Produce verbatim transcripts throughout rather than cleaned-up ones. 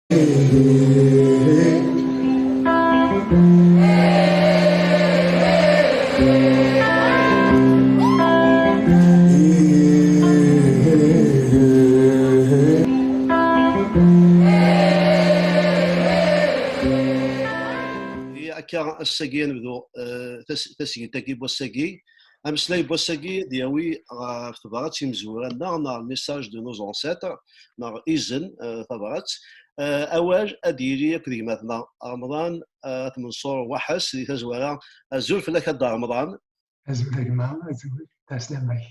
Akka, ass-agi ad nebdu, eh, tas-, tasgilt-agi n wass-agi. Ameslay n wass-agi ad d-yawi ɣef tebrat imezwura-nneɣ, neɣ le message de nos ancêtres, neɣ izen, eh, tabrat. Eh, awal ad d-yili akked gma-tneɣ Remḍan, eh, At Menṣur Waḥes di tazwara. Azul fell-ak a Dda Remḍan. Azul a gma, azul, ɛeslama-k.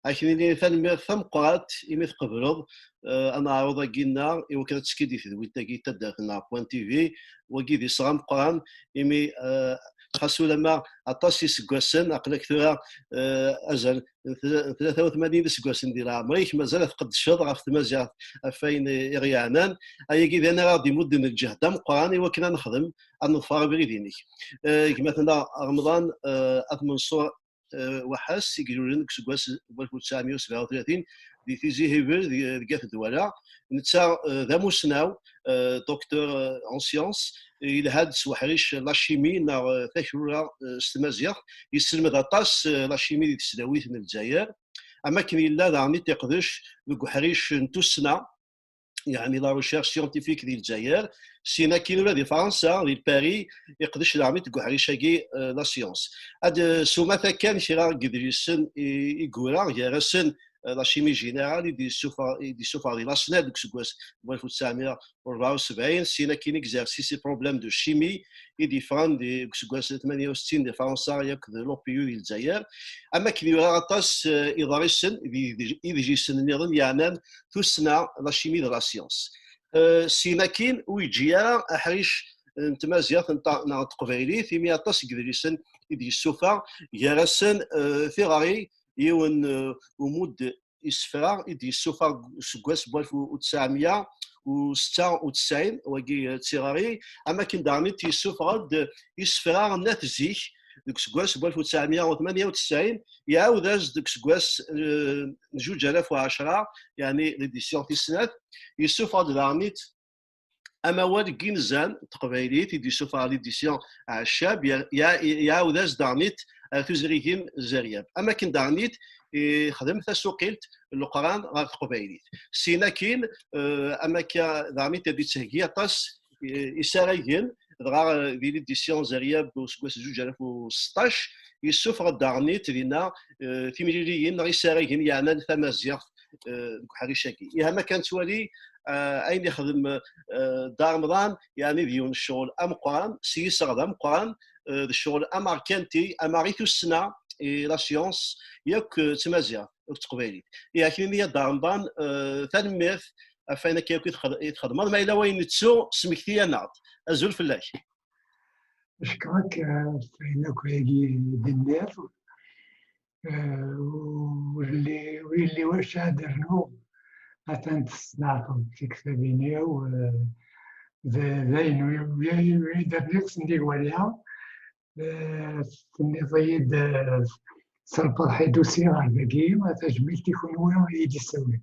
Ad k-nini tanemmirt tameqqrant imi tqebleḍ, eh, aneɛruḍ-agi-nneɣ i wakken ad tekki di tedwilt-agi n taddart-nneɣ Point T V. Wagi d iseɣ ameqqran imi, eh, xas ulamma aṭas iseggasen, aql-ak tura, eh, azal n tla-, n tlata u tmanyin iseggasen di leɛmer-ik, mazal ad tqeddceḍ ɣef tmaziɣt, ɣef wayen i ɣ-yeɛnan. Ayagi d ayen ara ɣ-d-imudden lǧehd ameqqran i wakken ad nexdem, ad neḍfer abrid-inek. Eh, gma-tneɣ Remḍan, eh, At Menṣur, eh, Waḥes, i ilulen deg useggas n alef u tesɛemya u sebɛa u tlatin di Tizi Hibel, deg, deg At Dwala. Netta, eh, d amussnaw, eh, docteur, eh, en sciences, yelha-d s uḥric la chimie neɣ, eh, takrura, eh, s tmaziɣt. Yesselmed aṭas, eh, la chimie di tesdawit n Lezzayer. Am akken yella daɣen i t-iqdec deg uḥric n tussna, yeɛni la recherche scientifique di Lezzayer. Syin akkin ula di Fransa, di Paris, iqdec daɣen deg uḥric-agi, eh, la science. Ad, eh, s umata kan kra n yedlisen i, i yura, gar-asen, eh, la chimie générale i d-yessufeɣ, i d-yessufeɣ di la SNED deg useggas n alef u tesɛemya u rebɛa u sebɛin, syin akkin exercice et problèmes de chimie i d-yeffɣen di, deg useggas n tmanya u settin di Fransa yakk d l'O P U di Lezzayer. Am akken yura aṭas, eh, iḍrisen d idlisen nniḍen yeɛnan tussna, la chimie d la science. Eh, syin akkin, ur yeǧǧi ara aḥric n tmaziɣt n ta-, neɣ n teqbaylit, imi aṭas n yedlisen i d-yessufeɣ, gar-asen, eh, tiɣri, yiwen, eh, umudd isefra i d-yessufeɣ seg wass n alef u tesɛemya u setta u tesɛin, wagi, eh, d tiɣri, am akken daɣen i d-yessufeɣ-d isefra n at zik, deg useggas n alef u tesɛemya u tmanya u tesɛin, iɛawed-as-d deg useggas, eh, n zuǧ alaf u ɛecṛa, yeɛni l'édition tis snat, yessufeɣ-d daɣen-it amawal n yinzan n teqbaylit i d-yessufeɣ l'édition Ɛeccab, ya-, ya-, iɛawed-as daɣen-it ar tuzrigin Zeryab. Am akken daɣen-it ixdem tasuqilt n Leqran ɣer teqbaylit. Syin akkin, eh, am akka daɣen-it ad d-ittheggi aṭas, eh, isaragen, dɣa, eh, di l'édition Zeryab n useggas zuǧ alaf u seṭṭac, yessufeɣ-d daɣen-it dinna, eh, timliliyin neɣ isaragen yeɛnan tamaziɣt, eh, deg uḥric-agi. Ihi, am akka nettwali, eh, ayen ixdem, eh, Dda Remḍan, yeɛni d yiwen n ccɣel ameqqran, s yiseɣ d ameqqran, eh, d ccɣel amerkanti, ama i tussna, i la science, yakk, eh, d tmaziɣt, d teqbaylit. Ihi, ad k-nini a Dda Remḍan, eh, tanemmirt ɣef wayen akka yakk i txed-, i txedmeḍ. Ma yella wayen nettu, smekti-yaneɣ-d. Azul fell-ak. Cekkeɣ-k, eh, ɣef wayen akk-agi i d-tenniḍ. Eh, ur yelli, ur yelli wacu ad d-rnuɣ. Atan tesneɛteḍ tiktabin-iw, eh, d, d ayen ur, ur, ur d-rniɣ sennig waya. Eh, tenniḍ-iyi-d, eh, s lferḥ i d-usiɣ ɣer dagi, tajmilt i kunwi i yi-d-issawlen.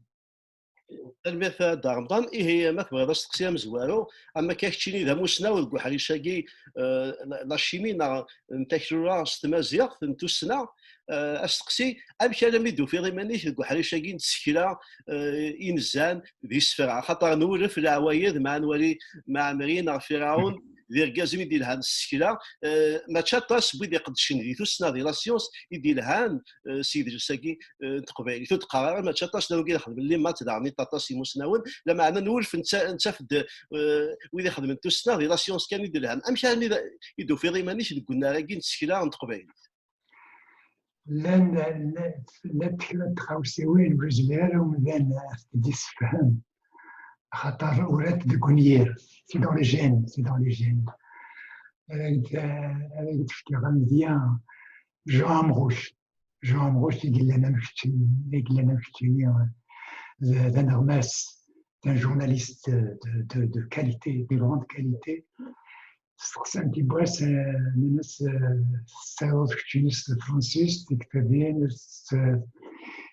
Tanemmirt a Dda Remḍan. Ihi, ma tebɣiḍ asteqsi amezwaru, am akka keččini d amussnaw deg uḥric-agi, eh, la, la chimie neɣ n takrura s tmaziɣt n tussna, eh, asteqsi, amek almi d-tufiḍ iman-ik deg uḥric-agi n tsekla, eh, inzan d isefra? Axaṭer nwulef leɛwayed, ma nwali Mɛemmri neɣ Firɛun, d irgazen i d-ilhan s tsekla, eh, mačči aṭas n wid iqeddcen di tussna, di la science, i d-ilhan, eh, s yidles-agi, eh, n teqbaylit. Ur d-qqareɣ ara mačči aṭas, d wigi ixedmen les maths daɣen-it aṭas imusnawen, lameɛna nwulef netta-, nettaf-d, eh, wid ixedmen tussna, di la science kan i d-ilhan. Amek armi d-, i d-tufiḍ iman-ik deg unnar-agi n tsekla n teqbaylit? Llan, llan, llant kra n tɣawsiwin ur yezmir ara umdan ad t-id-issefhem, axaṭer uran-t deg unyir. C'est dans les gènes, c'est dans les gènes. Ad ak-d-, ad ak-d-fkeɣ amedya, Jean Amrouche. Jean Amrouche i yellan am keččini, i yellan am keččini, d, d aneɣmas, d un journaliste de, de, de qualité, de grande qualité. Steqsan-t yiwwas, eh, nnan-as, eh, "Tettaruḍ keččini s tefransist, tiktabin, s-,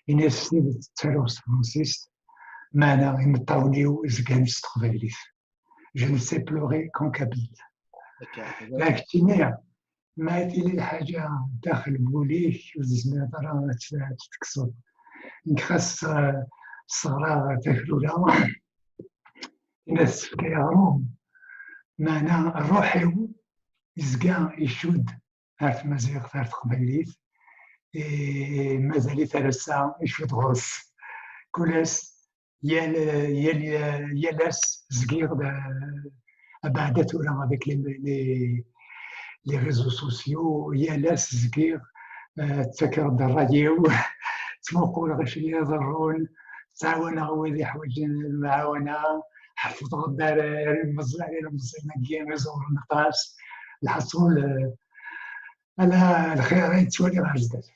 ini-as s tidet ttaruɣ s tefransist, meɛna imeṭṭawen-iw zgan s teqbaylit." Je ne sais pleurer qu'en kabyle. Akka. Lakin ma tili lḥaǧa daxel n wul-ik, ur tezmireḍ ara ad tt-, ad tt-tekkseḍ. Nekk xas, eh, sseɣraɣ takrura, tefka-yaɣ aɣrum, meɛna ṛṛuḥ-iw yezga icudd ar tmaziɣt, ar teqbaylit. Eh, mazal-it ar ass-a icudd ɣur-s. Kul ass, yal, yal, yal ass zgiɣ d, abeɛda tura avec les, les, les réseaux sociaux, yal ass zgiɣ, eh, ttakeɣ-d ṛṛay-iw, ttmuquleɣ acu i iḍerrun, ttɛawaneɣ wid iḥwaǧen lemɛawna, ḥeffḍeɣ-d ar, ar ilemẓi-, ar ilemẓiyen-agi iẓewren aṭas. Lḥaṣul, eh, ala lxir ay ttwaliɣ ar zdat.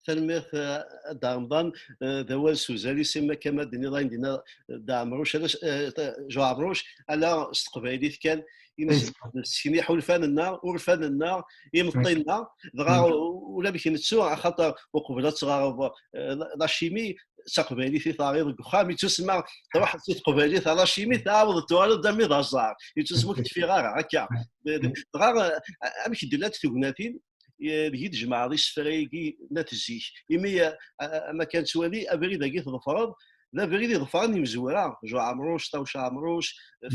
Tanemmirt, eh, a Dda Remḍan, eh, d awal s uzal-is, am wakka ma d-tenniḍ ayen d-yenna, eh, Dda Ɛemruc, ala, eh, Joe Ɛemruc, ala s teqbaylit kan i nessekn iḥulfan-nneɣ, urfan-nneɣ, imeṭṭi-nneɣ, dɣa u-, ulamek nettu, axaṭer uqbel ad teɣreḍ, eh, la, la chimie, d taqbaylit i teɣriḍ deg uxxam, yettusemma truḥ si teqbaylit ar la chimie, tɛawdeḍ tuɣaleḍ d armi d aẓar, yettusemma ur k-teffiɣ ara, akka. D-, d-, dɣa, eh, amek i d-llant tegnatin, eh, deg i d-tjemɛeḍ isefra-agi n at zik. Imi, eh, eh, ma kan nettwali, abrid-agi tḍefreḍ, d abrid iḍefren imezwura, Joe Ɛemruc, Ṭawes Ɛemruc,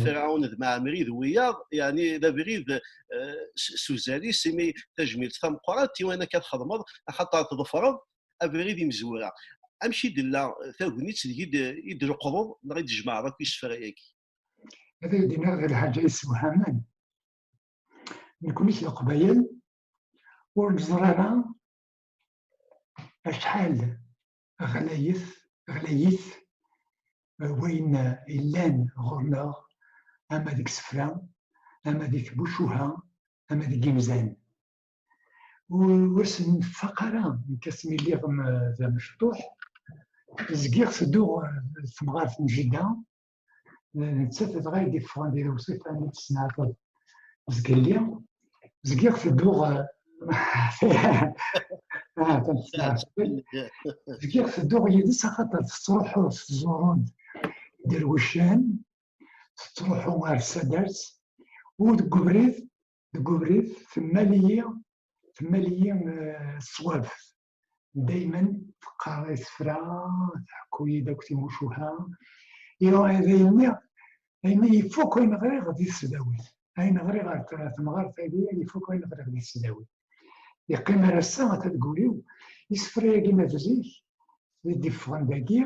Ferɛun d Mɛemri d wiyaḍ, yeɛni d abrid, eh, s, s uzal-is, imi tajmilt tameqqrant i wayen akka txedmeḍ, axaṭer tḍefreḍ abrid imezwura. Amek i d-tella tagnit deg i d-, i d-tleqḍeḍ neɣ i d-tjemɛeḍ akk isefra-agi? Ad ak-d-iniɣ di lḥaǧa yessewhamen. Nekni s Leqbayel ur neẓri ara acḥal ɣlayet, ɣlayit, eh, wayen, eh, yellan ɣur-neɣ, ama deg isefra, ama deg tmucuha, ama deg yimzan. Ur, ur sen-nfaq ara, nekk asmi lliɣ m-, d amecṭuḥ, zgiɣ tedduɣ, eh, temɣart n jida, nettat dɣa i d-iffɣen di lewṣif, ayen i d-tesneɛteḍ zgelli, zgiɣ tedduɣ, eh, ah, zgiɣ tedduɣ yid-s, axaṭer tettruḥu tettẓuru-d iderwicen, tettruḥu ar tsadart, u deg ubrid, deg ubrid temmal-iyi, temmal-iyi, eh, ṣṣwab. Daymen teqqar isefra, tḥekku-yi-d akk timucuha. Ihi, d ayenni, ayenni ifuk ayen ɣriɣ di tesdawit. Ayen ɣriɣ ar t-, temɣart-agi, ifuk ayen ɣriɣ di tesdawit. Yeqqim ar ass-a, ata deg wul-iw, isefra-agi ma d zik, i d-iffɣen dagi,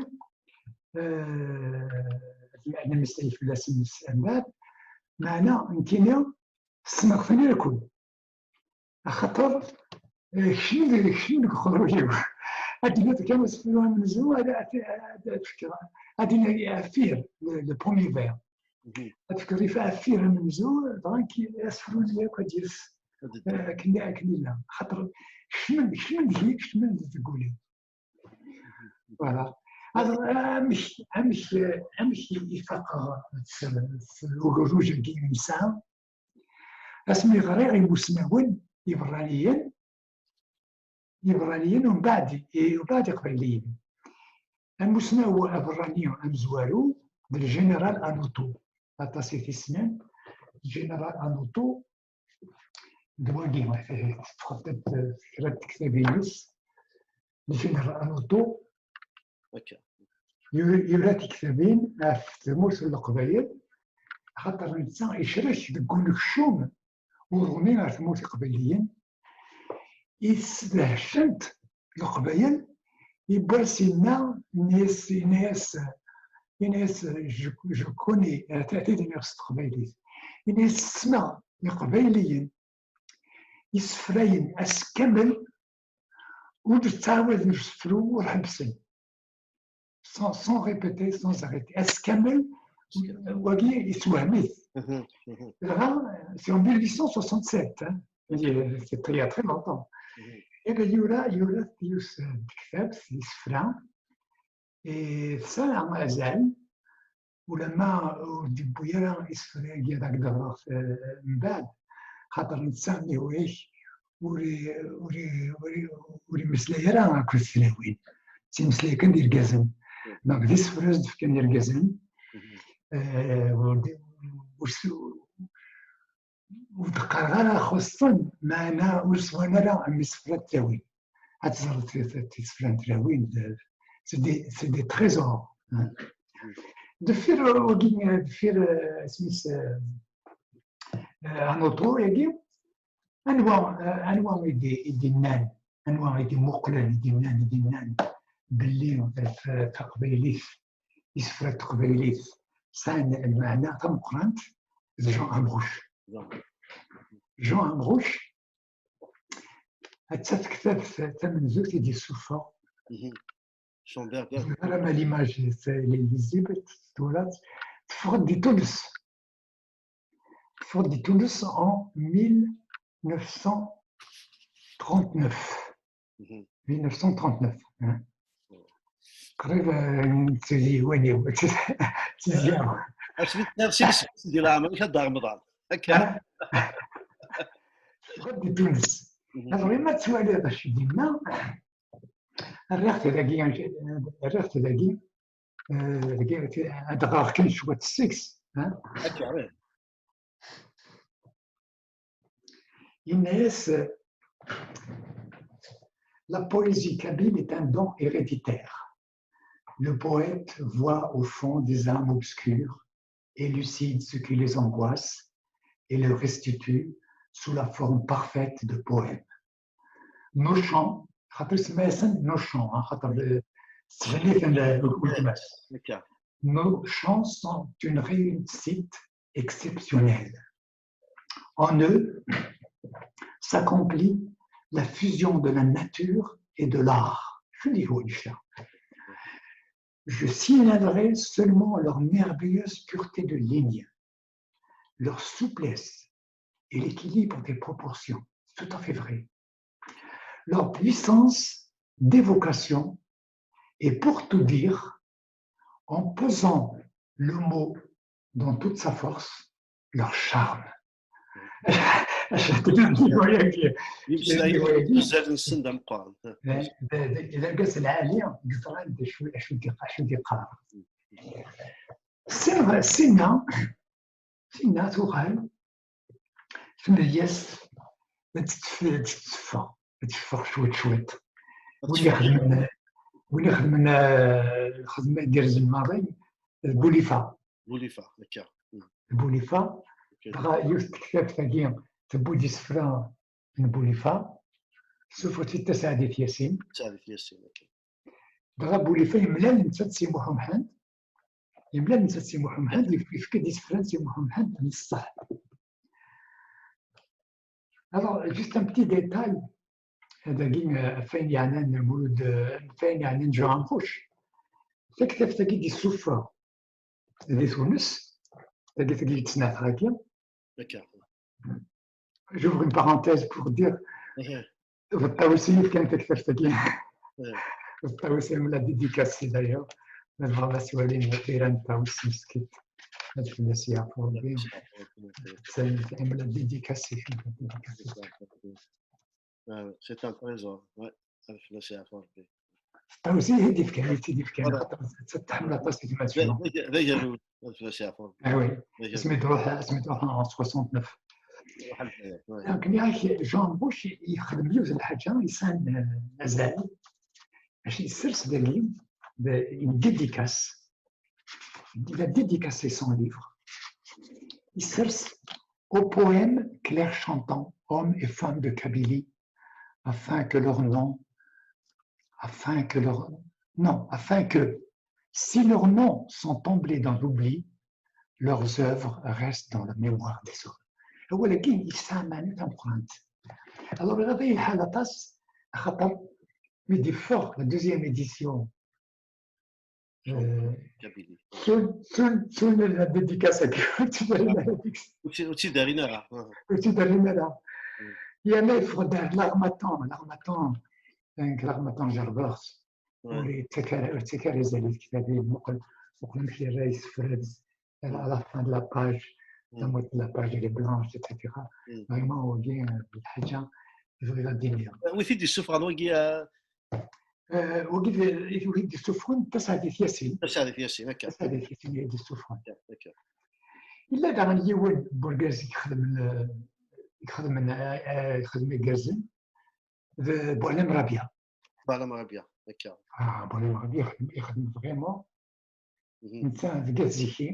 eh, ad nemeslay fell-asen s-, mbeɛd, meɛna nekkini ssneɣ-ten akk. Axaṭer, eh, kecmen deg, kecmen deg uqerruy-iw. Ad d-iniɣ kan asefru amenzu, ad, ad, ad, ad fkeɣ, ad iniɣ afir, le, le premier vers. Mhm. Ad fkeɣ rrif afir amenzu, dɣa nekk asefru-nni akk ad d-yas, eh, akken, akken yella. Axaṭer kecmen, kecmen deg-i, kecmen deg wul-iw. Voilà. Alors, amek, amek, amek i faqeɣ s, s ugerruj-agi i nesɛa? Asmi ɣriɣ imusnawen iberraniyen, iberraniyen, umbeɛd, umbeɛd iqbayliyen. Amusnaw aberrani amezwaru d le général Anoto. Aṭas i t-issnen. Le général Anoto d wagi, teṭṭfeḍ-d kra n tektabin-is. Le général Anoto yura, yura tiktabin ɣef tmurt n Leqbayel, axaṭer netta icrek deg unekcum uṛumi ar tmurt iqbayliyen, i tesdehcent Leqbayel, yiwwas yenna, yenna-yas, yenna-yas, yenna-yas, je, je connais, ata, ata d-iniɣ s teqbaylit, yenna-yas, ssneɣ Iqbayliyen, isefrayen ass kamel, ur d-ttɛawaden usefru, ur ḥebbsen. Sans, sans répéter, sans arrêter. Ass kamel, wagi yessewhem-it. Mhm, mhm. Dɣa, c'est en mille huit cent soixante-sept, hein. Mhm. Il y a, c'est il y a très longtemps. Mhm. Et bien, yura, yura yiwet n tektabt, isefra, eh, tesɛa azal, ulamma ur d-yewwi ara isefra-agi ad ak-d-ɣreɣ, eh, mbeɛd, xaṭer netta nniɣ-ak ur i-, ur i-, ur i-, ur imeslay ara akked tlawin. Ttmeslay kan d irgazen. Donc, d isefra i s-d-fkan irgazen. Mhm. Eh, ur d-, ur s- ur d-qqareɣ ara xuṣṣen, meɛna ur swan ara am isefra n tlawin. Ad teẓreḍ ti- ti- tisefra n tlawin, d- c'est des, c'est des trésors, hein. Deffir wagi, deffir, eh, isem-is, eh, eh, un auteur-agi, anwa, eh, anwa i d- i d-innan, anwa i d-imuqlen, i d-innan, i d-innan belli, eh, taqbaylit, isefra n teqbaylit sɛan lmeɛna tameqqrant? D Jean Amrouche. Jean Amrouche, atta tektabt tamenzugt i d-yessufeɣ. Ara ma l'image, c'est les visibles, tura teffeɣ-d di Tunes. Teffeɣ-d di Tunes en mille neuf cent trente-neuf. Mille neuf cent trente-neuf, hein. Qrib, euh, n tizyiwin-iw, n tizya. Asmi tenniḍ seg seg di leɛmer-ik a Dda Remḍan. Akka. Teffeɣ-d di Tunes. Alors, ma tettwaliḍ acu d-yenna, rriɣ-t dagi, rriɣ-t dagi, euh, dagi, ad ɣreɣ kan cwiṭ seg-s, hein. Akka, oui. Yenna-yas, la poésie kabyle est un don héréditaire. Le poète voit au fond des âmes obscures, élucide ce qui les angoisse et le restitue sous la forme parfaite de poèmes. Nos chants, خاطر سماسن nos chants, hein, خاطر, euh, سجلت ال-، الكلمات. Nos chants sont une réussite exceptionnelle. En eux s'accomplit la fusion de la nature et de l'art. شنو هو الإشعار؟ Je signalerai seulement leur merveilleuse pureté de ligne, leur souplesse et l'équilibre des proportions. C'est tout à fait vrai. Leur puissance d'évocation, et pour tout dire, en pesant le mot dans toute sa force, leur charme. Azal-nsen d ameqqran. D, d, d argaz lɛali, yeẓran d acu, acu d-, acu d-yeqqar. Sin, sinna, sinna tuɣal tmedyazt ad tettef-, ad tetteffeɣ, ad teffeɣ cwiṭ, cwiṭ. Win ixedmen, win ixedmen, eh, lxedma igerrzen maḍi, d Bulifa. Bulifa, akka. Bulifa, dɣa yiwet tektabt-agi tewwi-d isefra n Bulifa, tessufeɣ-tt-id Taseɛdit Yasin. Taseɛdit Yasin, akka. Dɣa Bulifa yemlal netta d Si Muḥ Umḥend, yemlal netta d Si Muḥ Umḥend, yef-, yefka-d isefra n Si Muḥ Umḥend n ṣṣeḥ. Alors, juste un petit détail, dagi, euh, ɣef wayen yeɛnan Lmulud, euh, ɣef wayen yeɛnan Jean Amrouche. Taktabt-agi d-isuffeɣ di Tunes, tagi, tagi yettnat ɣaki. J'ouvre une parenthèse pour dire, d Ṭawes i yefkan taktabt-agi. D Ṭawes i m la dédicacé d'ailleurs. Ma tebɣam ad twalin tira n Ṭawes meskit, ad fell-as yeɛfu Rebbi. Ad fell-as yeɛfu Rebbi. C'est, c'est, il me l'a dédicacé, il me l'a dédicacé. Ah, c'est un trésor, ouais. Ad fell-as yeɛfu Rebbi. Ṭawes i yi-d-yefkan, i yi-tt-id-yefkan. Voilà. Xaṭer tḥemmel aṭas gma-tneɣ. D, d, d agerruj, ad fell-as yeɛfu Rebbi. Ah oui. D agerruj. Asmi d-ruḥ, asmi d-ruḥ en soixante-neuf. Ruḥ lḥayat, ouais. Donc, nniɣ-ak, Jean Amrouche yexdem yiwet n lḥaǧa yesɛan, eh, azal. Mačči yessers dagi, de, une dédicace. Il a dédicacé son livre. Yessers aux poèmes clairs chantants, hommes et femmes de Kabylie, afin que leurs noms, afin que leurs, non, afin que, si leurs noms sont tombés dans l'oubli, leurs œuvres restent dans la mémoire des hommes. Awal-agi yesɛa meɛna tameqqrant. Alors, iɣaḍ-iyi lḥal aṭas, axaṭer mi d-yeffeɣ la deuxième édition, euh, Kabylie. Sun, sun, sun la dédicace-agi, ur tt-id-rrin ara. Ur tt-, ur tt-id-rrin ara. Ur tt-id-rrin ara. Mm. Yerna yeffeɣ-d ar L'Harmattan, L'Harmattan, donc L'Harmattan Gervers. Ouais. Ur yettak ara, ur yettak ara azal i tektabin. Muqel, muqel amek yerra isefra à la, à la fin de la page, mm, la moitié de la page, elle est blanche, et cetera. Mm. Vraiment, wagi, euh, d lḥaǧa i bɣiɣ ad d-iniɣ. Wi t-id-yessufɣen wagi, euh? Euh, wagi d, wi t-id-yessufɣen, Taseɛdit Yasin. Taseɛdit Yasin, akka. Taseɛdit Yasin i t-id-yessufɣen. Akka, akka. Yella daɣen yiwen n urgaz i ixedmen, eh, i ixedmen, eh, eh, ixedmen igerrzen, d Buɛlam Rabia. Buɛlam Rabia, akka. Ah, Buɛlam Rabia ixedmen, ixedmen vraiment. Netta d At Ziki.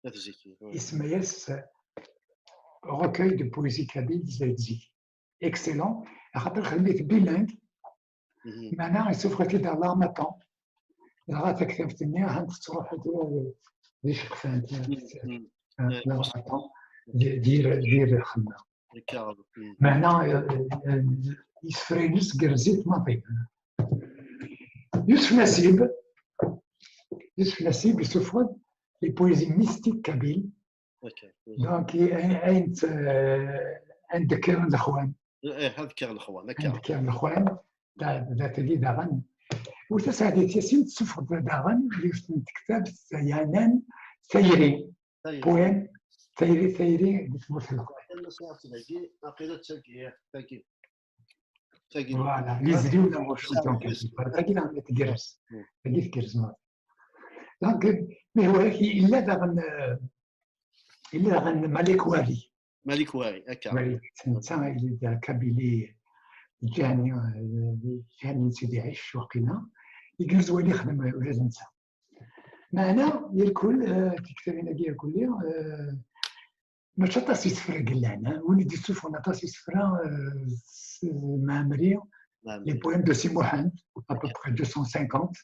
At Ziki, ouais. Isemma-yas, euh, Recueil de poésie kabyle des At Ziki. Excellent. Axaṭer xedmen-it bilingue. Meɛna yessufeɣ-it-id ɣer Larmatan. Dɣa taktabt-nni han tettruḥu tura d iceqfan. Larmatan d yir xemma. Meɛna, euh, euh, isefra-ines gerrzit maḍi. Yusef Nasib, Yusef Nasib yessufeɣ-d les poésies mystiques kabyles. Donc, ayen, ayen d-kkren lexwan. Eh, ad kkren lexwan, akka. Ad kkren lexwan, d tagi daɣen. U Taseɛdit Yasin tessufeɣ-d daɣen yiwet n tektabt yeɛnan tayri. Poème, tayri, tayri di tmurt n Leqbayel. Voilà, les îles de la Révolution. Tagi daɣen tgerrez. Tagi tgerrez maḍi. Donc, mais ouais, yella daɣen, euh, yella daɣen Malik Wari. Malik Wari, akka. Wari, netta yella d Kabili, Ǧani, euh, Ǧani n Sidi Ɛic, waqila. Igerrez wali yexdem ula d netta. Meɛna, irkul, euh, tiktabin-agi irkulli, euh, mačči aṭas isefra i yellan, hein. Win i d-yessufɣen aṭas isefra, euh, s-, Mɛemmri, les poèmes de Si Muḥend, à peu près deux cent cinquante.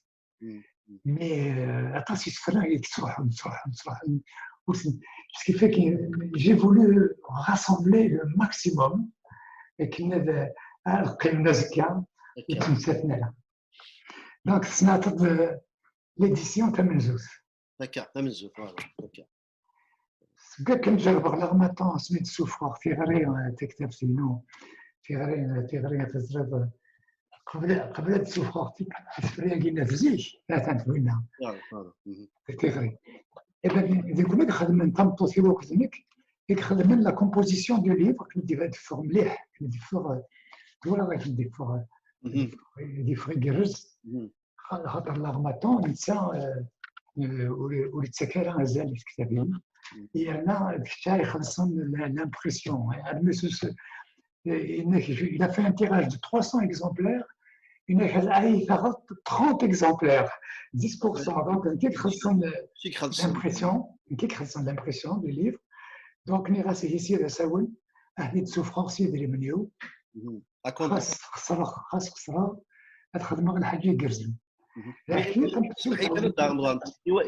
Mais, euh, aṭas isefra i yettruḥun, ttruḥun, ttruḥun. Ur ten-, parce qu'il fait que j'ai voulu rassembler le maximum akken ad, ad qqimen azekka ur ttmettaten ara. Donc, tesneɛteḍ, euh, l'édition tamenzut. Akka, tamenzut, voilà, akka. Seg akken jerbeɣ Larmatan asmi d-ssufɣeɣ tiɣri, eh, taktabt-inu, tiɣri, eh, tiɣri, teẓriḍ, eh, qbel, qbel ad d-ssufɣeɣ ti-, tisefra-agi n zik, atan winna. Tiɣri. Iban, d nekkni i ixedmen, tameṭṭut-iw akked nekk, i ixedmen la composition du livre, akken ad d-iffeɣ mliḥ, akken ad d-iffeɣ, eh, tura akken ad d-iffeɣ, eh, ad d-iffeɣ igerrez. Xaṭer Larmatan netta, euh, euh, ur, ur yettak ara azal i tektabin, yerna d kečč ara ixellṣen la-, l'impression. Armi s-, s-, euh, il a fait un tirage de trois cents exemplaires, il a fait trente exemplaires, dix pour cent. Donc, nekk i ixellṣen l'impression, nekk i ixellṣen l'impression du livre. Donc, nniɣ-as ihi sya d asawen, ad t-id-ssufɣeɣ s yidrimen-iw. Xas xesreɣ, xas xesreɣ, ad xedmeɣ lḥaǧa igerrzen. I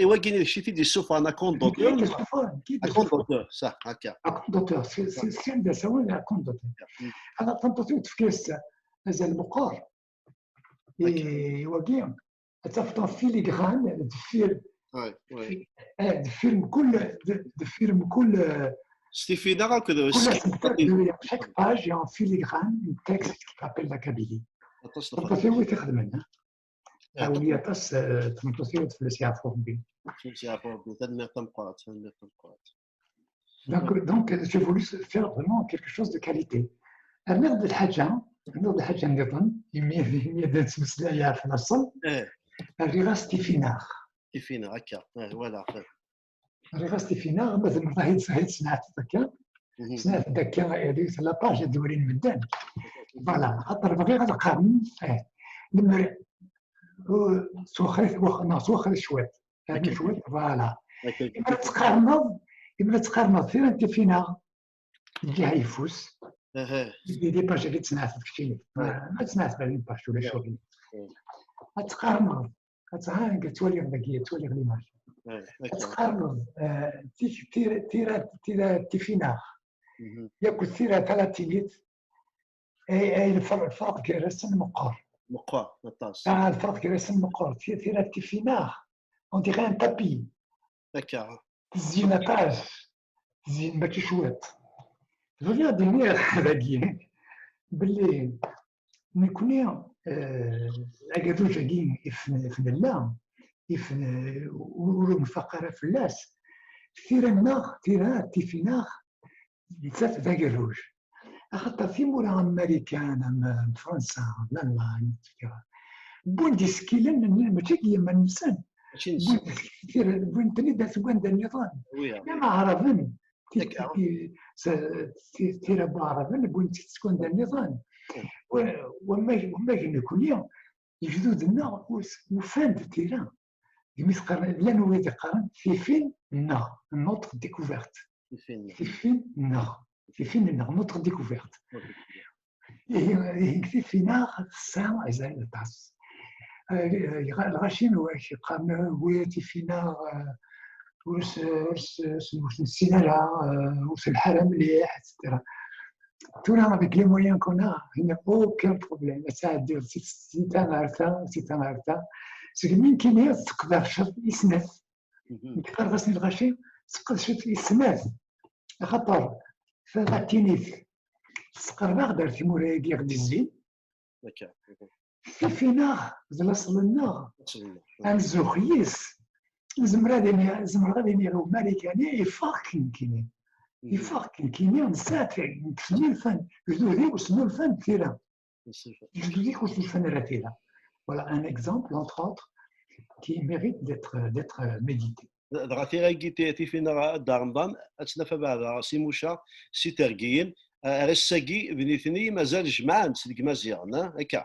wagini d acu i t-id-yessufɣen, à compte d'auteur? À compte d'auteur, ça, akka. À compte d'auteur, c'est, c'est, c'est un des, à compte d'auteur. Alors, tameṭṭut-iw tefka-as azal meqqer i wagi, ad tafeḍ en filigrane deffir, eh, deffir mkul, de-, deffir mkul, eh, Stifina akked chaque page, il y a en filigrane un texte qui rappelle la Kabylie. Tameṭṭut-iw i t-ixedmen, hein. Awi aṭas, eh, tameṭṭut-iw ad fell-as yeɛfu Rebbi. Fell-as yeɛfu Rebbi, tanemmirt tameqqrant, tanemmirt tameqqrant. Donc, donc, j'ai voulu faire vraiment quelque chose de qualité. Rniɣ-d lḥaǧa, rniɣ-d lḥaǧa nniḍen, imi, imi ad nettmeslay ɣef laṣel, rriɣ-as tifinaɣ. Tifinaɣ, akka, eh, voilà. Rriɣ-as tifinaɣ, ma tzemreḍ ad yi-d-tesneɛteḍ akka. Sneɛt-d akka, rriɣ la page ad d-walin medden. Voilà, xaṭer bɣiɣ ad qqaren, eh, lemmer, uh, twexxer-it, wexxer, neɣ twexxer-it cwiṭ. Rnu cwiṭ, voilà. Imi ara teqqarneḍ, imi ara teqqarneḍ tira n tifinaɣ, lǧiha yeffus. Di, di page-agi ttneɛteḍ keččini. Ma ttneɛteḍ ɣer une page, ulac ur. Ad teqqarneḍ, ad tt-, ha, ad twaliḍ dagi, ad twaliḍ l'image. Ad teqqarneḍ, eh, ti-, tira, tira, tira tifinaɣ. Yakk tira talatinit, ay, ay, lfer-, lferq gar-asen meqqer. Meqqer, aṭas. Ah, lferq gar-asen meqqer. Ti-, tira tifinaɣ, on dirait un tapis. Akka. Tezyen aṭas. Tezyen mačči cwiṭ. Bɣiɣ ad d-iniɣ dagi belli nekni, eh, agerruj-agi i f-, i f-, nella, i f-, ur, ur nfaq ara fell-as. Tira-nneɣ, tira tifinaɣ, nettat d agerruj. Axaṭer timura am Marikan, am, am Fransa, am Lalman, et cetera, wwin-d isekkilen, mačči deg yiman-nsen, Wwin-ten-id seg wanda nniḍen. Même Aɛraben, tira n Waɛraben, wwin-tt-id seg wanda nniḍen. Wamma d nekkni, lejdud-nneɣ ufan-d tira. Llan wid yeqqaren tifin-nneɣ, notre découverte. Tifin-nneɣ. Tifin-nneɣ, notre découverte. Ihi, tifin-a tesɛa azal aṭas. Lɣaci n wakk yeqqaren wi tifin-a ur nessin ara, ur telḥa ara mliḥ, et cetera. Tura, avec les moyens qu'on a, il n'y a aucun problème. Ad tɛeddiḍ si ta ɣer ta, si ta ɣer ta. Segmi nekkini ad tesqedceḍ i snat. Nekk qqareɣ-asen i lɣaci, tesqedceḍ i snat. Axaṭer talatinit tesqerb-aɣ-d ar tmura-agi i ɣ-d-izzin. Tifin-nneɣ d laṣel-nneɣ. Amzux yis, zemreɣ ad iniɣ i Umarikani, yeffeɣ-k nekkini. Yeffeɣ-k nekkini, nesɛa tira, nekk snulfan, lejdud-iw snulfan tira. Lejdud-ik ur snulfan ara tira. Voilà un exemple, entre autres, qui mérite d'être d'être médité. Dɣa tira-agi tifin-nneɣ a Dda Remḍan, ad tt-naf abeɛda si Muca, s itergiyen, ar ass-agi d nitni mazal jemɛen-tt deg Imaziɣen, akka?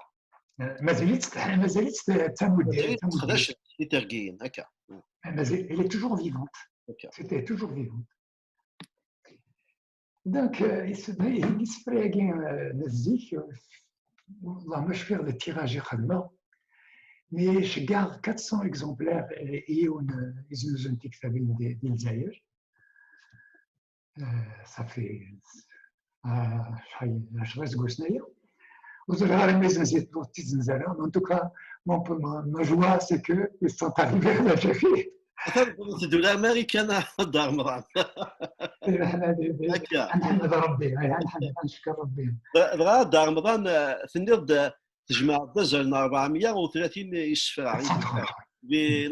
Mazal-itt mazal-itt d tamuddit. Mazal-itt sseqdacen itergiyen, akka. Mazal, elle est toujours vivante. C'était toujours vivante. Donc, isefra-agi n zik, والله ma cfiɣ le tirage i xedmeɣ, mais ceggeɣ quatre cents exemplaires i yiwen iznuzu n tektabin di Lezzayer. Ça fait acḥal, ɛecra iseggasen aya. Ur ẓriɣ ara ma izenz-it neɣ ur t-izenz ara. En tout cas, ma joie, c'est que ils sont arrivés à la chefie. Atan teddu Marikan, a Dda Remḍan. Ad nḥemd Rebbi, ad nḥemd, ad ncekker Rebbi. Dɣa a Dda Remḍan, tenniḍ-d tjemɛeḍ-d azal n rebɛemya u tlatin isefra. Di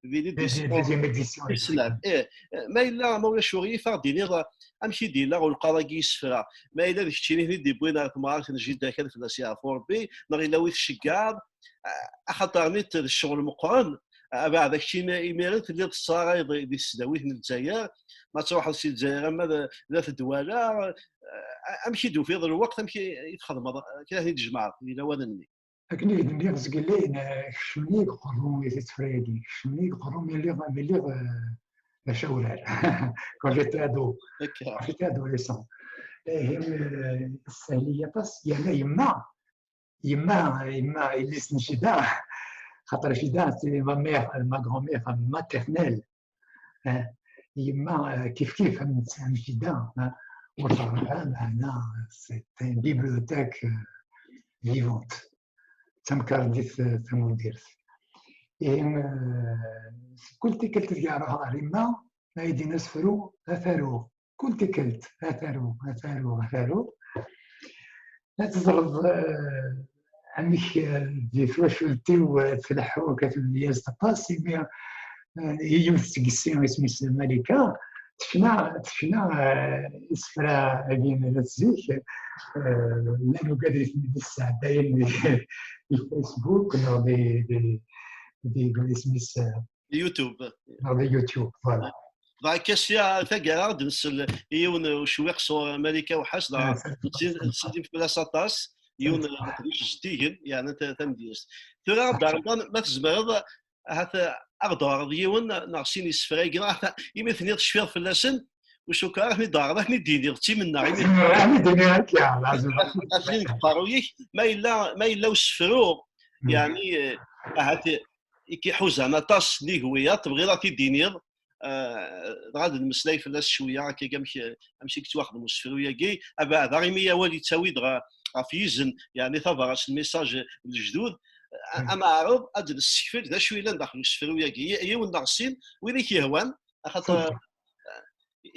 l'édition tis snat. Ih, ma yella, ma ulac aɣilif, ad aɣ-d-tiniḍ amek i d-yella ulqaḍ-agi isefra. Ma yella d keččini i ten-id-yewwin ar temɣart n jida-k, ad fell-as yeɛfu Rebbi, neɣ yella wi tceggɛeḍ, axaṭer nit d ccɣel meqqren, abeɛda keččini imiren telliḍ tettɣarayeḍ di tesdawit n Lezzayer, ma truḥeḍ si Lezzayer ama d At Dwala, amek i d-tufiḍ lweqt, amek i txedmeḍ, kra i d-tjemɛeḍ di lawan-nni? Akken i k-d-nniɣ zgelli, kecmen-iyi deg uqerru i tefra-agi, kecmen-iyi deg uqerru mi lliɣ, mi lliɣ d acawrar. Quand j'étais ado. Quand j'étais adolescent. Ihi, tessehel-iyi aṭas, yerna yemma, yemma, yemma, yelli-s n jida, xaṭer jida, c'est ma mère, ma grand-mère maternelle. Yemma, kif kif, am jida, ur teɣri ara, meɛna, c'est une bibliothèque vivante. D tamkarḍit tamundirt. Ihi, kul tikkelt i ruḥeɣ ɣer yemma, ay d-tini asefru, ad t-aruɣ. Kul tikkelt, ad t-aruɣ, ad t-aruɣ, ad t-aruɣ. Ad teẓreḍ amek di twacult-iw tleḥḥu akka tmedyaz aṭas, imi yiwet seg yessi isem-is Malika, tecna, tecna isefra-agi n zik, llan ugad i ten-id-sɛeddayen di Facebook neɣ di, di, di, di isem-is, YouTube. Neɣ di YouTube, voilà. Dɣa akka sya taggara ad nsel i yiwen ucewwiq sɣur Malika Uḥas, dɣa nettsellem fell-as aṭas, yiwen n leqdic zeddigen, yeɛni tamedyazt. Tura, a Dda Remḍan, ma tzemreḍ, ahat ad ɣ-d-ɣreḍ yiwen neɣ sin isefra-agi, imi tenniḍ cfiɣ fell-asen, ur cukkeɣ ara ad ten-id-ɣreḍ, ad ten-id-iniɣ d timenna, imi ad ten-id-iniɣ akka, ad ten-id deg uqerruy-ik, ma yella, ma yella usefru, yeɛni, ahat i k-iḥuzan aṭas nnig wiyaḍ, tebɣiḍ ad t-id-tiniḍ, dɣa ad nmeslay fell-as cwiya, akka, amek, amek i yettwaxdem usefru-agi, abeɛda imi awal yettawi-d ɣef yizen, yeɛni tabrat, lmessage n lejdud, ad neɛreḍ ad d-nessekfel d acu yellan daxel usefru-agi, yiwen neɣ sin, win i k-yehwan, axaṭer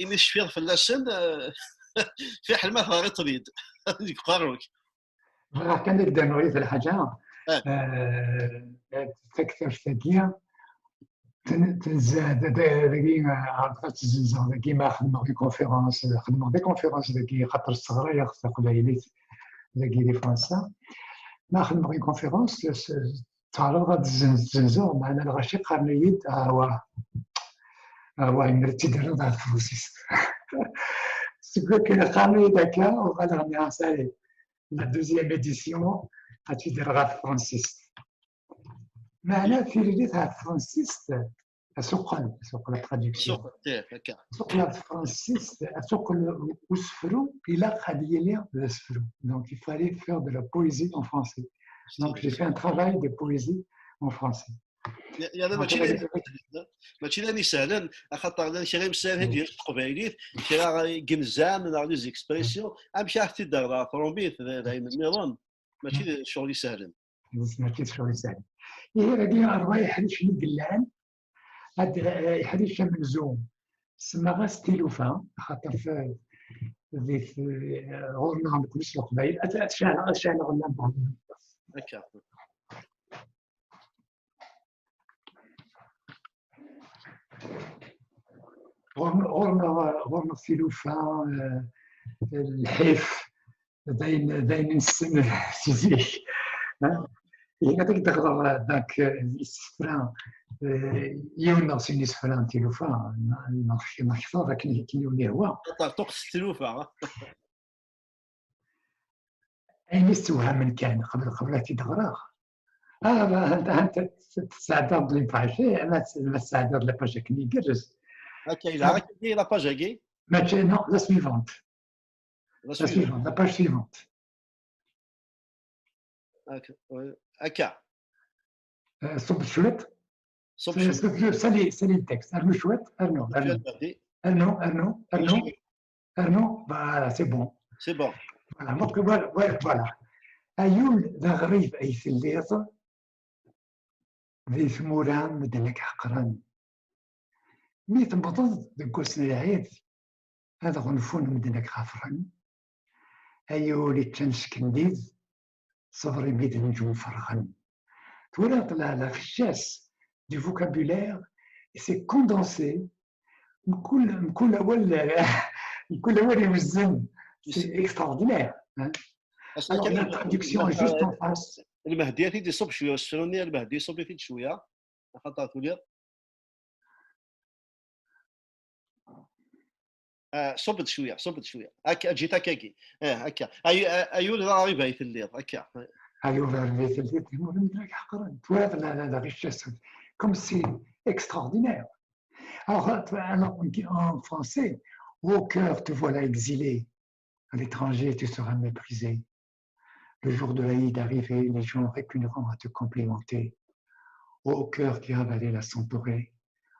imi tecfiḍ fell-asen, fiḥel ma teɣriḍ-ten-id deg uqerru-k. Bɣiɣ kan ad d-rnuɣ yiwet lḥaǧa. Taktabt-agi, dagi, ɛerḍeɣ ad tt-zzenzeɣ dagi, ma xedmeɣ des conférences, xedmeɣ des conférences dagi, xaṭer sseɣrayeɣ taqbaylit dagi di Fransa. Ma xedmeɣ une conférence, Ttɛaraḍeɣ ad zenz- zenzeɣ, meɛna lɣaci qqaren-iyi-d, ah, wa, ah, wa, imir ad tt-id-terreḍ ɣer tefransist. Seg wakken qqaren-iyi-d akka, uɣaleɣ nniɣ-as, allez, la deuxième édition, ad tt-id-terreḍ ɣer tefransist. Meɛna tiririt ɣer tefransist, asuqel, asuqel, la traduction. Asuqel, asuqel ɣer tefransist, asuqel usefru, ilaq ad yili d asefru. Donc, il fallait faire de la poésie en français. Donc, j'ai fait un travail de poésie en français. Yerna mačči d ayen isehlen, axaṭer llan kra imsalen i d-yas s teqbaylit, kra n yinzan neɣ les expressions, amek ara t-id-terreḍ ɣer trumit d ayen nniḍen, mačči d ccɣel isehlen. Mačči d ccɣel isehlen. Ihi, dagi, ṛṛay ḥricen i yellan, ad, eh, iḥric amenzu, semmaɣ-as tilufa, axaṭer f-, di t-, ɣur-neɣ nekkni s leqbayel, ad, ad ceɛleɣ, ad ceɛleɣ llampa. Akka. Ɣur-, ɣur-neɣ, ɣur-neɣ tilufa, eh, lḥif, d ayen, d ayen nessen si zik. Hein? Ilaq ad d-ɣreɣ, donc, eh, isefra, eh, yiwen neɣ sin isefra n tilufa, neɣ, neɣ kter akken, akken yiwen yehwa. Taṭerṭuqt s tilufa. Ayen i s-ttewhamen kan, qbel, qbel ad t-id-ɣreɣ. Ah, bah, anta, anta tesɛeddaḍ les pages, eh, ma, ma tesɛeddaḍ la page akken igerrez. Akka, yelha, akka, la page-agi? Mačči, non, la suivante. La suivante, la page suivante. Akka, ouais. Akka. Euh, صب شويط. صب شويط. Sali, sali le texte. Arnu شويط, arnu, arnu. Arnu, arnu, arnu. Arnu, voilà, c'est bon. C'est bon. Voilà, donc, voilà, voilà, voilà. Ayul d aɣrib ay telliḍ, di tmura medden ad k-ḥeqren. Mi tewwḍeḍ deg wass n lɛid, ad ɣunfun medden ad k-ɣafren. Ayul iččan seg tendid, ṣṣber imi d nnǧum ferɣen. Twalaḍ la, la richesse du vocabulaire, et c'est condensé. Mkul, mkul awal, mkul awal iwezzen. C'est extraordinaire, hein. Alors, la traduction est juste en face. Lmehdi ad t-id-iṣubb cwiya usefru-nni, Lmehdi iṣubb-it-id cwiya, axaṭer tuliḍ. Ah, ṣubb-d cwiya, ṣubb-d cwiya. Akka, eǧǧ-it akkagi. Eh, akka. Ay-, ay-, ayul d aɣrib ay telliḍ, akka. Ayul d aɣrib ay telliḍ, imur-nni ḥeqren. Twalaḍ la, la, la richesse, comme c'est extraordinaire. Alors, alors, en français, au cœur, te voilà exilé. À l'étranger, tu seras méprisé. Le jour de l'Aïd arrivé, les gens reculleront à te complimenter. Ô cœur qui a avalé la centaurée,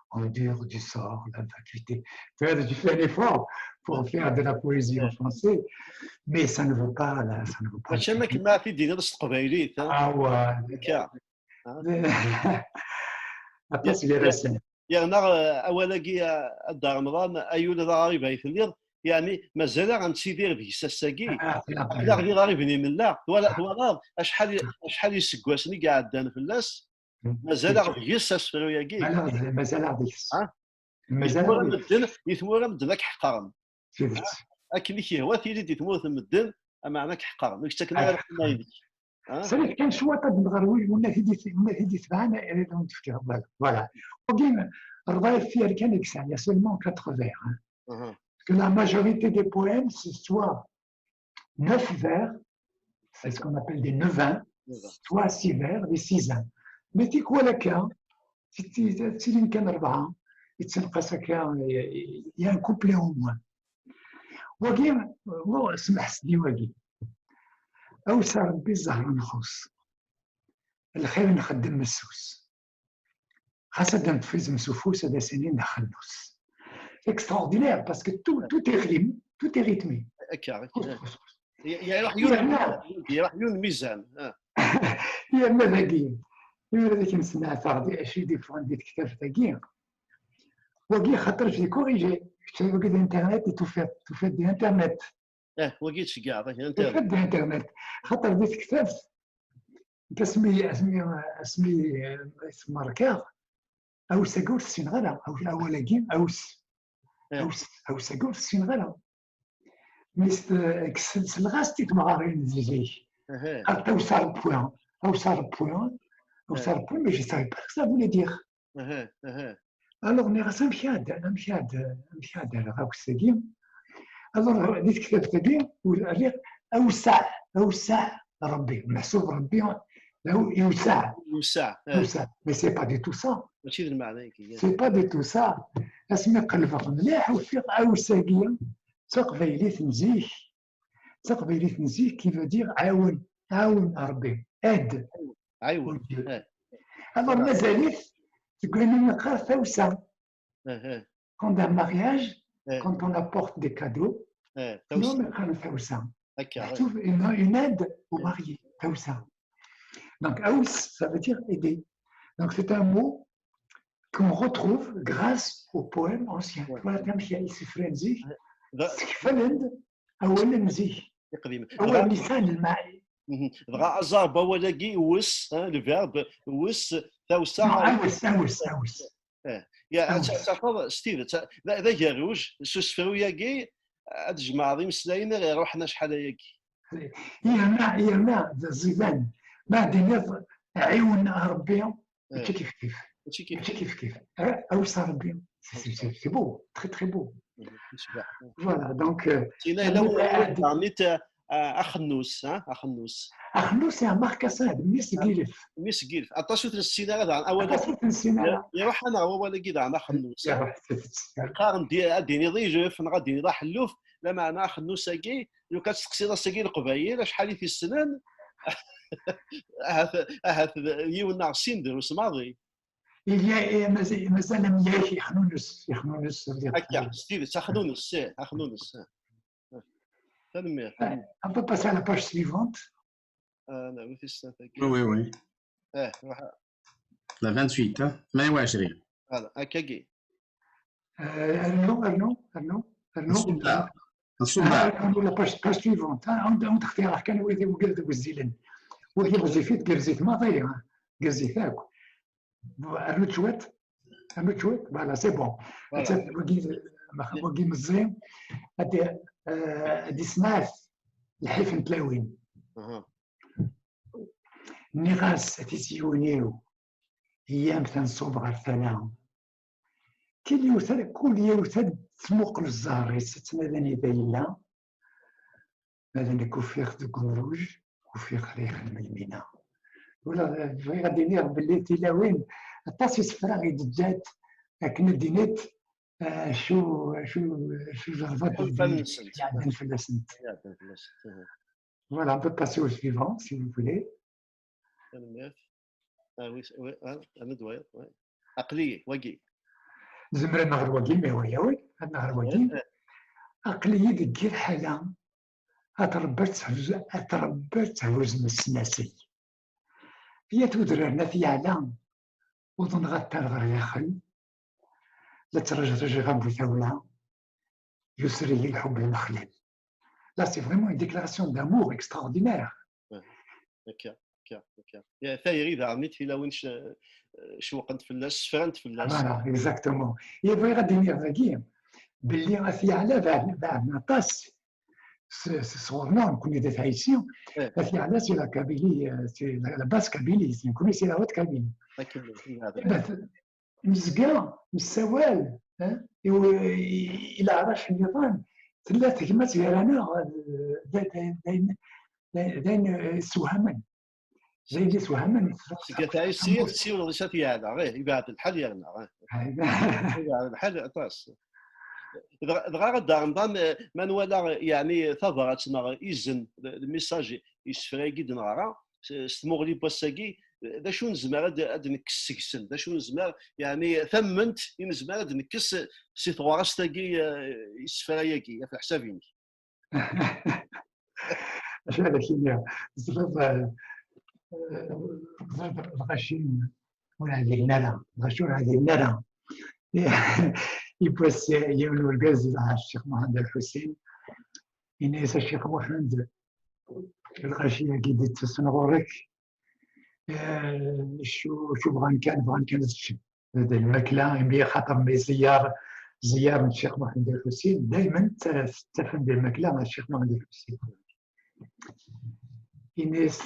endure du sort la vacuité. Tu vois, tu fais un effort pour faire de la poésie en français, mais ça ne vaut pas la, ça ne vaut pas la peine. Mačči am akken ma ad t-id-tiniḍ s teqbaylit, ha? Ah ouais. Akka. Aṭas gar-asen. Yerna, eh, awal-agi, eh, a Dda Remḍan, ayul d aɣrib ay telliḍ, yeɛni mazal-aɣ nettidir deg-s ass-agi. Ah, aql-aɣ d iɣriben imella. Twala-, twalaḍ acḥal, acḥal iseggasen i iɛeddan fell-as, mazal-aɣ deg-s asefru-agi. Mazal-aɣ, mazal-aɣ deg-s. Ha? Mazal-aɣ deg-s. Di tmura medden, di tmura medden ad k-ḥeqren. Tidet. Ha? Akken i k-yehwa tili di tmurt n medden, ameɛna ad k-ḥeqren. Ur k-ttaken ara lḥenna-inek. Sriɣ kan cwiṭ ad nɣer wi-, win i t-id-, win i t-id-itebɛen, ad awen-d-fkeɣ. Voilà. Voilà. Wagi, ṛebɛa tefyar kan i yesɛa, il y a seulement quatre vers, hein. Parce que la majorité des poèmes, c'est soit neuf vers, c'est ce qu'on appelle des neuvains, soit six vers, des sizains. Mais tikwal akka, ttilin kan ṛebɛa, yettenqas akka, il y a un couplet au moins. Wagi, wa, smeḥ sdi wagi. Awsa Rebbi zzher nxuṣ. Lxir nxeddem messus. Xas ad d-neṭṭef izem s ufus, ad as-inin d axennus. Extraordinaire, parce que tout, tout est rime, tout est rythmé. Akka, akka. Xus, xus, xus. Y-, y-, iruḥ yiwen, yerna, iruḥ yiwen lmizan. Ah. Yerna dagi, imir ad k-nesmeɛteɣ di, acu i d-iffɣen di tektabt-agi. Wagi, xaṭer j'ai corrigé. Kečč wagi d internet, i tufiḍ, tufiḍ di internet. Eh, wagi tceggɛeḍ, eh, internet. Tufiḍ di internet. Xaṭer di tektabt, asmi, asmi, asmi, eh, smerkaɣ, awes-agi ur t-ssineɣ ara. Aw-, awal-agi, awes. Eh. Awes, awes-agi ur t-ssineɣ ara. Mi s-, s-, selleɣ-as-t i temɣarin di zik. Aha. Ar tawsa rebwi, awsa rebwi, Awsa Rebbi, mais je savais pas que ça voulait dire. Alors, nniɣ-as, amek ad, amek ad, amek ad rreɣ awes-agi? Alors, di tektabt-agi, rriɣ awsa, awsa Rebbi. Meḥsub Rebbi, d aw-, iwseɛ. Iwseɛ, eh. Iwseɛ. Mais c'est pas du tout ça. Mačči d lmeɛna-agi, eh. C'est pas du tout ça. Asmi qelbeɣ mliḥ, ufiɣ awsa-agi d taqbaylit n zik. D taqbaylit n zik qui veut dire ɛawen, ɛawen Rebbi, aide. Ɛiwen. Eh. Alors, mazal-it deg wayen i neqqar tawsa. Eh, eh. Quand un mariage, eh, quand on apporte des cadeaux, eh, tawsa. Non, mais quand tawsa. Akka, eh. Trouve une, une aide au marié, tawsa. Donc, aws, ça veut dire aider. Donc, c'est un mot qu'on retrouve grâce au poème ancien. Ouais. Voilà, comme il y a ici Frenzy, eh, c'est Frenzy. Awal n zik. Iqdimen. Awal n lisan lmaɛi. Mhm. Dɣa aẓar n wawal-agi, wes, hein, le verbe, wes, tawsa. Non, awes, awes, awes. Eh, ya, awes. Ad tafeḍ, s tidet, d, d agerruj, s usefru-agi, ad tjemɛeḍ imeslayen ara iruḥen acḥal ayagi. Yerna, yerna, d aẓidan. Ma d-tiniḍ, ɛiwen Rebbi, eh, mačči kif kif. Mačči kif kif. Mačči kif kif. Eh, awes Rebbi. C'est, c'est, c'est, c'est beau, très, très beau. Mhm. Voilà, donc, euh, sina yella wawal daɣen, eh, axennus, hein, axennus. Axennus, c'est un marcassin, d mmi-s n yilef. Mmi-s n yilef. Aṭas ur t-nessin ara daɣen. Awal aṭas ur t-nessin ara. Iruḥ-aneɣ wawal-agi daɣen, axennus, hein? Iruḥ, c'est, c'est, qqaren-d ad d-tiniḍ ijef, neɣ ad d-tiniḍ axelluf, lameɛna axennus-agi, lukan ad s-teqsiḍ ass-agi i Leqbayel, acḥal i t-issnen? Ahat, ahat d yiwen neɣ sin drus maḍi. Il y a, eh, mazal, mazal am yak, ixnunes, ixnunes, ça veut dire. Akka, s tidet, axnunes, ih, axnunes, ih. Tanemmirt. Eh, on peut passer à la page suivante. Ah, nɛawed i snat-agi. Oui, oui, oui. Eh, ruḥ. La vingt-huit, hein? ثمانية وعشرين. Voilà, akkagi. Eh, rnu, rnu, rnu, rnu. Nṣubb-aɣ. Nṣubb-aɣ. Ah, rnu la page, page suivante, hein. Ad, ad textireḍ kan wid i wegzilen. Wid i ɣezzifit, gerrzit maḍi, hein. Gerrzit akk. Rnu cwiṭ. Rnu cwiṭ. Voilà, c'est bon. Voilà. Wagi, wagi meẓẓi. Ad, eh, ad isneɛt lḥif n tlawin. Aha. Nniɣ-as a tiziwin-iw, iyyamt ad nṣub ɣer tala. Kul yiwet, kul yiwet ad tmuqel zzher-is, ad tnadi anida yella. Ma d nekk ufiɣ-t deg ugerruj, ufiɣ-t la ixeddem lmina. Ula bɣiɣ ad d-iniɣ belli tilawin, aṭas isefra i d-ǧǧant akken ad d-init, eh, acu, acu, acu ẓerbat iɛeddan fell-asent. Iɛeddan fell-asent, aha. Voilà, on peut passer au suivant, si vous voulez. Tanemmirt. Ah, oui, oui, ah, ad d-wayeḍ, oui. Aql-iyi, wagi. Zemren ad naɣ ɣer wagi, mais oui, oui, ad naɣ ɣer wagi. Eh, eh. Aql-iyi deg yir ḥala, ad trebber tehuz-, ad trebber tehuzem snasel. Yat udrar n At Yeɛla, uḍneɣ attar ɣer daxel, la ttṛajrajeɣ a bu tawla, yusser-iyi lḥubb lmexlal. Là, c'est vraiment une déclaration d'amour extraordinaire. Ouais. Akka, akka, akka. Ya, tayri daɣen i tilawin c-, cewqent fell-as, sefrant fell-as. Voilà, exactement. I bɣiɣ ad d-iniɣ dagi belli At Yeɛla beɛden, beɛden aṭas s-, s-, sɣur-neɣ, nekkni d At Ɛisi. Eh. At Yeɛla, c'est la Kabylie, euh, c'est la, la Basse-Kabylie, c'est, nekkni c'est la Haute-Kabylie. Akken, akken. Nezga nessawal, eh, i, i, i leɛrac nniḍen, tella tegmat gar-aneɣ, eh, d, d, d ayen, d, d ayen, eh, yessewhamen. D ayen yessewhamen. Seg At Ɛisi ad tessiwleḍ i At Yeɛla, eh, yebɛed lḥal yerna, eh. Yebɛed lḥal aṭas. Dɣa, dɣa ad d-aɣenḍan, eh, ma nwala, eh, yeɛni tabrat neɣ izen, le, le message, isefra-agi d-neɣra, s, s tmuɣli n wass-agi, d acu nezmer ad, ad nekkes seg-sen? D acu nezmer, yeɛni, tamment i nezmer ad nekkes si tɣurast-agi, eh, isefra-agi, ɣef leḥsab-inek? Acu ara k-iniɣ? Ẓriɣ, eh, eh, ẓriɣ lɣaci ur ɛdilen ara, lɣaci ur ɛdilen ara. Yiwwas yiwen urgaz iruḥ ɣer Ccix Muḥend Lḥusin, yenna-yas: "A Ccix Muḥend, lɣaci-agi d-ittasen ɣur-k, eh, cu, cu bɣan kan, bɣan kan ad ččen. D lmakla, imi axaṭer mi ẓeyyer, ẓeyyer n Ccix Muḥend Lḥusin, daymen tta-, ttafen-d lmakla ɣer Ccix Muḥend Lḥusin." Ini-as,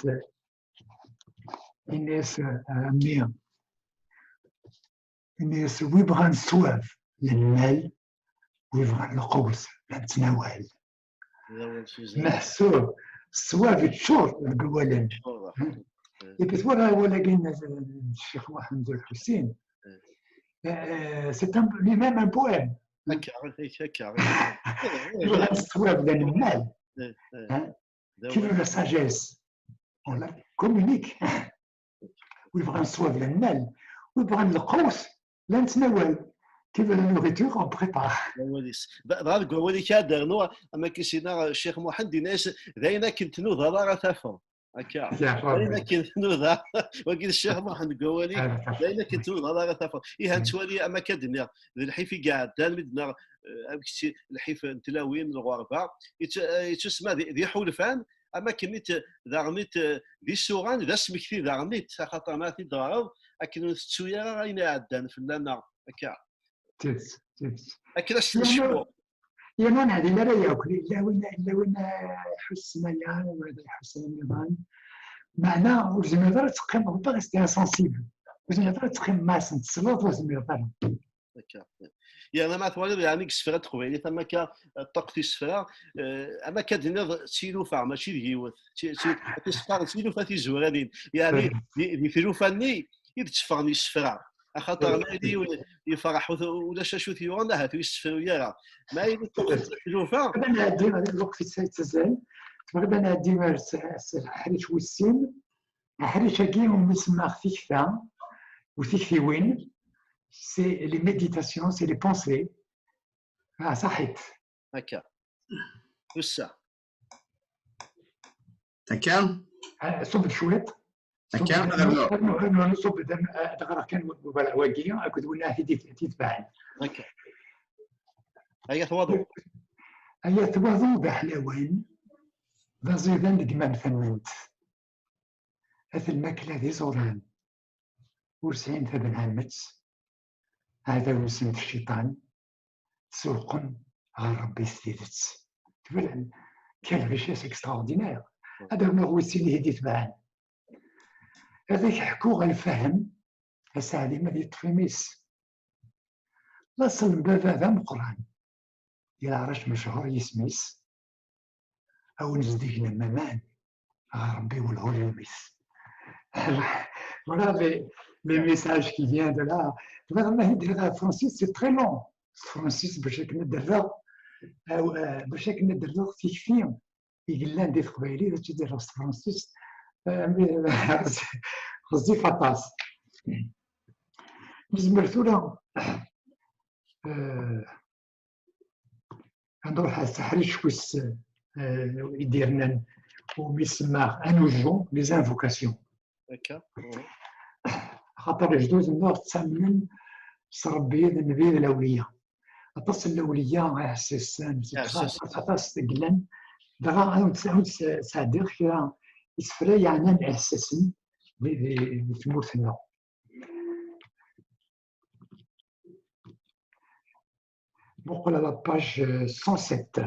Ini-as, a mmi, ini-as, wi bɣan ṣṣwab, lmal, wi bɣan lqewt, la nettnawal. Meḥsub, ṣṣwab yeččur deg wawalen. Ibi twala awal-agi n Ccix Muḥend Lḥusin. C'est un, lui-même un poème. Wi bɣan ṣṣwab, la lmal. Qui veut la sagesse, on la communique. Wi bɣan ṣṣwab, la lmal. Wi bɣan lqewt, la nettnawal. Qui veut la nourriture, on prépare. Dɣa deg wawal-ik ad d-rnuɣ, am akken s-yenna Ccix Muḥend, yenna-as, d ayen akken tnudaḍ ara tafeḍ. Akka. D ayen akken tnudaḍ. Wagi d Ccix Muḥend deg wawal-ik, d ayen akken tnudaḍ ara tafeḍ. Ihi nettwali, am akka d-nniɣ, d lḥif i iɛeddan, mi d-nniɣ, amek, lḥif n tlawin, lɣerba, yettusemma d iḥulfan, am akken daɣen d isuɣan, d asmekti daɣen, axaṭer ma ad t-id-teɣreḍ, akken ur tettu ara ayen iɛeddan fell-aneɣ, akka. Tidet, tidet. Akken ad s-tecfu. Yerna ur neɛdil ara yakk, yella win, yella win iḥussen aya, win iḥussen amiḍan. Meɛna ur tezmireḍ ara ad teqqimeḍ, pas rester insensible. Ur tezmireḍ ara ad teqqimeḍ ma asen-tesleḍ, ur tezmireḍ ara. Yerna ma twaliḍ, yeɛni, deg isefra n teqbaylit, am akka, ṭṭuqet isefra, am akka d-tenniḍ, d tilufa, mačči d yiwet. Tisfar d tilufa tizuranin. Yeɛni, di tlufa-nni i d-tteffɣen isefra. Axaṭer ma yili yiwen yefreḥ, ulac acu t-yuɣen, ahat ur yessefruy ara. Ma yili ṭṭuqet tlufa. Ad nɛeddi ɣer lweqt yettazzal. Tebɣiḍ ad nɛeddi ɣer aḥric wis sin? Aḥric-agi umi semmaɣ tikta u tiktiwin, c'est les méditations, c'est les pensées. Ah, saḥit. Akka. Tusa. Akka? Ah, ṣubb-d cwiṭ. Akka, ad rnuɣ. Rnu, rnu, rnu, ṣubb-d, ad ɣreɣ kan wagi akked winna i d-itebɛen. Akka. Ayat waḍu. Ayat waḍu d aḥlawan, d aẓidan deg yemma-m tament. At lmakla d iẓuran, ur sɛin tabenɛamet, aɛdaw-nsen d cciṭan, sewqen ɣer Ṛebbi s tidet. Twalam, quelle richesse extraordinaire! Ad rnuɣ wis sin i d-itebɛen. Ad ak-ḥkuɣ a lfahem, a Saɛdi ma ad yeṭṭef imi-s. Laṣel n baba d ameqqran, di leɛrac mechuṛ yisem-is, a wen-zeddigen am waman, ɣer Ṛebbi welhu lewmis. Voilà les, les messages qui viennent de là. Tebɣiḍ ma d-rreɣ ɣer Francis, c'est très long. S tefransist bac akken ad d-rreɣ, bac akken ad d-rreɣ tikti i yellan di teqbaylit, ad tt-id-rreɣ s tefransist. Ɣezzif aṭas. Nezmer tura, eh, ad nruḥ ar teḥrict wis, eh, i d-yernan, umi semmaɣ anuju, les invocations. Akka. Axaṭer lejdud-nneɣ ttamnen s Ṛebbi d nnbi d lawliya. Aṭas n lawliya iɛessasen, aṭas, aṭas i yellan. Dɣa ad wen-sɛeddiɣ kra isefra yeɛnan iɛessasen di, di, di tmurt-nneɣ. Muqel à la page cent sept.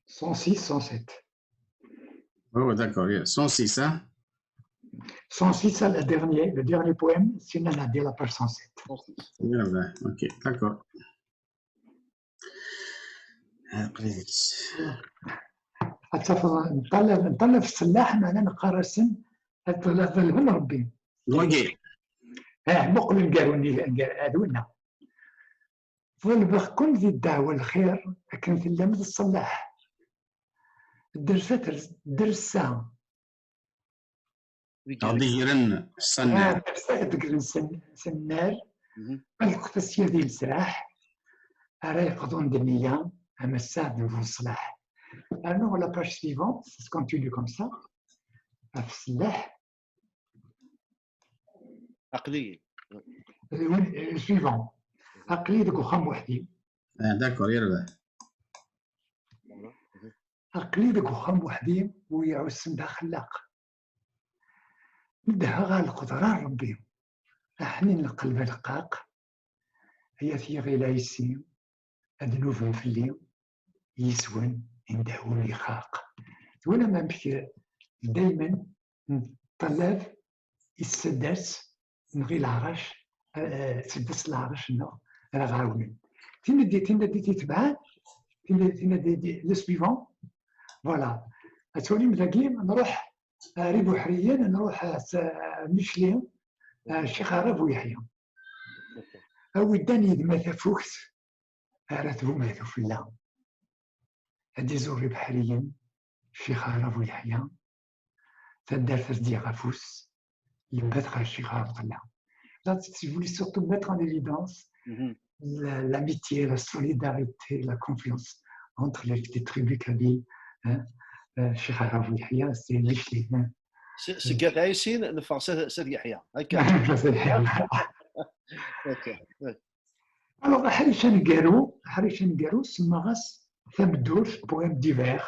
Cent six, cent sept. Oh, d'accord, yeah. Cent six, hein? Cent six, c'est le dernier, le dernier poème, sinon on a dit la page cent sept. Cent six. Yeah, ouais, ok, d'accord. Ad tafeḍ, nṭalab, nṭalab f ssellaḥ, meɛna neqqar-asen ad ḍelben Ṛebbi. Wagi. Ah, muqel ngar-, ngar-, ad winna. Ḍelbeɣ-ken di ddeɛwa lxir akken tellam d ṣṣellaḥ. Dersa, dersa. Ɣ d-igren s annar. Dersa ɣ d-igren s annar. Lqet sya di lesraḥ ara yeqḍun d nniya, ama ssaɛd n bu ṣṣlaḥ. Rnu la page suivante, ça se continue comme ça. Ɣef ssellaḥ. Aql-iyi. Suivant. Aql-iyi deg uxxam weḥd-i. Ah, d'accord, yerbeḥ. Aql-iyi deg uxxam weḥd-i, u iɛussen d axellaq. Nedheɣ ɣer lqedra n Ṛebbi, aḥnin lqelb aleqqaq, ay at yiɣil ɛisi, ad nuben fell-i, yis-wen indehwu yexxaq. Twalam amek daymen ṭṭalab issaddas nɣi leɛrac, eh, issaddas leɛrac-nneɣ ara ɣ-ɛawnen. Tinadit, tinadit itebɛen, tinadit, tinadit, le suivant. Voilà. Ad twalim dagi, nruḥ ar ibuḥriyen, nruḥ ar Micli, ar Ccix Ɛrab Uyeḥya. A wi ddan yid-m a tafukt, ara tbum atu fell-aɣ. Ad iẓur ibeḥriyen, Ccix Ɛrab Uyeḥya, taddart ad s-d-yaɣ afus, yebbat ɣer Ccix Ɛebdella. Là, si vous voulez surtout mettre en évidence la- l'amitié, la solidarité, la confiance entre les, les tribus kabyles, hein, euh, Ccix Ɛrab Uyeḥya, c'est Micli, hein. S- seg At Ɛisin neffeɣ s s At Yeḥya. Akka. Ccix Ɛrab Uyeḥya. Akka. Alors, aḥric aneggaru, aḥric aneggaru, semmaɣ-as tameddurt, poème d'hiver.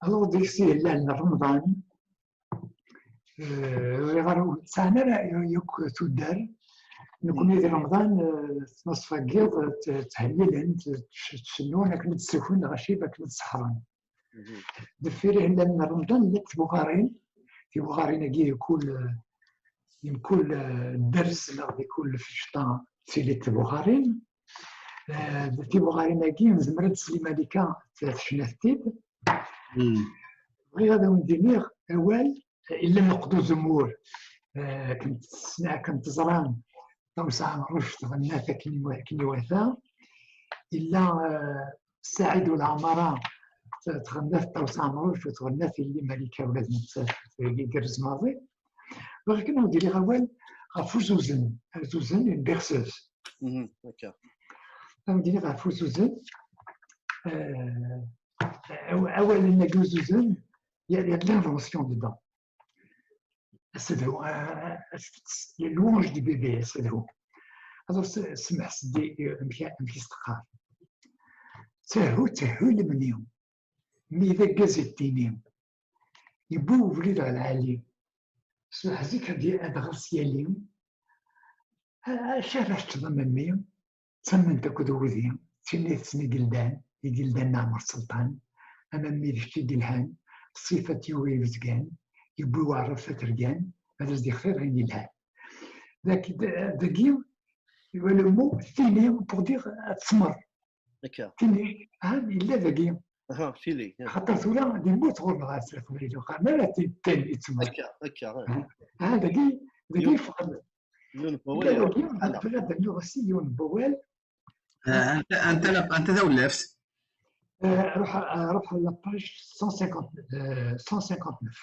Alors, deg-s yellan Remḍan, euh, ẓriɣ ara ur tesɛan ara yakk tuddar. Nekkni di Remḍan, euh, ttnaṣfa n yiḍ, tt- tthellilen, tt- ttcennun akken ad d-ssakin lɣacib, akken ad d-sseḥren. Deffir ihellalen n Remḍan, llant tbuɣarin. Tibuɣarin-agi, mkul, mkul, eh, dderz neɣ di kul ficṭa ttilint tbuɣarin. Eh, tibuɣarin-agi, nezmer ad d-tsel i Malika, t- tecnat-t-id. Bɣiɣ ad awen-d-iniɣ awal, eh, illa meqd uzemmur, eh, akken tesna-, akken teẓram, Ṭawes Ɛemruc tɣenna-t akken iwa- akken iwata. Illa, eh, Saɛid Uleɛmara t- tɣenna-t Ṭawes Ɛemruc u tɣenna-t yelli Malika ula d nettat, tagi igerrez maḍi. Bɣiɣ kan ad d-iliɣ awal ɣef uzuzen, azuzen, une berceuse. Mhm, Akka. Ad d-iliɣ ɣef uzuzen, eh, aw- awalen-agi uzuzen, il y a, il y a de l'invention dedans. Asedhu, euh, les louanges du bébé, asedhu. Alors, s- semḥ s-, di- amek amek i s-teqqar? Ttehhu, ttehhu lemni, mi d aggaz i d-tini, yewwi ubrid ɣer lɛali, s uḥzik ad d- ad ɣer-s yali. A- acu ara teččeḍ a memmi? D tamment akked wudi, d tinniḍt n igeldan, igeldan n Ɛmer Selṭan, ama mmi d kečč i yelhan, ṣṣifa n Yuba ibezgan, yewwi waɛrab tatergan, ad as-d-ixtir ayen yelhan. Dak- d- Dagi, iwa le mot tini pour dire ad tsemmeṛ. Akka. Tini, ha, yella dagi. Aha, tili. Xaṭer tura, d lmut ɣur-neɣ ass n Leqbayel, ur qqaren ara tin, tin i tsemmeṛ. Akka, akka. Ha, dagi, dagi yeffeɣ-d. Yiwen n Dagi, wawal. ad d-nuɣ ass yiwen n wawal. Ah, anta, anta, la- anta tawlaft? Eh, Ruḥ, eh, ruḥ à la page cent cinquante, eh, cent cinquante-neuf.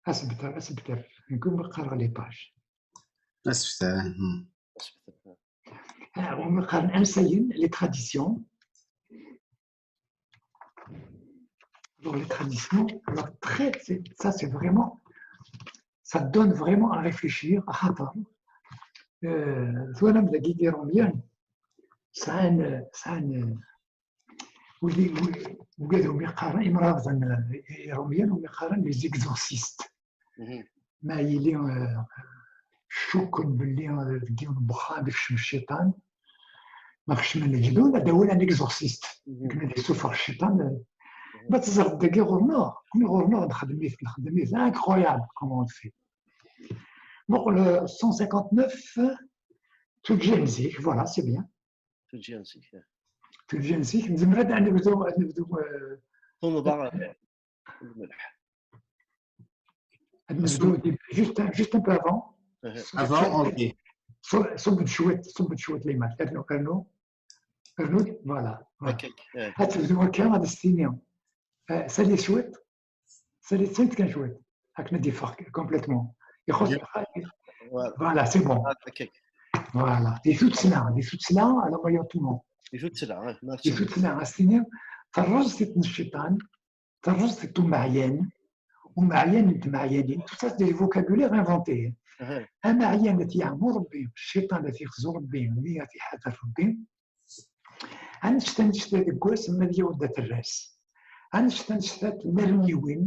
Asebter, asebter. Nekk umi qqareɣ les pages. Asebter. Hmm. Ah, umi qqaren ansayen, les traditions. Alors, les traditions, alors, très, c'est- ça, c'est vraiment, ça donne vraiment à réfléchir, à attendre. Euh, twalam dagi Irumyen, sɛan, sɛan, euh, wigi, wi- wigad umi qqaren, imrabeḍen, euh, Irumyen, umi qqaren les exorcistes. Mhm. Ma yili, euh, cukken belli, euh, deg yiwen n wexxam ikcem cciṭan, ma kecmen lejdud, ad d-awin un exorciste. Mhm. Akken ad yessufeɣ cciṭan, euh, ma teẓreḍ dagi ɣur-neɣ, kuni ɣur-neɣ nxeddem-it, nxeddem-it, incroyable, comment on le fait. Muqel, euh, cent cinquante-neuf, euh, tuǧǧal n zik, voilà, c'est bien. Tuǧǧal n zik. Tuǧǧal n zik, nezmer ad nebdu, ad nebdu, euh, Tunḍa, eh, lmelḥ. ad nebdu, juste, un- juste un peu avant. Eh, Avant, ok. Ṣu- Ṣubb-d cwiṭ, ṣubb-d cwiṭ liman. Rnu, rnu, rnu, voilà. Voilà. Akka. Eh, Ad tebdu akka, ad as-tini. Eh, sali cwiṭ, sali cwiṭ kan cwiṭ. Akken ad d-iffeɣ complètement. Ixuṣ, voilà. Voilà, c'est bon. Ah, Akka. Voilà. Di tuttla, di tuttla, ala ma yotuma. Di tuttla, eh, Di merci. Tuttla, ad as-tini, terreẓt n cciṭan, terreẓt n umeɛyan, umeɛyan n tmeɛyanin, tout ça, c'est des vocabulaires inventés. Eh, Ameɛyan ad t-yeɛmu Rebbi, cciṭan ad t-yexzu Rebbi, mi ad t-iḥader Rebbi. Annect-a, annect-a deg wass, ma d yiwen d aterras. Annect-a, annect-a tmerniwin,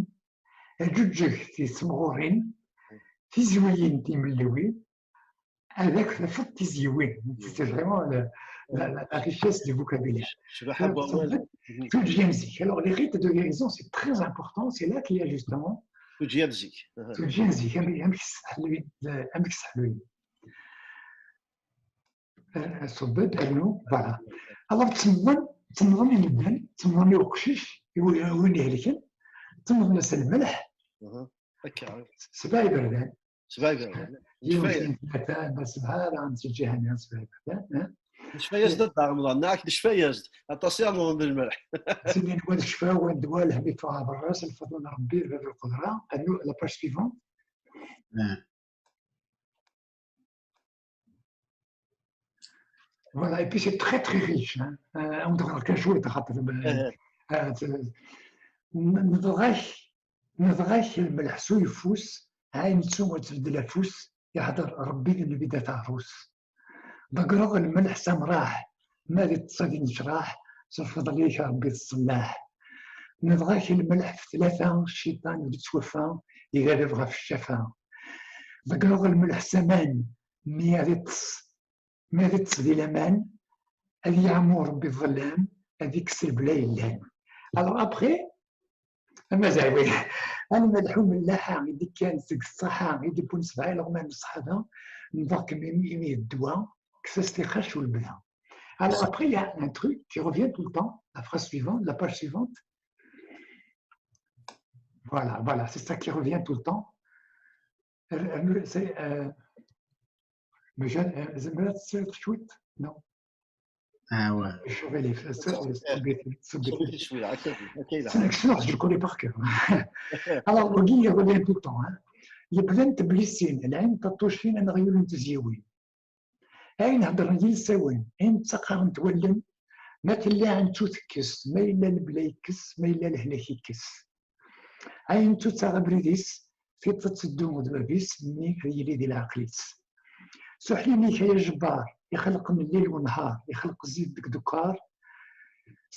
aǧuǧǧeg tisemɣurin, tizwiyin timelliwin, ad ak tafeḍ tizyiwin. C'est vraiment la, la, la, la richesse du vocabulaire. Cbaḥa n wawal. Tuǧǧa n zik. Alors, les rites de guérison, c'est très important. C'est là qu'il y a justement Tuǧǧa n zik. Tuǧǧa n zik. Amek amek sseḥluyen, amek sseḥluyen. Ṣubbed, rnu, voilà. Alors, ttemmḍen, ttemmḍen i medden, ttemmḍen i uqcic, i win ihelken, ttemmḍen-as lmelḥ. Akka. Sebɛa iberdan. Sebɛa iberdan. Yiwen, sin, tlata, ma sebɛa, ara nseǧǧiha-nni sebɛa iberdan. Necfa-yas-d a Dda Remḍan, neɣ necfa-yas-d. Aṭas i rnuɣen d lmelḥ. Sidi n wa d ccfa, wa n ddwa, lhemm iffeɣ ɣer berra, s lfeḍl n Rebbi, d bab lqudra. Rnu la page suivante. Voilà, et puis c'est très très riche. Hein. Euh, on devrait quelque chose de Nedɣa-k, nedɣa-k lmelḥ s uyeffus, ɛin ttu ad tbeddel afus, yeḥder Rebbi di lbida taɛrus. Ḍeggreɣ lmelḥ s amraḥ, ma d iṭṭes ad innecraḥ, s lfeḍl-ik a Rebbi tettṣellaḥ. Nedɣa-k lmelḥ f tlata, cciṭan ur yettwafa, igarreb ɣef ccafa. Ḍeggreɣ lmelḥ s aman, mi ad iṭṭes, mi ad iṭṭes di laman, ad yeɛmu Rebbi ḍellam, ad ikkes lebla yellan. Alors après, amazay, oui, a lmelḥ umelḥaḥa i d-ikkan seg ṣṣaḥa i d-iwwin sebɛa ileɣman n ṣṣḥaba, nedɣa-kem imi d ddwa, kkes-as tixac u lebda. Alors après, il y a un truc qui revient tout le temps, la phrase suivante, la page suivante. Voilà, voilà, c'est ça qui revient tout le temps. Euh, euh, c'est, euh, mais je, euh, je me laisse suite, non. Ah ouais. Je vais les faire. Suite, suite, suite, ok, là. C'est une excellence, je le connais par cœur. Alors, wagi, il revient tout le temps. Hein. Yeqdan teblissin, lɛin taṭṭucin, aneɣyul n tezyiwin. Ayen heddren yilsawen, ayen ttaqqaren wallen, ma tella ɛin ttu tekkes, ma yella lebla yekkes, ma yella lehlak yekkes. Ayen ttu taɣ abrid-is, tiṭ ad teddu d bab-is, mmi ad yili di leɛqel-is. S uḥlil-ik ay ajebbar, ixelqen lleil u nnhar, ixelq zzit deg dekkar,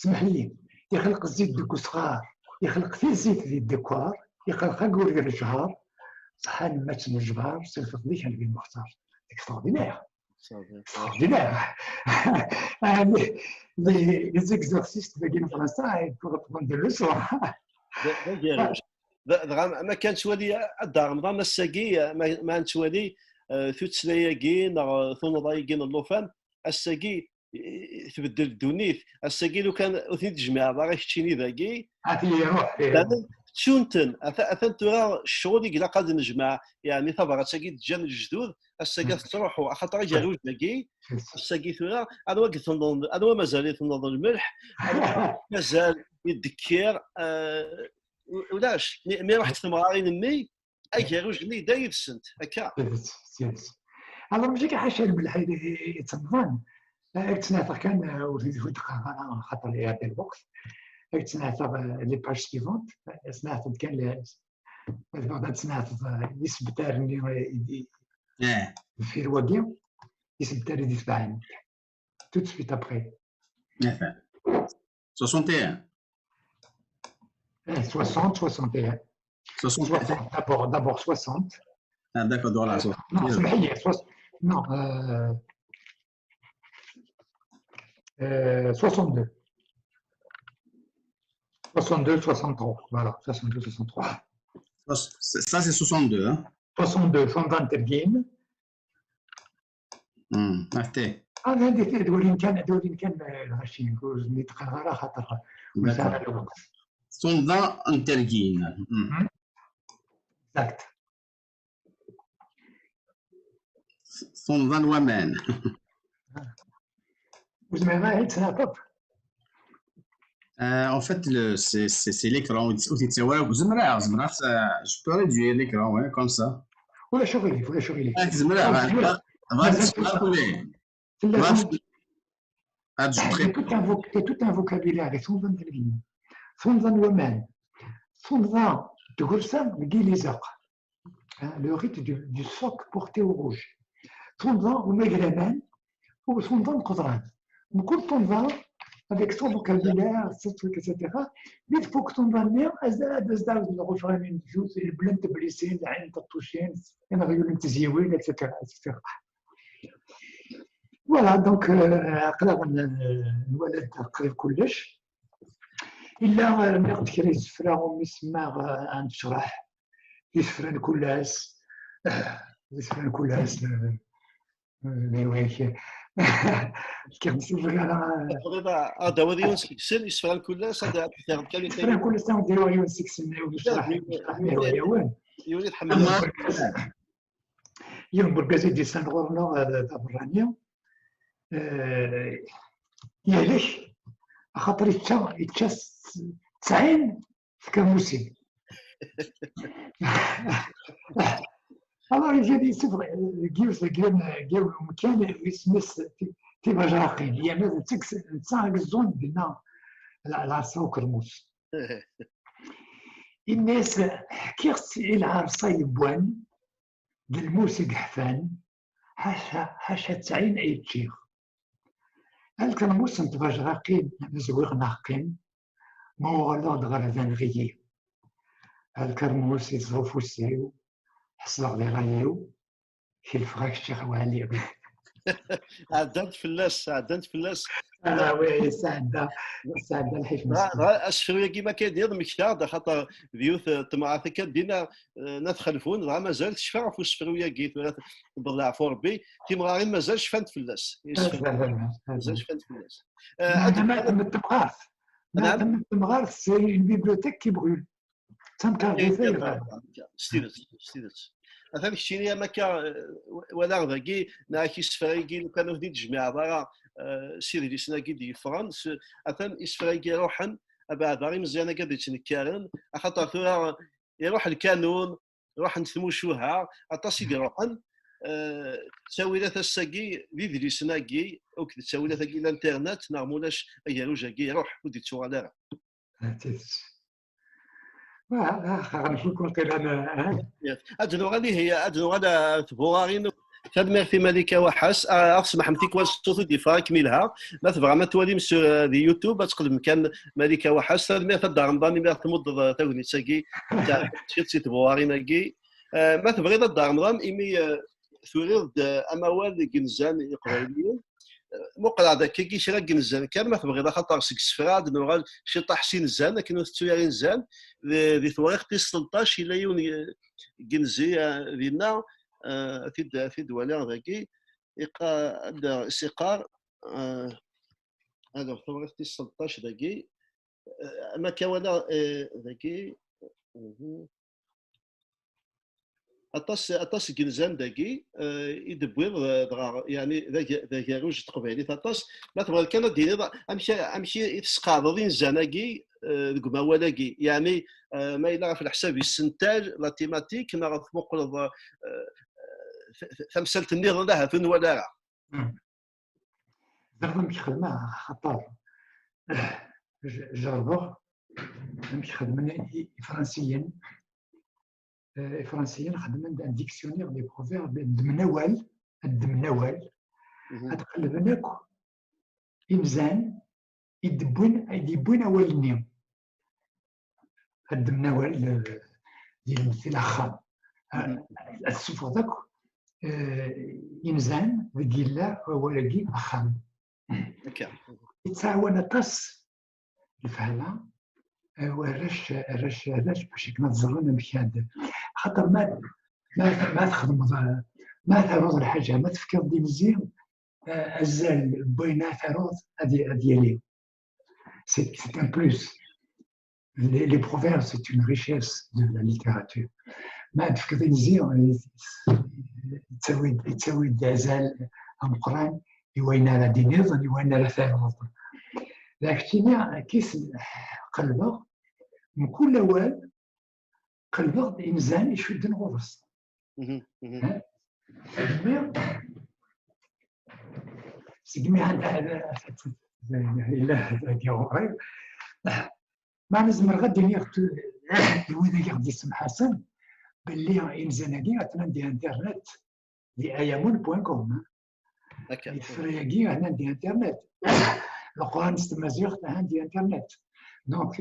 smeḥ-iyi, ixelq zzit deg usɣar, ixelq tizit di ddekkar, ixelq agur di lejhar, ṣeḥḥan mmat n lejbar, s lfeḍl-ik a Nnbi Lmuxtar. Extraordinaire. Extraordinaire. Les, les exercices de Guy François pour apprendre des leçons. Dɣa ma kan nettwali a Dda Remḍan ass-agi, ma nettwali tuttra-agi neɣ tunḍa-agi n llufan, ass-agi tbeddel ddunit. Ass-agi lukan ur ten-id-tejmiɛeḍ ara keččini dagi, ad iruḥ. Ttunt-ten. Atan tura ccɣel i ilaq ad nejmeɛ, yeɛni tabrat-agi d-ǧǧan lejdud, ass-agi ad tettruḥu, axaṭer agerruj-agi, ass-agi tura, anwa i tenḍen, anwa mazal i tenḍen lmelḥ, mazal yeddekkir, ulac. Mi ruḥent temɣarin-nni, agerruj-nni yedda yid-sent, akka. Alors, mačči kan ḥaca lmelḥ i ttemmḍen. Ad ttnateɣ kan, ur t-id-qqareɣ ara, xaṭer iɛedda lweqt. Ad ttnateɣ les pages suivantes, ad ttnateɣ kan, ad ttnateɣ isebtar-nni deffir wagi, isebtar i d-itebɛen. Tout de suite après. Soixante et un. Eh, soixante, soixante et un. Soixante et un. D'abord, d'abord soixante. Ah, d'accord, voilà. Non, c'est non, euh, euh, soixante-deux. Soixante-deux, soixante-trois. Voilà, soixante-deux, soixante-trois. Ça, c'est soixante-deux, hein? Soixante-deux, soixante-deux. Hmm, até. Ah, ad walin kan, ad walin kan lɣaci, ur ten-id-qqareɣ ara xaṭer ur nesɛi ara lweqt. Tunḍa n tergin. Exact. Tunḍa n waman. Ur zmireɣ ara ad tt-neɛṭeb. Euh, en fait, c'est l'écran. Zemreɣ, zemreɣ, je peux réduire l'écran, ouais, comme ça. Ulac aɣilif, ulac aɣilif. Zemreɣ. T'as tout un vocabulaire i tunḍa n telgin. Tunḍa n waman. Tunḍa n tgersa deg yilizaq. Le rite du, du soc porté au rouge. Tunḍa umagraman, u tunḍa n qeḍran. Mkul tunḍa avec son vocabulaire, ses trucs, et cetera. Mi tfuk tunḍa-nni, ad as-d-ɛawdeɣ lɣufran n lǧuz, lebla n teblisin, lɛin n teṭṭucin, ineɣyulen n tezyiwin, et cetera, et cetera. Voilà, donc, aql-aɣ nwala-d qrib kullec. Illa rniɣ-d kra isefra umi semmaɣ, eh, ad necreḥ, isefra n kul ass, eh, isefra n kul ass, eh, eh, d awak. Fkiɣ-d s lbegara. Tebɣiḍ a- ad d-tawiḍ yiwen seg-sen, isefra n kul ass, ad d-tawiḍ kan isefra n kul ass, ad d-yawiɣ yiwen seg-sen, ur necreḥ, ur necreḥ ma ihwa-yawen. Yiwen i tḥemmleḍ. Yiwen n urgaz i d-yessan ɣur-neɣ, eh, d aberrani, eh, yehlek, axaṭer yečča, yečča s tesɛin tkermusin. Alors, iga-d yessufeɣ deg yiwet, deg yiwen, deg yiwen umkan, isem-is ti-, Tibajraqin, yerna d teg-, netta i yeẓẓun dinna lɛ-, lɛerṣa ukermus. Inna-yas: "Ḥkiɣ-tt i lɛerṣa yewwan, d lmus i yeḥfan, ḥaca, ḥaca tesɛin ay ččiɣ. Alkermus n tbajraqin, zwiɣ neɣ qqim, ma uɣaleɣ-d ɣer da nɣiyi. Alkermus iẓẓa ufus-iw, ḥesleɣ di ṛṛay-iw, kelfeɣ-ak ččiɣ wali." Ɛeddant fell-as, ɛeddant fell-as. Ah, oui, yesɛedda, yesɛedda lḥif. Dɣa, dɣa asefru-agi ma akka d-iḍ mektaɣ-d, axaṭer d yiwet, eh, temɣart akka d-inna, eh, n At Xelfun, dɣa mazal tecfa ɣef usefru-agi, tura tewweḍ leɛfu Rebbi, timɣarin mazal cfant fell-as. Mazal cfant fell-as. Eh, ad temɣart. Naɛam. Temɣart, c'est une bibliothèque qui brûle. D tamkarḍit ay bɣiɣ. S tidet, s tidet. Atan keččini am akka, eh, walaɣ dagi, neɣ ak isefra-agi, lukan ur ten-id-tejmiɛeḍ ara, eh, s idlisen-agi d-yeffɣen, s-, atan isefra-agi ruḥen, abeɛda imeẓyan-agi ad d-ittnekkaren, axaṭer tura iruḥ lkanun, ruḥen tmucuha, aṭas i iruḥen, eh, ttawilat ass-agi, d idlisen-agi, akked ttawilat-agi n l'internet, neɣ mulac agerruj-agi iruḥ, ur d-ittuɣal ara. D tidet. Ad nuɣal ihi, ad nuɣal ar tbuɣarin. Tanemmirt i Malika Waḥas. Ah, ad smaḥem tikwal ṣṣut ur d-yeffeɣ akken ilha. Ma tebɣam ad twalim sur, eh, di YouTube, ad tqelbem kan Malika Waḥas. Tanemmirt a Dda Remḍan imi ara tmuddeḍ, eh, tagnit-agi, ta-, si tbuɣarin-agi. Eh, ma tebɣiḍ a Dda Remḍan, imi, eh, turiḍ-d, eh, amawal deg inzan iqbayliyen. Eh, muqleɣ-d akkagi kra n yinzan kan, ma tebɣiḍ, axaṭer seg isefra ad nuɣal ciṭaḥ s inzan, akken ur tettu ara inzan. Di, di tewriqt tis tleṭṭac yella yiwen n yinzi, eh, dinna, eh, ad t-id-, ad t-id-waliɣ dagi, iqa-, ad s-iqqar, eh, alors, tawriqt tis tleṭṭac dagi, eh, ma akka walaɣ, eh, dagi, mhm. Aṭas, aṭas n yinzan dagi, eh, i d-tewwiḍ, eh, dɣa, yeɛni, d ag-, d agerruj n teqbaylit aṭas. Ma tebɣiḍ kan ad d-tiniḍ amek, amek i, i tesqeɛdeḍ inzan-agi, eh, deg umawal-agi? Yeɛni, eh, ma yella ɣef leḥsab isental, la thématique, neɣ tmuqleḍ, eh, t-, t-, tamsalt nniḍen ahat ur nwala ara. Hmm. Ẓriɣ amek xedmeɣ, axaṭer, eh, j-, jerrbeɣ amek xedmen i-, Ifransiyen. Eh, Ifransiyen xedmen-d un dictionnaire des proverbes, ddmen awal, ddmen awal, mhm, ad qellben akk inzan i d-wwin, i d-yewwin awal-nni. Ad ddmen awal, eh, di lemtel axxam. Mhm. Ad tessufɣeḍ akk, eh, inzan deg yella wawal-agi axxam. Akka. Yettɛawan aṭas lefhama, eh, warrac, arrac, arrac, bac akken ad ẓren amek ad, xaṭer ma, ma, ma txedmeḍ, eh, ma taruḍ lḥaǧa, ma tefkiḍ-d inzi, eh, azal n wayen ara taruḍ ad, ad yali. C'est, c'est un plus. Les, les proverbes, c'est une richesse de la littérature. Ma tefkiḍ inzi, yettawi-d, yettawi-d azal ameqqran i wayen ara d-tiniḍ, i wayen ara taruḍ. D keččini, kis qelbeɣ, mkul awal, qelbeɣ-d inzan icudden ɣur-s. Mhm, mhm. Segmi, segmi ad, ad, ad, ad, yella dagi ɣur-i. Ma nezmer ad d-iniɣ tu-, i wid i ɣ-d-yessemḥasen belli inzan-agi atnan di internet, di ayamun point com. Akka. Isefra-agi atnan di internet. Leqran s tmaziɣt ahan di internet. Donc,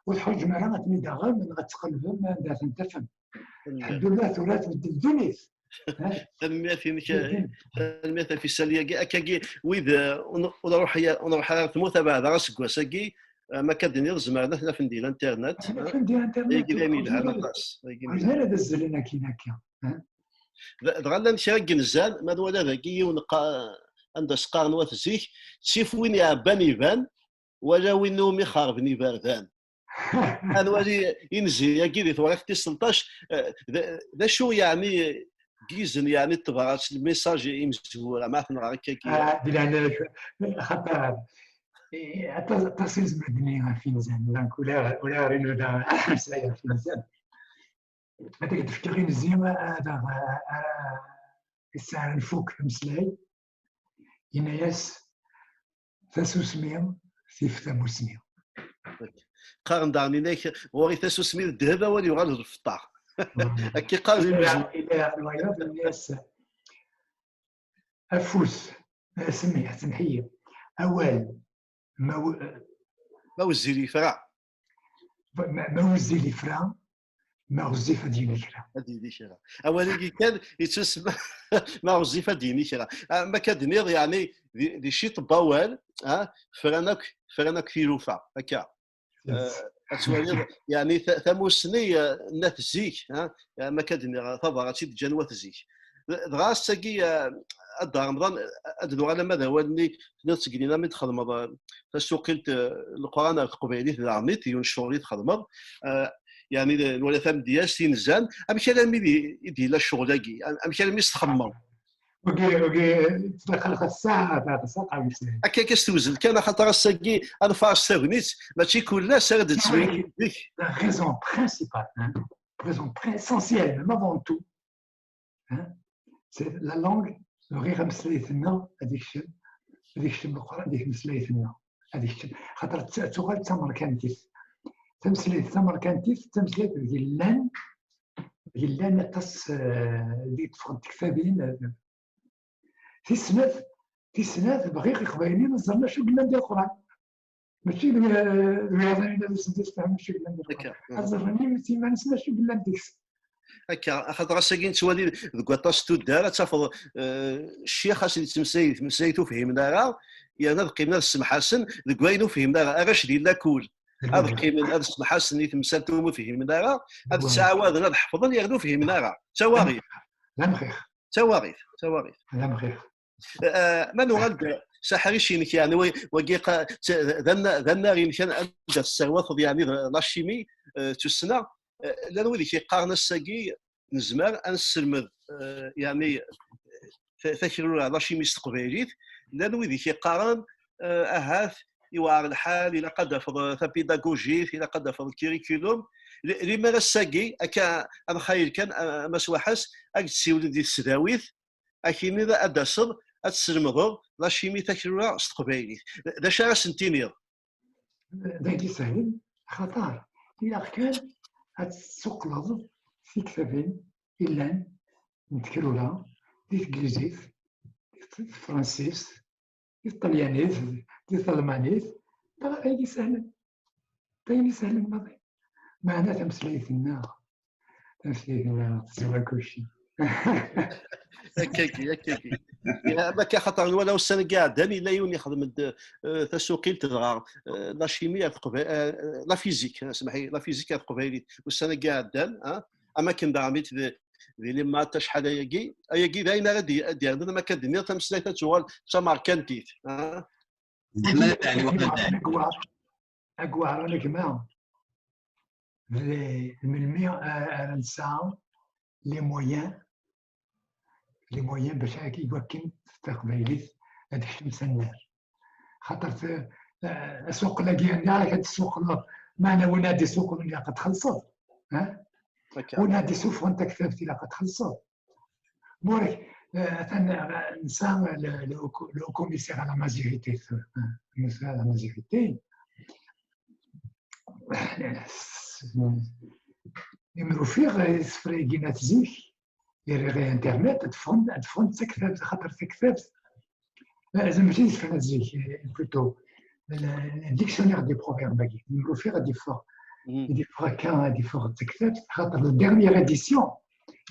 ur tḥuǧem ara ad ten-id-taɣem neɣ ad tqelbem anda ad ten-tafem. Alḥemdullah, tura tbeddel ddunit. Tanemmirt-inek, tanemmirt ɣef yisali-agi. Akkagi, wid, eh, ur n-, ur nruḥ ya-, ur nruḥ ara ɣer tmurt abeɛda aseggas-agi, Ma akka d-tiniḍ, zemren ad ten-afen di l'internet. Ad ten-afen di internet. Ayagi d ayen yelhan aṭas. Ayagi d ayen yelhan. Ad azzlen akkin akka. Dɣa llan kra n yinzan, ma nwala dagi yiwen anda s-qqaren wat zik, ttif win iɛebban iban, wala win umi xerben iberdan. Ad nwali inzi-agi di tewriqt tis tleṭṭac, eh, d, d acu yeɛni gizen yeɛni ṭṭebɛat, lmessage imezwura, ma tenɣa akka-agi. Ah, di leɛnaya-k, xaṭer, eh, aṭas, aṭas i zemreɣ ad d-iniɣ ɣef inzan, donc ula, ula ɣer inuda ameslay ɣef inzan. Ad ak-d-fkeɣ inzi ara, ara, ara yesɛan fuk ameslay, yenna-yas, tasusmi tif tamusni. Qqaren daɣen inak, ɣur-i tasusmi d ddheb, awal yuɣal d lfeṭṭa. Akka i qqaren imezwura. Ila, ila, ila, ila, afus, eh, semmiḥ, semḥ-iyi. Awal, ma w-, ma wezzil yefra. Ma, ma wezzil yefra, ma ɣezzif ad yini kra. Ad yini kra. Awal-agi kan yettusemma ma ɣezzif ad yini kra. Ah, ma akka d-nniḍ, yeɛni, di, di ciṭ n wawal, ah, fran akk, fran akk tilufa, akka. Eh, ad twaliḍ, yeɛni, ta-, tamusni, eh, n at zik, eh, eh, ma akka d-nniɣ, tabrat i d-ǧǧan wat zik. D-, dɣa ass-agi, eh, a Dda Remḍan, eh, ad nuɣal ama d awal-nni, tenniḍ seg dinna mi d-txedmeḍ, eh, tasuqilt, eh, Leqran ar teqbaylit daɣen, yiwen ccɣel i txedmeḍ, eh, yeɛni, nwala tamedyazt, inzan, amek alammi d-, i d-yella ccɣel-agi? Am-, amek alammi s-txemmeḍ? Wagi, wagi, ttdaxxaleɣ ɣef ssaɛa, ɣef ssaɛa, ɣef ssaɛa. Akka, akka s tewzel kan, axaṭer ass-agi ad nfaṛes tagnit, mačči kul ass ara d-nettwali zik. La raison principale, hein, raison prin-, essentielle, même avant tout, hein, c'est la langue, bɣiɣ ameslayt-nneɣ ad ikcem, ad ikcem Leqran di tmeslayt-nneɣ, ad ikcem, xaṭer t-, tuɣal d tamerkantit. Tameslayt tamerkantit, d tameslayt deg llan, deg llan aṭas, eh, deg teffɣent tektabin, eh, Tis snat, tis snat, bɣiɣ Iqbayliyen ad ẓren acu yellan di Leqran. Mačči d, d wiyaḍ-nni ad asen-d-isfehmen acu yellan di Leqran. Akka, mm. Ad ẓren i iman-nsen acu yellan deg-s. Akka, axaṭer ass-agi nettwali deg waṭas n tuddar, ad tafeḍ, eh, ccix, ass yettmeslay, yettmeslay ur fhimen ara, yerna ad qqimen ad ssemḥasen deg wayen ur fhimen ara. Arrac di lakul, ad qqimen ad ssemḥasen i temsalt ur fhimen ara, ad ttɛawaden ad ḥefḍen yerna ur fhimen ara. D tawaɣit. D amxix. D tawaɣit, d tawaɣit. D amxix. Eh, ma nuɣal-d s aḥric-inek, yeɛni, wa-, wagi qa-, t-, d anna-, d annar-inek an-, anda tesserwateḍ, yeɛni, d la chimie, eh, d tussna. Eh, llan wid i k-yeqqaren ass-agi nezmer ad nesselmed, eh, yeɛni, ta-, takrura, la chimie s teqbaylit. Llan wid i k-yeqqaren, eh, ahat iwɛer lḥal, ilaq ad d-tafeḍ, eh, tapidagujit, ilaq ad d-tafeḍ curriculum. Li-, limer ass-agi, akka, a Mxayel kan, a, a Mass Waḥas, ad k-d-ssiwlen di tesdawit, ad k-iniḍ ad d-taseḍ, ad teslemdeḍ la chimie, takrura s teqbaylit. D acu ara sen-tiniḍ? Dagi sehlen, xaṭer ilaq kan ad tessuqleḍ tiktabin illan n tekrura di teglizit, di tefransist, di tṭelyanit, di talmanit, dɣa tagi sehlen. D ayen isehlen maḍi. Meɛna tameslayt-nneɣ, tameslayt-nneɣ tezwar kulci. Akkagi, akkagi. Ya, am akka, xaṭer nwala ussan-agi iɛeddan, yella yiwen yexdem-d, eh, tasuqilt dɣa, eh, la chimie ar teqba-, eh, la physique, eh, semḥ-iyi, la physique ar teqbaylit. Ussan-agi iɛeddan, ah, am akken daɣen di, di Limmat acḥal ayagi, ayagi d ayen ara d-, ad d-yerren, am akka d-nniɣ, tameslayt ad tuɣal d tamerkantit, ah. Zemren ad ɛni waqila d ayen. Agwar anegma d melmi ara nesɛa les moyens, les moyens bac akka i wakken taqbaylit ad tekcem s annar. Xaṭer t-, eh, asuqel-agi anda ara k-d-tessuqleḍ, meɛna win ad d-isuqlen ilaq ad txellṣeḍ, eh? Win ad d-isuffɣen taktabt ilaq ad txellṣeḍ. Burek, eh, atan, eh, nesɛa le, le haut co-, le haut commissaire à la majorité, eh, commissaire à la majorité. Imrufiɣ, eh, isefra-agi n at zik, iriɣ i internet, ad ffɣen, ad ffɣen d taktabt, xaṭer taktabt, eh, zemret i isefra n at zik, eh, plutôt, le, le dictionnaire des proverbes-agi, imrufiɣ ad iffeɣ, ad iffeɣ akka, ad iffeɣ d taktabt, xaṭer la dernière édition,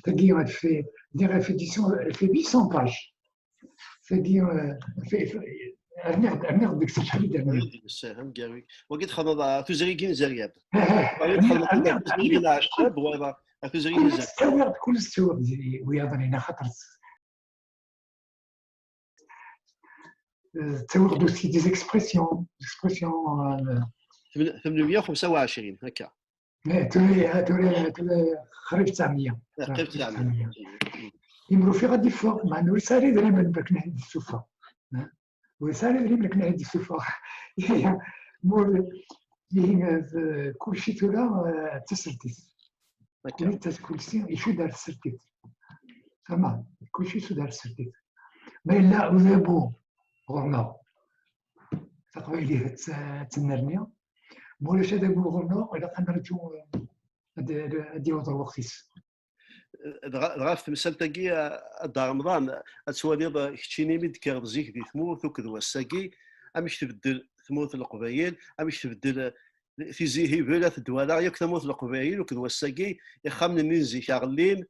tagi, elle fait, je dirais, elle fait dix ans, elle fait huit cents pages. Tagi, euh, elle fait, Rniɣ-d, rniɣ-d deg-s acḥal i d-rniɣ. Wagi txedmeḍ, ah, tuzrigin n Zeryab. Wagi txedmeḍ tuzrigin n Ɛeccab, wala, ah, tuzrigin n Zeryab. Kullec ttawiɣ-d, kullec ttawiɣ-d wiyaḍ-nni, xaṭer ttawiɣ-d aussi des expressions, des expressions, euh, Tmen-, tmenmeyya u xemsa u ɛecrin, akka. Eh, tura, tura, tura, qrib tesɛemya. Eh, qrib tesɛemya. Imru fiɣ ad d-iffeɣ, meɛna ur yesɛi ara idrimen bakken ad d-isuffeɣ. Eh, ur yesɛi ara idrimen akken ad d-isuffeɣ. Mur, ihi, eh, kulci tura, eh, d tasertit. Kulci, kulci icudd ar tsertit. Sama, kulci icudd ar tsertit. Ma yella udabu ɣur-neɣ, taqbaylit ad tt-, ad tennerni. Ma ulac adabu ɣur-neɣ, ilaq ad nerǧu, eh, ad, ad, ad yaweḍ lweqt-is. Dɣa, dɣa ɣef temsalt-agi, a, a Dda Remḍan, ad twaliḍ, eh, keččini mi d-tekkreḍ zik di tmurt, akked wass-agi, amek tbeddel tmurt n Leqbayel, amek tbeddel, eh, Tizi Hibel, At Dwala, yakk tamurt n Leqbayel, akked wass-agi, ixxamen-nni n zik ɣellin,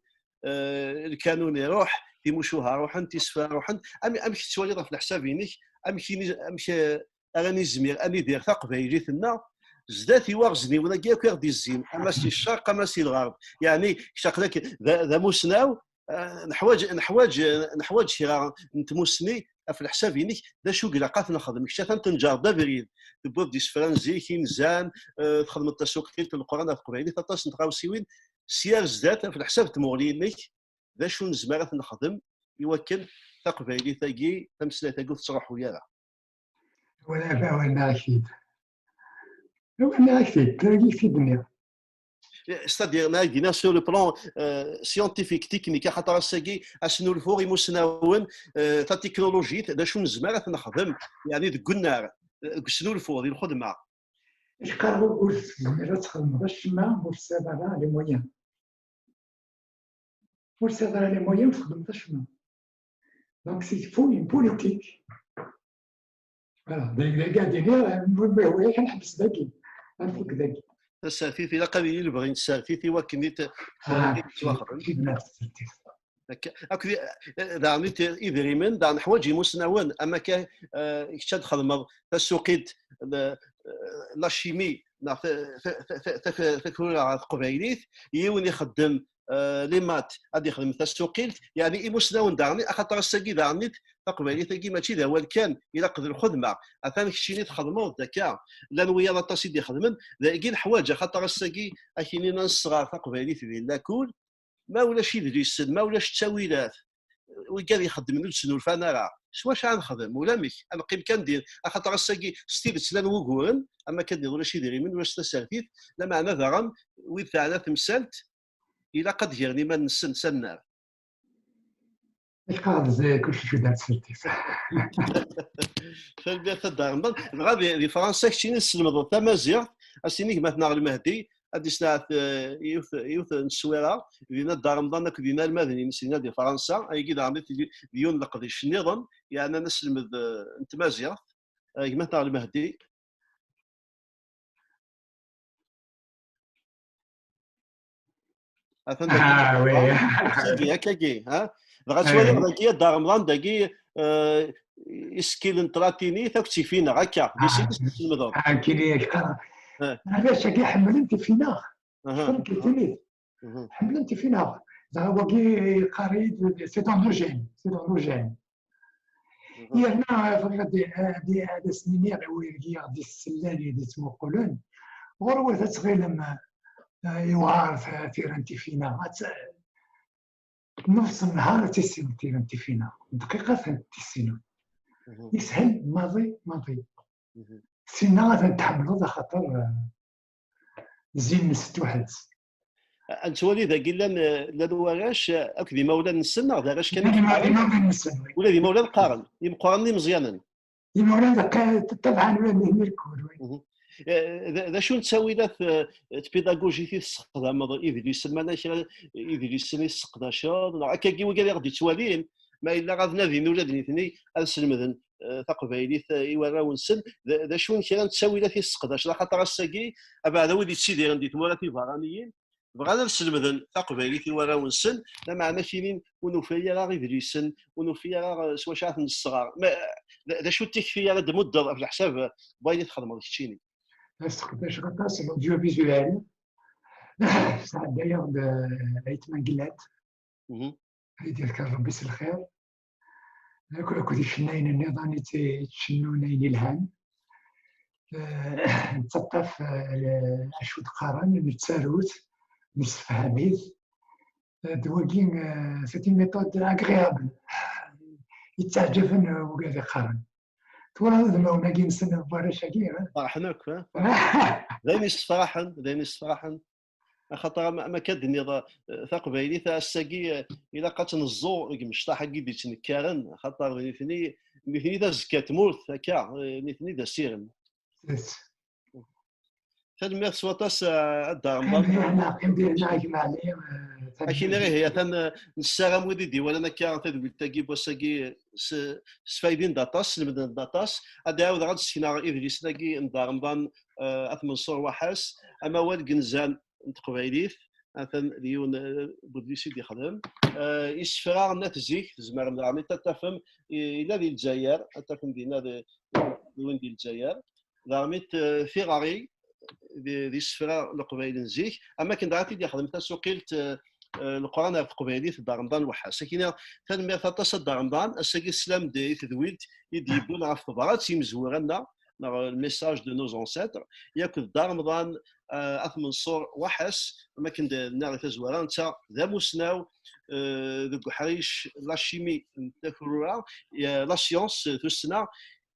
eh, lkanun iruḥ, timucuha ruḥent, isefra ruḥent. Am-, amek tettwaliḍ ɣef leḥsab-inek? Amek ini-, amek, eh, ara nizmir ad nidir taqbaylit-nneɣ zdat iwaɣezniwen-agi akk i ɣ-d-izzin, ama si ccerq, ama si lɣerb? Yeɛni, kečč aql-ak d, d amusnaw, eh, neḥwaǧ, neḥwaǧ, neḥwaǧ kra n tmussni ɣef leḥsab-inek, d acu i ilaq ad t-nexdem? Kečč atan tenǧer-d abrid, tewwiḍ-d isefra n zik, inzan, eh, txedmeḍ tasuqilt n Leqran ɣer teqbaylit, aṭas n tɣawsiwin, sya ar zdat, ɣef leḥsab n tmuɣli-inek, d acu nezmer ad t-nexdem i wakken taqbaylit-agi, tameslayt-agi ur tettruḥu ara? Wala, wala, ak-t-id. Wala, ak-t-id, ak-t-id-nniɣ. C'est-à-dire, ma ak-d-iniɣ sur le plan, euh, scientifique, technique, axaṭer ass-agi, asnulfu, imusnawen, euh, tatiknulujit, d acu nezmer ad t-nexdem, yeɛni deg unnar, euh, deg usnulfu, di lxedma. Qqareɣ ur, ur tezmir ad txedmeḍ acemma ur tesɛiḍ ara les moyens. Ur tesɛiḍ ara les moyens ur txeddmeḍ acemma. Donc, c'est fou, une politique. Voilà, d, d, d, d, d, ma hwayeɣ ad nḥebbes dagi, ad nfuk dagi. Tasertit, ilaq ad yili lebɣi n tsertit i wakken i t-, Ah, i tettwaxdem. Mačči d nafs tsertit. Akka, akked i-, daɣen i t-, idrimen, daɣen neḥwaǧ imusnawen, am akka, eh, kečč ad txedmeḍ tasuqilt, la, eh, la chimie, neɣ ta-, ta-, ta-, ta-, ta-, takrura ɣer teqbaylit, yiwen ixeddem, eh, les maths, ad ixdem tasuqilt, yeɛni imusnawen daɣen, axaṭer ass-agi daɣen taqbaylit-agi mačči d awal kan, ilaq d lxedma. Atan keččini txedmeḍ-d akka, llan wiyaḍ aṭas i d-ixedmen, dagi neḥwaǧ, axaṭer ass-agi, akinin ad nesɣer taqbaylit di lakul, ma ulac idlisen, ma ulac ttawilat, wigad ixeddmen ur d-snulfan ara, s wacu ara nexdem? Ulamek, ad neqqim kan din, axaṭer ass-agi s tidet llan wuguren, am akka d-nniḍ ulac idrimen, ulac tasertit, lameɛna daɣen wid teɛna temsalt, ilaq ad d-gren iman-nsen s annar. Ilaq ad d-, kullec icudd ar tsertit. Tanemmirt a Dda Remḍan. Dɣa di, di Fransa, keččini teslemdeḍ tamaziɣt, ass-nni gma-tneɣ Lmehdi, ad d-isneɛt, eh, yiwet, yiwet n tteswira, dinna Dda Remḍan akked inelmaden-ines dinna di Fransa, ayagi daɣen d, d yiwen n leqdic nniḍen, yeɛnan aselmed, eh, n tmaziɣt, eh, gma-tneɣ Lmehdi. Atan dagi, ah, oui. Akkagi, akkagi, ha? Dɣa, ah, twaliḍ oui, dagi, a Dda Remḍan, dagi, eh, isekkilen n tlatinit, akk d tifineɣ, akka, di sin i s-teslemdeḍ. Ah, kini, ah. Arrac-agi ḥemmlen tifineɣ. Aha. Ḥemmlen tifineɣ. Ḥemmlen tifineɣ. Dɣa wagi yeqqar-iyi-d, c'est dans le gène, c'est dans le gène. Yerna bɣiɣ ad, ad, ad as-niniɣ i wigi i ɣ-d-isellen, i d-ittmuqulen, ɣur-wat ad tɣilem, eh, yewɛer t-, tira n tifineɣ. Ad tt-, nofs nnhar ad tissinem tira n tifineɣ, dqiqa ad tent-tissinem. Yeshel maḍi, maḍi. Sinna ad tent-tḥemmleḍ axaṭer, eh, zzin-nnes tuḥedt. Ad nettwali dagi llan, llan warrac akked imawlan-nsen, neɣ d arrac kan i qqaren? Imawlan-nsen, oui. Ula d imawlan qqaren, imeqqranen imeẓyanen. Imawlan tabɛan ula d nehni lkul, oui. Eh, d, d acu n ttawilat, eh, n tpidagujit i tessexdameḍ, idlisen, ma llan kra idlisen i tesseqdaceḍ, neɣ akkagi wigad i ɣ-d-ittwalin, ma yella ad nadin ula d nitni ad slemden, eh, taqbaylit, eh, i warraw-nsen. D, d acu n kra n ttawilat i tesseqdaceḍ? Axaṭer ass-agi, abeɛda wid yettidiren di tmura tiberraniyin, Bɣan ad slemden taqbaylit i warraw-nsen, lameɛna kinin ur nufi ara idlisen, ur nufi ara, eh, s wacu ara ten-nesɣer. Ma, d, d acu n tikti ara d-tmuddeḍ ɣef leḥsab, eh, n wayen i txedmeḍ keččini? Sseqdaceɣ aṭas l'audiovisuel. Sɛeddayeɣ-d, eh, ayetma n Gellad. Mhm. Ad d-yerr Rebbi s lxir. Ak-, akked icennayen nniḍen i tt-, i yettcennun ayen ilhan. Eh, nettaṭṭaf, eh, acu d-qqaren, nettaru-t, nessefham-it. Eh, d wagi, eh, c'est une méthode agréable. Yettaɛǧaben, eh, wigad iqqaren. Twalaḍ udmawen-agi-nsen, warrac-agi, eh? Ferḥen akk, eh? D ayen yessefraḥen, d ayen yessefraḥen. Axaṭer ama, ama akka d-tenniḍ, eh, taqbaylit ass-agi, eh, ilaq ad tt-neẓẓu deg imecṭaḥ-agi d-yettnekkaren, axaṭer d nitni, nitni d azekka n tmurt, akka, eh, nitni d asirem. Yes. Tanemmirt s waṭas, eh, a Dda Remḍan. Qim dina, qim dina, a gma Ɛli, eh, tanemmirt. Akin ihi, atan, eh, nessaram wid i d-iwalan akka tadwilt-agi n wass-agi s-, sfayden-d aṭas, slemden-d aṭas. Ad d-ɛawdeɣ ad d-sekneɣ idlisen-agi n Dda Remḍan, eh, At Menṣur Waḥas, amawal deg inzan n teqbaylit, atan d yiwen, eh, n wedlis i d-yexdem. Eh, isefra n at zik, tzemrem daɣen ad t-tafem, i-, yella di Lezzayer, ad t-tafem dinna di, di win di Lezzayer. Daɣen, eh, tiɣri di, di isefra n Leqbayel n zik, am akken daɣen i t-id-yexdem tasuqilt, eh, eh, Leqran ɣer teqbaylit, Dda Remḍan Waḥas. Akin, tanemmirt aṭas a Dda Remḍan, ass-agi teslam-d i tedwilt i d-yewwin ɣef tebrat imezwura-nneɣ, neɣ le message de nos ancêtres, yakk d Dda Remḍan, eh, At Menṣur Waḥas, am akken d-, nniɣ di tazwara, netta d amusnaw, eh, deg uḥric la chimie n takrura, eh, la science, tussna,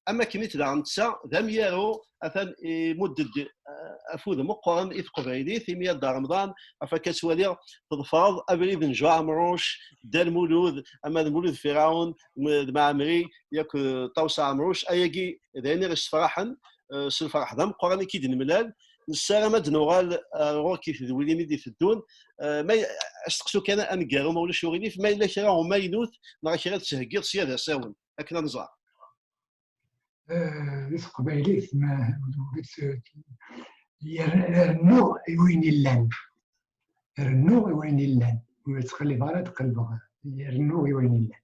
am akken i daɣen netta d amyaru, atan imudd-d, eh, afud meqqren i teqbaylit, imi a Dda Remḍan, ɣef akka ttwaliɣ, tḍefreḍ abrid n Jean Amrouche, Dda Lmulud, ama d Mulud Firaun, m-, d Mɛemmri, yakk, eh, Ṭawes Ɛemruc, ayagi d ayen i ɣ-yessefraḥen, eh, s lferḥ d ameqqran i k-id-nemlal. Nessaram ad d-nuɣal, eh, ɣur-k i tedwilin i d-iteddun. Eh, ma y-, asteqsu kan aneggaru, ma ulac uɣilif, ma yella kra umaynut neɣ kra tettheggiḍ sya d asawen, akken ad nẓer. Eh, di teqbaylit, ma, ur tt-, yer-, rnuɣ i wayen illan. Rnuɣ i wayen illan. Ur ttqellib ara ad qelbeɣ. Rnuɣ i wayen illan.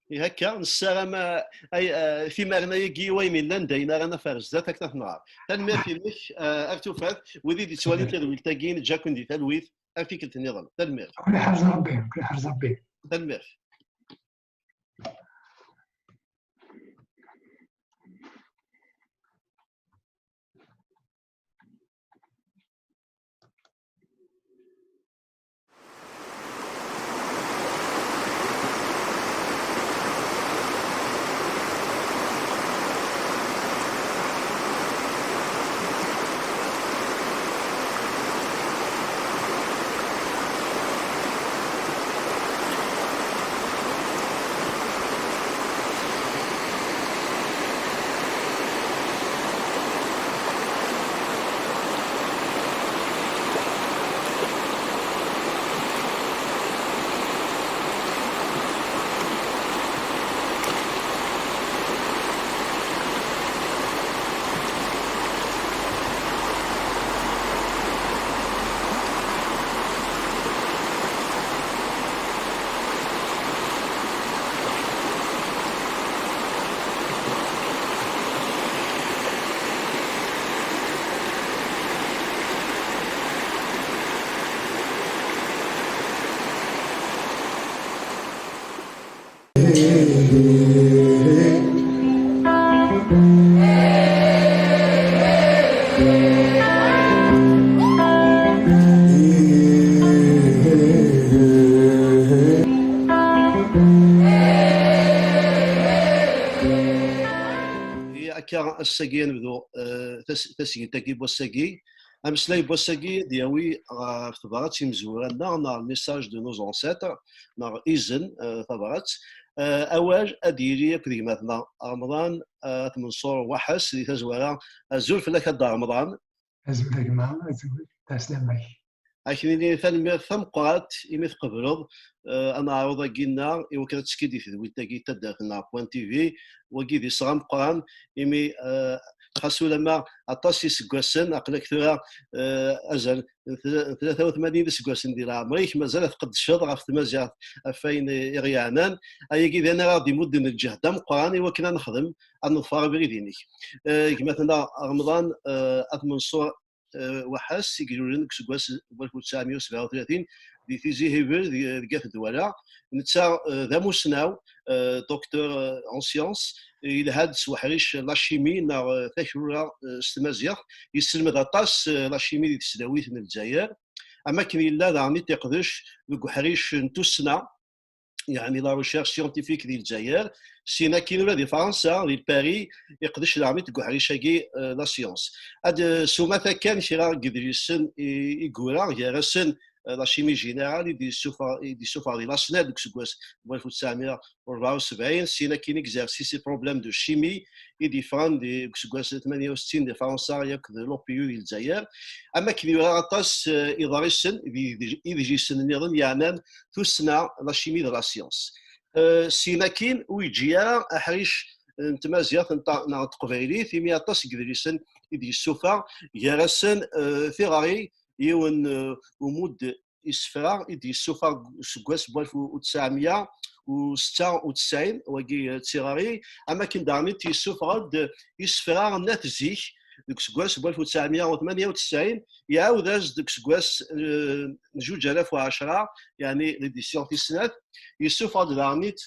I hakka, nessaram, eh, ay, eh, timarna-agi i wayen illan, d ayen ara naf ar zdat akken ad t-nɣer. Tanemmirt-inek, eh, ar tufat, wid i d-ittwalin tadwilt-agi, neǧǧa-ken di talwit, ar tikkelt nniḍen. Tanemmirt. Kul ḥerz Rebbi, kul ḥerz Rebbi. Tanemmirt. Akka, ass-agi ad nebdu, eh, tas-, tasgilt-agi n wass-agi. Ameslay n wass-agi ad d-yawi ɣef tebrat imezwura-nneɣ, neɣ le message de nos ancêtres, neɣ izen, eh, tabrat. Eh, awal ad d-yili akked gma-tneɣ Remḍan, eh, At Menṣur Waḥas, di tazwara. Azul fell-ak a Dda Remḍan. Azul a gma, azul, ɛeslama-k. Ad k-nini tanemmirt tameqqrant imi tqebleḍ, eh, aneɛruḍ-agi-nneɣ i wakken ad teskiddib tedwilt-agi n taddart-nneɣ Point T V. Wagi d iseɣ ameqqran imi, eh, xas ulamma aṭas iseggasen, aql-ak tura, eh, azal n tla-, tlata u tmanyin iseggasen di leɛmer-ik, mazal ad tqeddceḍ ɣef tmaziɣt, ɣef wayen i ɣ-yeɛnan. Ayagi d ayen ara ɣ-d-imudden lǧehd ameqqran i wakken ad nexdem, ad neḍfer abrid-inek. Eh, gma-tneɣ Remḍan, eh, At Menṣur, eh, Waḥas, i ilulen deg useggas n walef u tesɛemya u sebɛa u tlatin di Tizi Hibel, deg, deg At Dwala. Netta, eh, d amussnaw, eh, docteur, eh, en sciences, yelha-d s uḥric la chimie neɣ, eh, takrura, eh, s tmaziɣt. Yesselmed aṭas, eh, la chimie di tesdawit n Lezzayer. Am akken yella daɣen i t-iqdec deg uḥric n tussna, yeɛni la recherche scientifique di Lezzayer, syin akkin ula di Fransa, di Paris, iqdec daɣen deg uḥric-agi, eh, la science. Ad, eh, s umata kan kra n yedlisen i, i yura, gar-asen, eh, la chimie générale i d-yessufeɣ, i d-yessufeɣ di la SNED deg useggas n walef u tesɛemya u rebɛa u sebɛin, syin akkin exercice et problèmes de chimie i d-yeffɣen di, deg useggas tmanya u settin di Fransa yakk d l'O P U di Lezzayer. Am akken yura aṭas, eh, iḍrisen d idlisen nniḍen yeɛnan tussna, la chimie d la science. Eh, syin akkin, ur yeǧǧi ara aḥric n tmaziɣt n ta-, neɣ n teqbaylit, imi aṭas n yedlisen i d-yessufeɣ, gar-asen, eh, tiɣri, yiwen, eh, umudd isefra i d-yessufeɣ seg wass n walef u tesɛemya u setta u tesɛin, wagi, eh, d tiɣri, am akken daɣen i d-yessufeɣ-d isefra n At Zik deg useggas n walef u tesɛemya u tmanya u tesɛin, iɛawed-as-d deg useggas, eh, n zuǧ alaf u ɛecṛa, yeɛni l'édition tis snat, yessufeɣ-d daɣen-it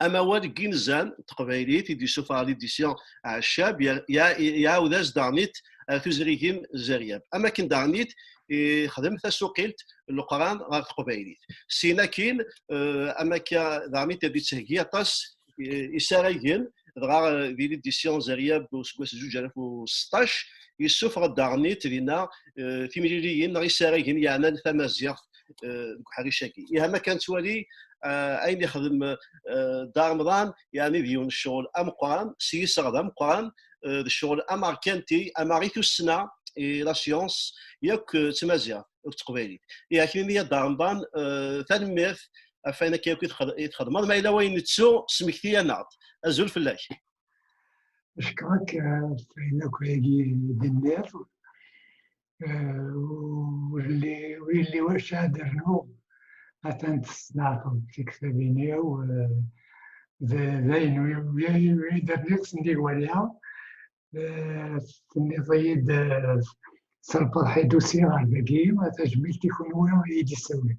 amawal n yinzan n teqbaylit i d-yessufeɣ l'édition Ɛeccab, ya-, ya-, iɛawed-as daɣen-it ar tuzrigin Zeryab. Am akken daɣen-it ixdem tasuqilt n Leqran ɣer teqbaylit. Syin akkin, eh, am akka daɣen-it ad d-ittheggi aṭas, eh, isaragen, dɣa, eh, di l'édition Zeryab useggas zuǧ alaf u seṭṭac, yessufeɣ-d daɣen-it dinna, eh, timliliyin neɣ isaragen yeɛnan tamaziɣt, eh, deg uḥric-agi. Ihi, am akka nettwali, eh, ayen ixdem, eh, Dda Remḍan, yeɛni d yiwen n ccɣel ameqqran, s yiseɣ d ameqqran, eh, d ccɣel amerkanti, ama i tussna, i la science, yakk, eh, d tmaziɣt, akked teqbaylit. Ihi, akk-nni a Dda Remḍan, eh, tanemmirt ɣef wayen akka yakk i txed-, i txedmeḍ. Ma yella wayen nettu, smekti-yaneɣ-d. Azul fell-ak. Cekṛeɣ-k, eh, ɣef wayen akk-agi i d-tenniḍ. Eh, ur yelli, ur yelli wacu ad d-rnuɣ. Atan tesneɛteḍ tiktabin-iw, eh, d, d ayen ur, ur, ur d-rniɣ sendig waya. Eh, tenniḍ-iyi-d, eh, s lferḥ i d-usiɣ ɣer dagi, tajmilt i kunwi i yi-d-issawlen.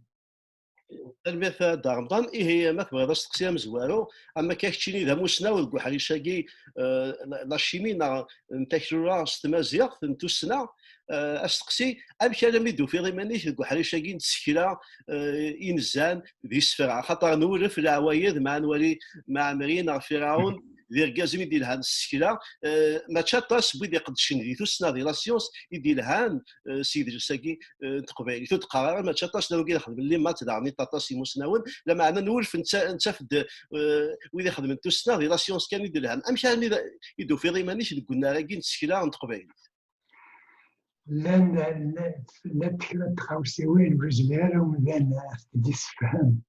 Tanemmirt a Dda Remḍan. Ihi, ma tebɣiḍ asteqsi amezwaru, ama akka keččini d amussnaw deg uḥric-agi, eh, la, la chimie neɣ n takrura s tmaziɣt, n tussna, eh, asteqsi, amek almi d-tufiḍ iman-ik deg uḥric-agi n tsekla, eh, inzan d isefra? Axaṭer nwulef leɛwayed, ma nwali Mɛemmri neɣ Firɛun, d irgazen i d-ilhan s tsekla, eh, mačči aṭas n wid iqeddcen di tussna, di la science, i d-ilhan, eh, s yidles-agi, eh, n teqbaylit. Ur d-qqar ara mačči aṭas, d wigi ixedmen les maths daɣen-it aṭas imusnawen, lameɛna nwulef netta-, nettaf-d, eh, wid ixedmen tussna, di la science kan i d-ilhan. Amek armi d-, i d-tufiḍ iman-ik deg unnar-agi n tsekla n teqbaylit? Llan, llan, llant kra n tɣawsiwin ur yezmir ara umdan ad t-id-yessefhem,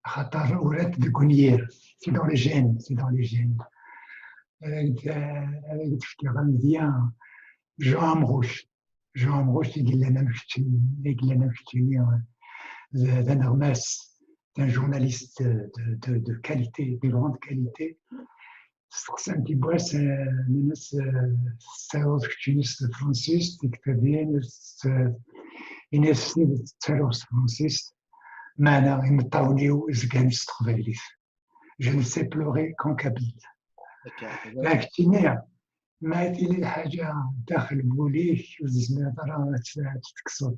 axaṭer urant deg unyir. C'est dans les gènes, c'est dans les gènes. Ad ak-d-, ad ak-d-fkeɣ amedya, Jean Amrouche. Jean Amrouche i yellan am keččini, i yellan am keččini, d, d aneɣmas, d un journaliste de, de, de qualité, de grande qualité. Steqsan-t yiwwas, eh, nnan-as, eh, "Tessaweḍ keččini s tefransist, tiktabin, s-, ini-as s tidet ttaruɣ s tefransist, meɛna imeṭṭawen-iw zgan s teqbaylit. Je ne sais pleurer qu'en kabyle." Akka. Keččini, ma tili lḥaǧa daxel n wul-ik, ur tezmireḍ ara ad tt-, ad tt-tekkseḍ.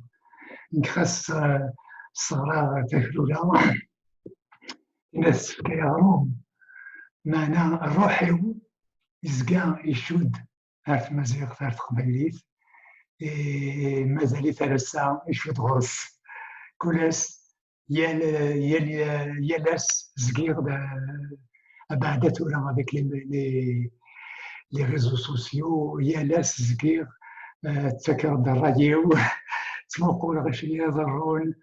Nekk xas, eh, sseɣraɣ takrura, tefka-yi aɣrum, meɛna ṛṛuḥ-iw yezga icudd ar tmaziɣt, ar teqbaylit. Eh, mazal-it ar ass-a icudd ɣur-s. Kul ass, yal, yal, yal ass zgiɣ d, abeɛda tura avec les, les, les réseaux sociaux, yal ass zgiɣ, eh, ttakeɣ-d ṛṛay-iw, ttmuquleɣ acu i yi-iḍerrun,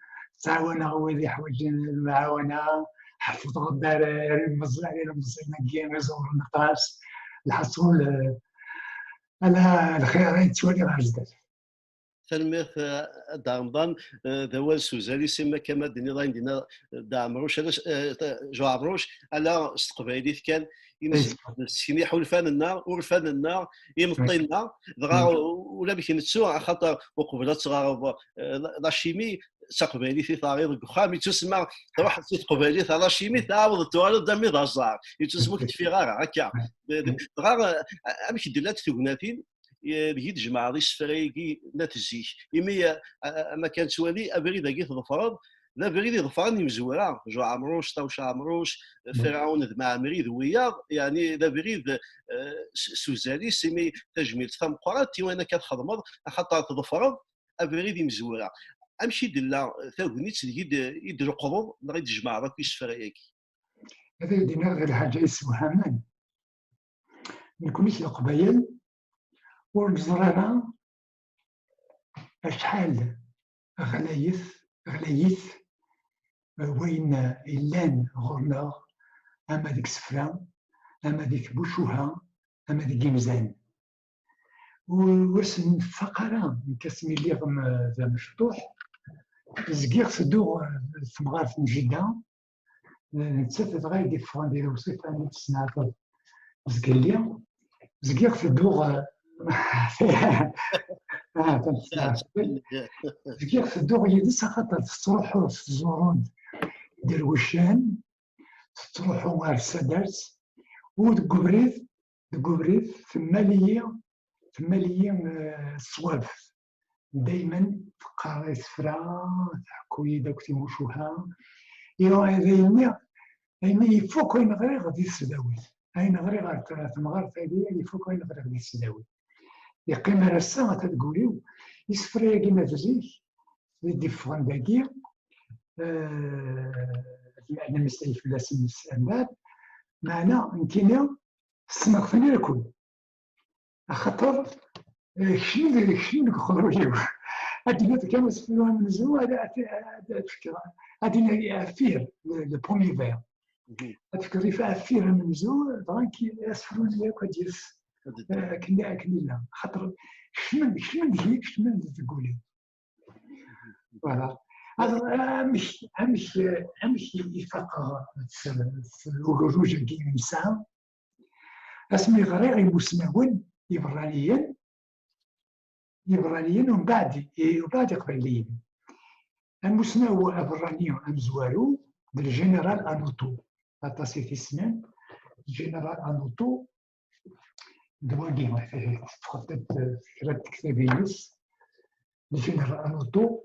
ttɛawaneɣ wid iḥwaǧen lemɛawna, ḥeffḍeɣ-d ar, ar ilemẓi-, ar ilemẓiyen-agi iẓewren aṭas. Lḥaṣul, eh, Ala lxir ay ttwaliɣ ɣer zdat. Tanemmirt, eh, a Dda Remḍan. Eh, d awal s uzal-is, imi akka ma d-tenniḍ ayen d-yenna Dda Ɛemruc, ala, eh, Jean Ɛemruc, ala s teqbaylit kan i nessekn iḥulfan-nneɣ, urfan-nneɣ, imeṭṭi-nneɣ, dɣa ulamek nettu, axaṭer uqbel ad teɣreḍ, eh, la chimie, d taqbaylit i teɣriḍ deg uxxam, yettusemma truḥ si teqbaylit ɣer la chimie, tɛawdeḍ tuɣaleḍ d armi d aẓar, yettusemma ur k-d-teffiɣ ara, akka. Dɣa, eh, amek i d-llant tegnatin, eh, deg i d-tjemɛeḍ isefra-agi n at zik. Imi, eh, eh, ma kan nettwali, abrid-agi tḍefreḍ, d abrid iḍefren imezwura, Jean Ɛemruc, Ṭawes Ɛemruc, Ferɛun d Mɛemri d wiyaḍ, yeɛni d abrid, eh, s s uzal-is, imi tajmilt tameqqrant i wayen akka txedmeḍ, axaṭer tḍefreḍ abrid imezwura. Amek i d-tella tagnit deg i d-, i d-tleqḍeḍ neɣ i d-tjemɛeḍ akk isefra-agi? Ad ak-d-iniɣ di lḥaǧa yessewhamen. Nekni s Leqbayel ur neẓri ara acḥal ɣlayet, ɣlayit, eh, wayen yellan ɣur-neɣ, ama deg isefra, ama di tmucuha, ama deg yimzan. Ur, ur sen-nfaq ara, nekk asmi lliɣ m-, d amecṭuḥ, zgiɣ tedduɣ, eh, temɣart n jida, nettat dɣa i d-iffɣen di lewṣifa-nni tesneɛteḍ zgelli, zgiɣ tedduɣ, eh, ah, zgiɣ tedduɣ yid-s, axaṭer tettruḥu tettẓuru-d iderwicen, tettruḥu ɣer tsadart, u deg ubrid, deg ubrid temmal-iyi, temmal-iyi, eh, ṣṣwab. Daymen teqqar isefra, tḥekku-yi-d akk timucuha. Ihi, ayenni, ayenni ifuk ayen ɣriɣ di tesdawit. Ayen ɣriɣ ɣer t-, temɣart-agi, ifuk ayen ɣriɣ di tesdawit. Yeqqim ar ass-a, ata deg wul-iw, isefra-agi n at zik, i d-iffɣen dagi, eh, ad nemeslay fell-asen mbeɛd, meɛna nekkini ssneɣ-ten akk. Axaṭer, eh, kecmen deg, kecmen deg uqerruy-iw. Ad d-iniɣ kan asefru amenzu, ad, ad, ad, ad fkeɣ, ad iniɣ affir, le, le premier vers. Ad fkeɣ rrif affir amenzu, dɣa nekki asefru-nni akk ad d-yas, eh, akken, akken yella. Axaṭer kecmen, kecmen deg-i, kecmen deg wul-iw. Voilà. Alors, amek, amek, amek i faqeɣ s, s ugerruj-agi i nesɛa? Asmi ɣriɣ imusnawen iberraniyen, iberraniyen umbeɛd, umbeɛd iqbayliyen. Amusnaw aberrani amezwaru d le général Anoto. Aṭas i t-issnen. Le général Anoto d wagi, teffɣent-d kra n tektabin-is. Le général Anoto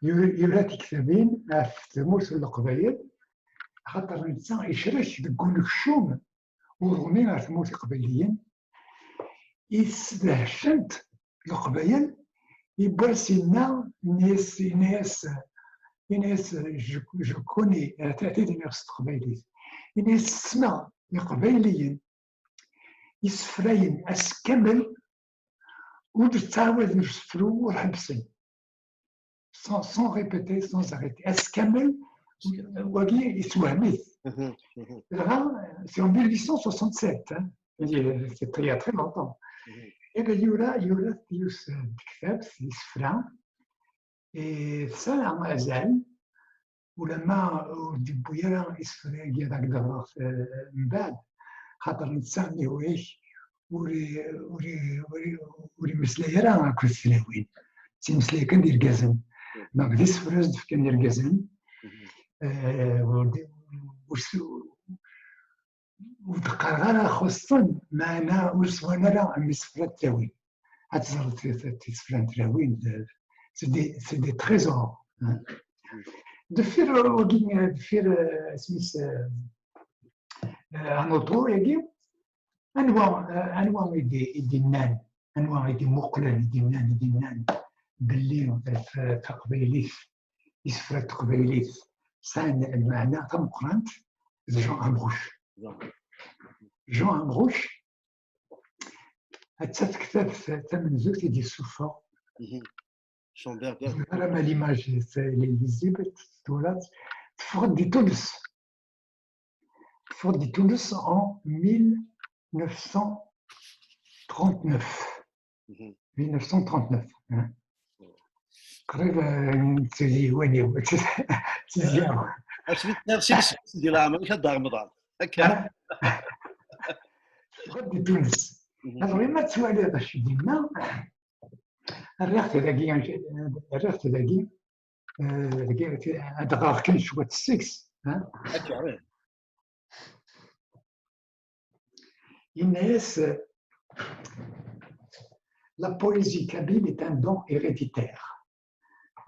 yura, yura tiktabin ɣef tmurt n Leqbayel, axaṭer netta yecrek deg unekcum uṛumi ɣer tmurt iqbayliyen, i sdehcent Leqbayel, yiwwas yenna, yenna-yas, yenna-yas, yenna-yas, je, je connais, ata, ata d-iniɣ s teqbaylit, yenna-yas ssneɣ Iqbayliyen isefrayen ass kamel ur d-ttɛawaden sefru ur ḥebbsen. Sans, sans répéter, sans arrêter. Ass kamel, wagi yessewhem-it. Dɣa, c'est en mille huit cent soixante-sept, hein. C'est il y a très longtemps. Et bien, yura, yura yiwet n tektabt, isefra, tesɛa azal, ulamma ur d-yewwi ara isefra-agi ad ak-d-ɣreɣ, eh, mbeɛd, xaṭer netta nniɣ-ak ur i-, ur i-, ur i-, ur imeslay ara akked tlawin. Ttmeslay kan d irgazen. Donc, d isefra i s-d-fkan irgazen. Eh, ur d-, ur s-, ur d-qqareɣ ara xuṣṣen, meɛna ur swan ara am isefra n tlawin. Ad teẓreḍ ti-, ti-, tisefra n tlawin, d-, c'est des, c'est des trésors, hein. Deffir wagi, deffir, eh, isem-is, eh, eh, Anoto-agi, anwa, eh, anwa i d-, i d-innan, anwa i d-imuqlen, i d-innan, i d-innan belli, eh, ta-, taqbaylit, isefra n teqbaylit sɛan lmeɛna tameqqrant, d Jean Amrouche. Jean Amrouche, atta tektabt tamenzut i d-yessufeɣ. Ara ma l'image, c'est, elle est lisible, tura, teffeɣ-d di Tunes. Teffeɣ-d di Tunes en mille neuf cent, trente-neuf. Mille neuf cent trente-neuf, hein. Qrib, euh, n tizyiwin-iw, n tizyiwin. Acu di, acu di, di leɛmer-ik a Dda Remḍan? Akka. Ɣer di Tunes. Alors, ma tettwaliḍ acu dinna, rriɣ-t dagi, rriɣ-t dagi, euh, dagi, ad ɣreɣ kan cwiṭ seg-s, hein. Akka, oui. Yenna-yas, la poésie kabyle est un don héréditaire.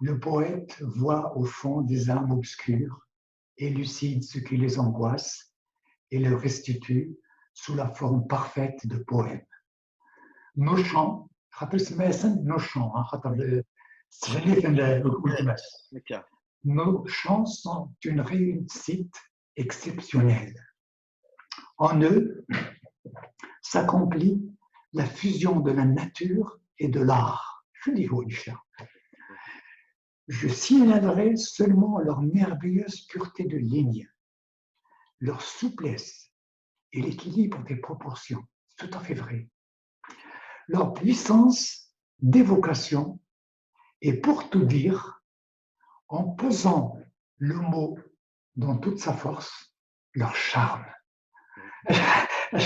Le poète voit au fond des âmes obscures, élucide ce qui les angoisse et le restitue sous la forme parfaite de poèmes. Nos chants, خاطر سماسن nos chants, hein, خاطر, euh, سهليت ال-, الكلمات. Nos chants sont une réussite exceptionnelle. En eux s'accomplit la fusion de la nature et de l'art. شنو هو الشعر؟ Je signalerai seulement leur merveilleuse pureté de ligne, leur souplesse et l'équilibre des proportions. C'est tout à fait vrai. Leur puissance d'évocation et, pour tout dire, en pesant le mot dans toute sa force, leur charme. D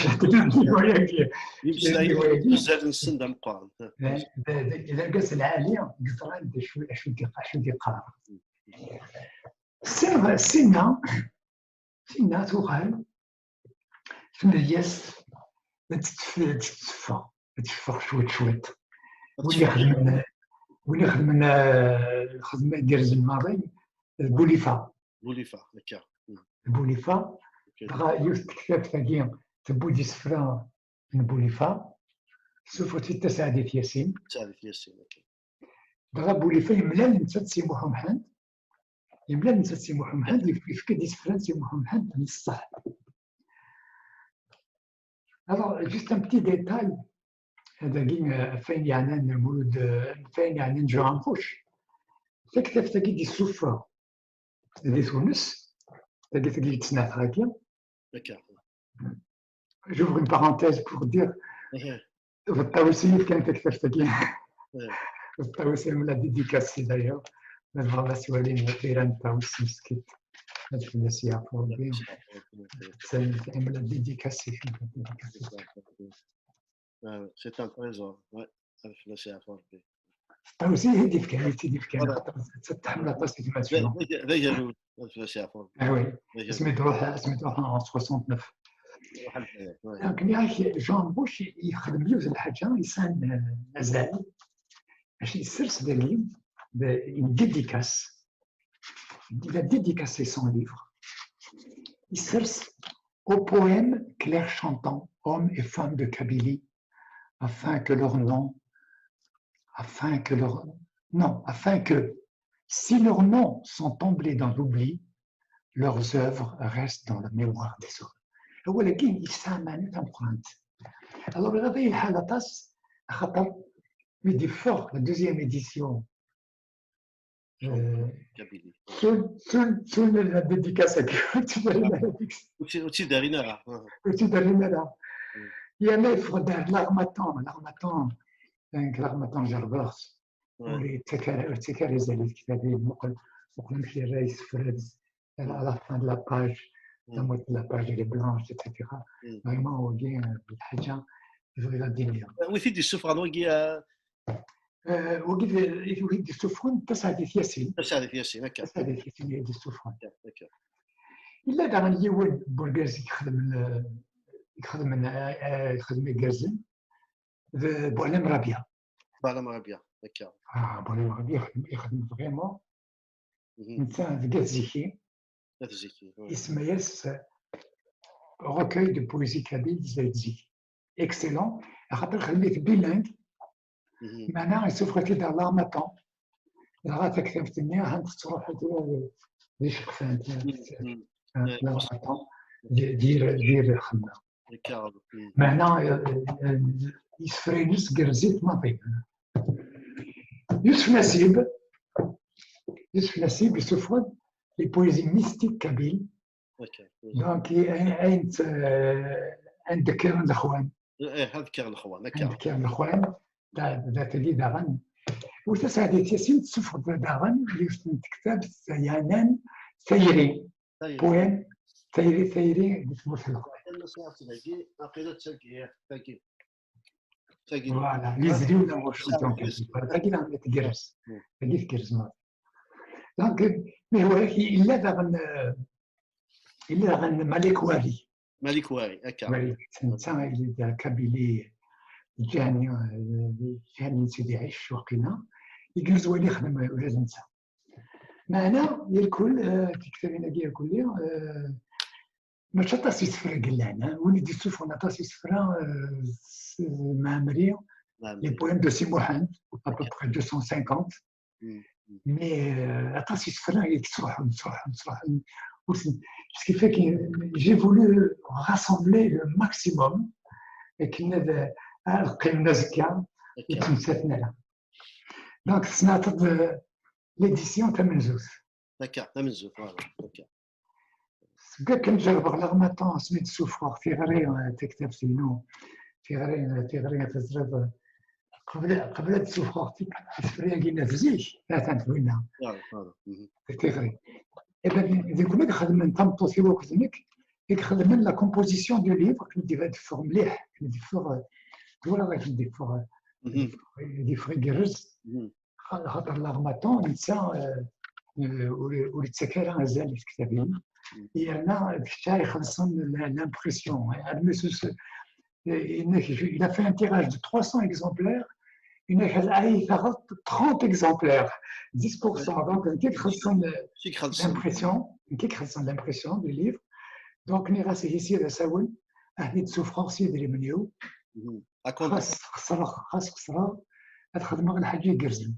argaz lɛali, yeẓran d acu, acu d-, acu d-yeqqar. Sinna, sinna tuɣal, tenna-yas, ad tettef-, ad tetteffeɣ, ad teffeɣ cwiṭ, cwiṭ. Win ixedmen, win ixedmen, eh, lxedma igerrzen maḍi, d Bulifa. Bulifa, akka. Bulifa, dɣa yiwet tektabt-agi tewwi-d isefra n Bulifa, tessuffeɣ-tt-id Taseɛdit Yasin. Taseɛdit Yasin, akka. Dɣa Bulifa yemlal netta d Si Muḥ Umḥend, yemlal netta d Si Muḥ Umḥend, yef-, yefka-d isefra n Si Muḥ Umḥend n ṣṣeḥ. Alors, juste un petit détail, dagi, euh, ɣef wayen yeɛnan Lmulud, euh, ɣef wayen yeɛnan Jean Amrouche. Taktabt-agi d-isuffeɣ di Tunes, tagi, tagi yettnafeɣ-agi. J'ouvre une parenthèse pour dire, d Ṭawes i yefkan taktabt-agi. D Ṭawes i m la dédicacé d'ailleurs. Ma tebɣiḍ ad twaliḍ tira n Ṭawes meskint, ad fell-as yeɛfu Rebbi. C'est, c'est la dédicace, c'est la dédicace. Ah, c'est un trésor, ouais. Ad fell-as yeɛfu Rebbi. Ṭawes i yi-d-yefkan, i yi-d-yefkan. Tḥemmel aṭas gma-tneɣ. D agerruj, ad fell-as yeɛfu Rebbi. Ah oui. Asmi d-ruḥ, asmi d-ruḥ en soixante-neuf. Donc, nniɣ-ak, Jean Amrouche yexdem yiwet n lḥaǧa, yesɛan, euh, azal. Mačči yessers dagi, une dédicace. Il a dédicacé son livre. Yessers aux poèmes clairs chantants, hommes et femmes de Kabylie, afin que leur nom, afin que leur, non, afin que, si leurs noms sont tombés dans l'oubli, leurs œuvres restent dans la mémoire des hommes. Awal-agi yesɛa maɛna tameqqrant. Alors, iɣaḍ-iyi lḥal aṭas, axaṭer mi d-yeffeɣ la deuxième édition, euh, ttun, ttun, ttun la dédicace-agi, ur tt-id-rrin ara deg-s. Ur tt-, ur tt-id-rrin ara. Ur tt-id-rrin ara. Yerna yeffeɣ-d ar L'Harmattan, L'Harmattan, donc L'Harmattan jerbeɣ-t. Ur yettak ara, ur yettak ara azal i tektabin, muqel, muqel amek yerra isefra à la, à la fin de la page, la moitié de la page elle est blanche, et cetera. Vraiment, wagi, euh, d lḥaǧa i bɣiɣ ad d-iniɣ. Wi t-id-yessufɣen wagi, euh? Euh, wagi d, wi t-id-yessufɣen, Taseɛdit Yasin. Taseɛdit Yasin, akka. Taseɛdit Yasin i t-id-yessufɣen. Yella daɣen yiwen n urgaz i ixedmen, euh, i ixedmen, euh, euh, ixedmen igerrzen, d Buɛlam Rabia. Buɛlam Rabia, akka. Ah, Buɛlam Rabia ixdem, ixdem vraiment. Netta deg At Ziki. At Ziki, oui. Isemma-yas, euh, Recueil de poésie kabyle des At Ziki. Excellent. Axaṭer xedmen-it bilingue. Meɛna isuffeɣ-it-id ɣer L'Harmattan. Dɣa taktabt-nni, ha tettruḥu d, d iceqfan, euh, L'Harmattan, d, d yir, d yir lxedma. Meɛna, euh, euh, isefra-ines gerrzit maḍi. Yusef Nasib, Yusef Nasib yessufeɣ-d les poésies mystiques kabyles. Donc, ayen, ayen d-, euh, ayen d-kkren lexwan. Eh, ad kkiɣ lexwan, akka. Ad kkiɣ lexwan, d tagi daɣen. U Taseɛdit Yasin tessufeɣ-d daɣen yiwet n tektabt yeɛnan tayri. Poème, tayri, tayri di tmurt n Leqbayel. Voilà, les yeux dans mon chanson. Tagi daɣen tgerrez. Tagi tgerrez. Donc, mais ouais, yella daɣen, yella daɣen Malik Wali. Malik Wali, akka. Wali, netta yella d Kabili, Ǧani, Ǧani n Sidi Ɛic, waqila. Igerrez Wali yexdem ula d netta. Meɛna, irkul, tiktabin-agi irkulli, mačči aṭas isefra i yellan, win i d-yessufɣen aṭas isefra, Mɛemmri, les poèmes de Si Muḥend, à peu près deux cent cinquante, mais aṭas isefra i yettruḥun, ttruḥun, ttruḥun, parce que j'ai voulu rassembler le maximum akken ad qqimen azekka ur ttmettaten ara. Donc, tesneɛteḍ l'édition tamenzut. Akka, tamenzut, voilà. Akka. Seg wakken ǧerbeɣ laɣmaṭan asmi d-ssufɣeɣ tiɣri, taktabt-inu, tiɣri, tiɣri, teẓriḍ, qbel ad d-ssufɣeɣ isefra-agi n zik, atan winna. Tiɣri. Deg win i ixedmen tameṭṭut-iw akked nekk, i ixedmen la composition du livre, akken ad d-iffeɣ mliḥ, akken ad d-iffeɣ, twalaḍ akken ad d-iffeɣ, ad d-iffeɣ igerrez. Xaṭer laɣmaṭan netta ur yettak ara azal i tektabin, yerna d kečč ara ixellṣen l'impression. Armi s il a fait un tirage de trois cents exemplaires, une a trente exemplaires, dix pour cent. Donc, nekk i ixellṣen l'impression, nekk i ixellṣen l'impression du livre. Donc, nniɣ-as ihi sya d asawen, ad t-id-ssufɣeɣ s yidrimen-iw. Xas xesreɣ, xas xesreɣ, ad xedmeɣ lḥaǧa igerrzen.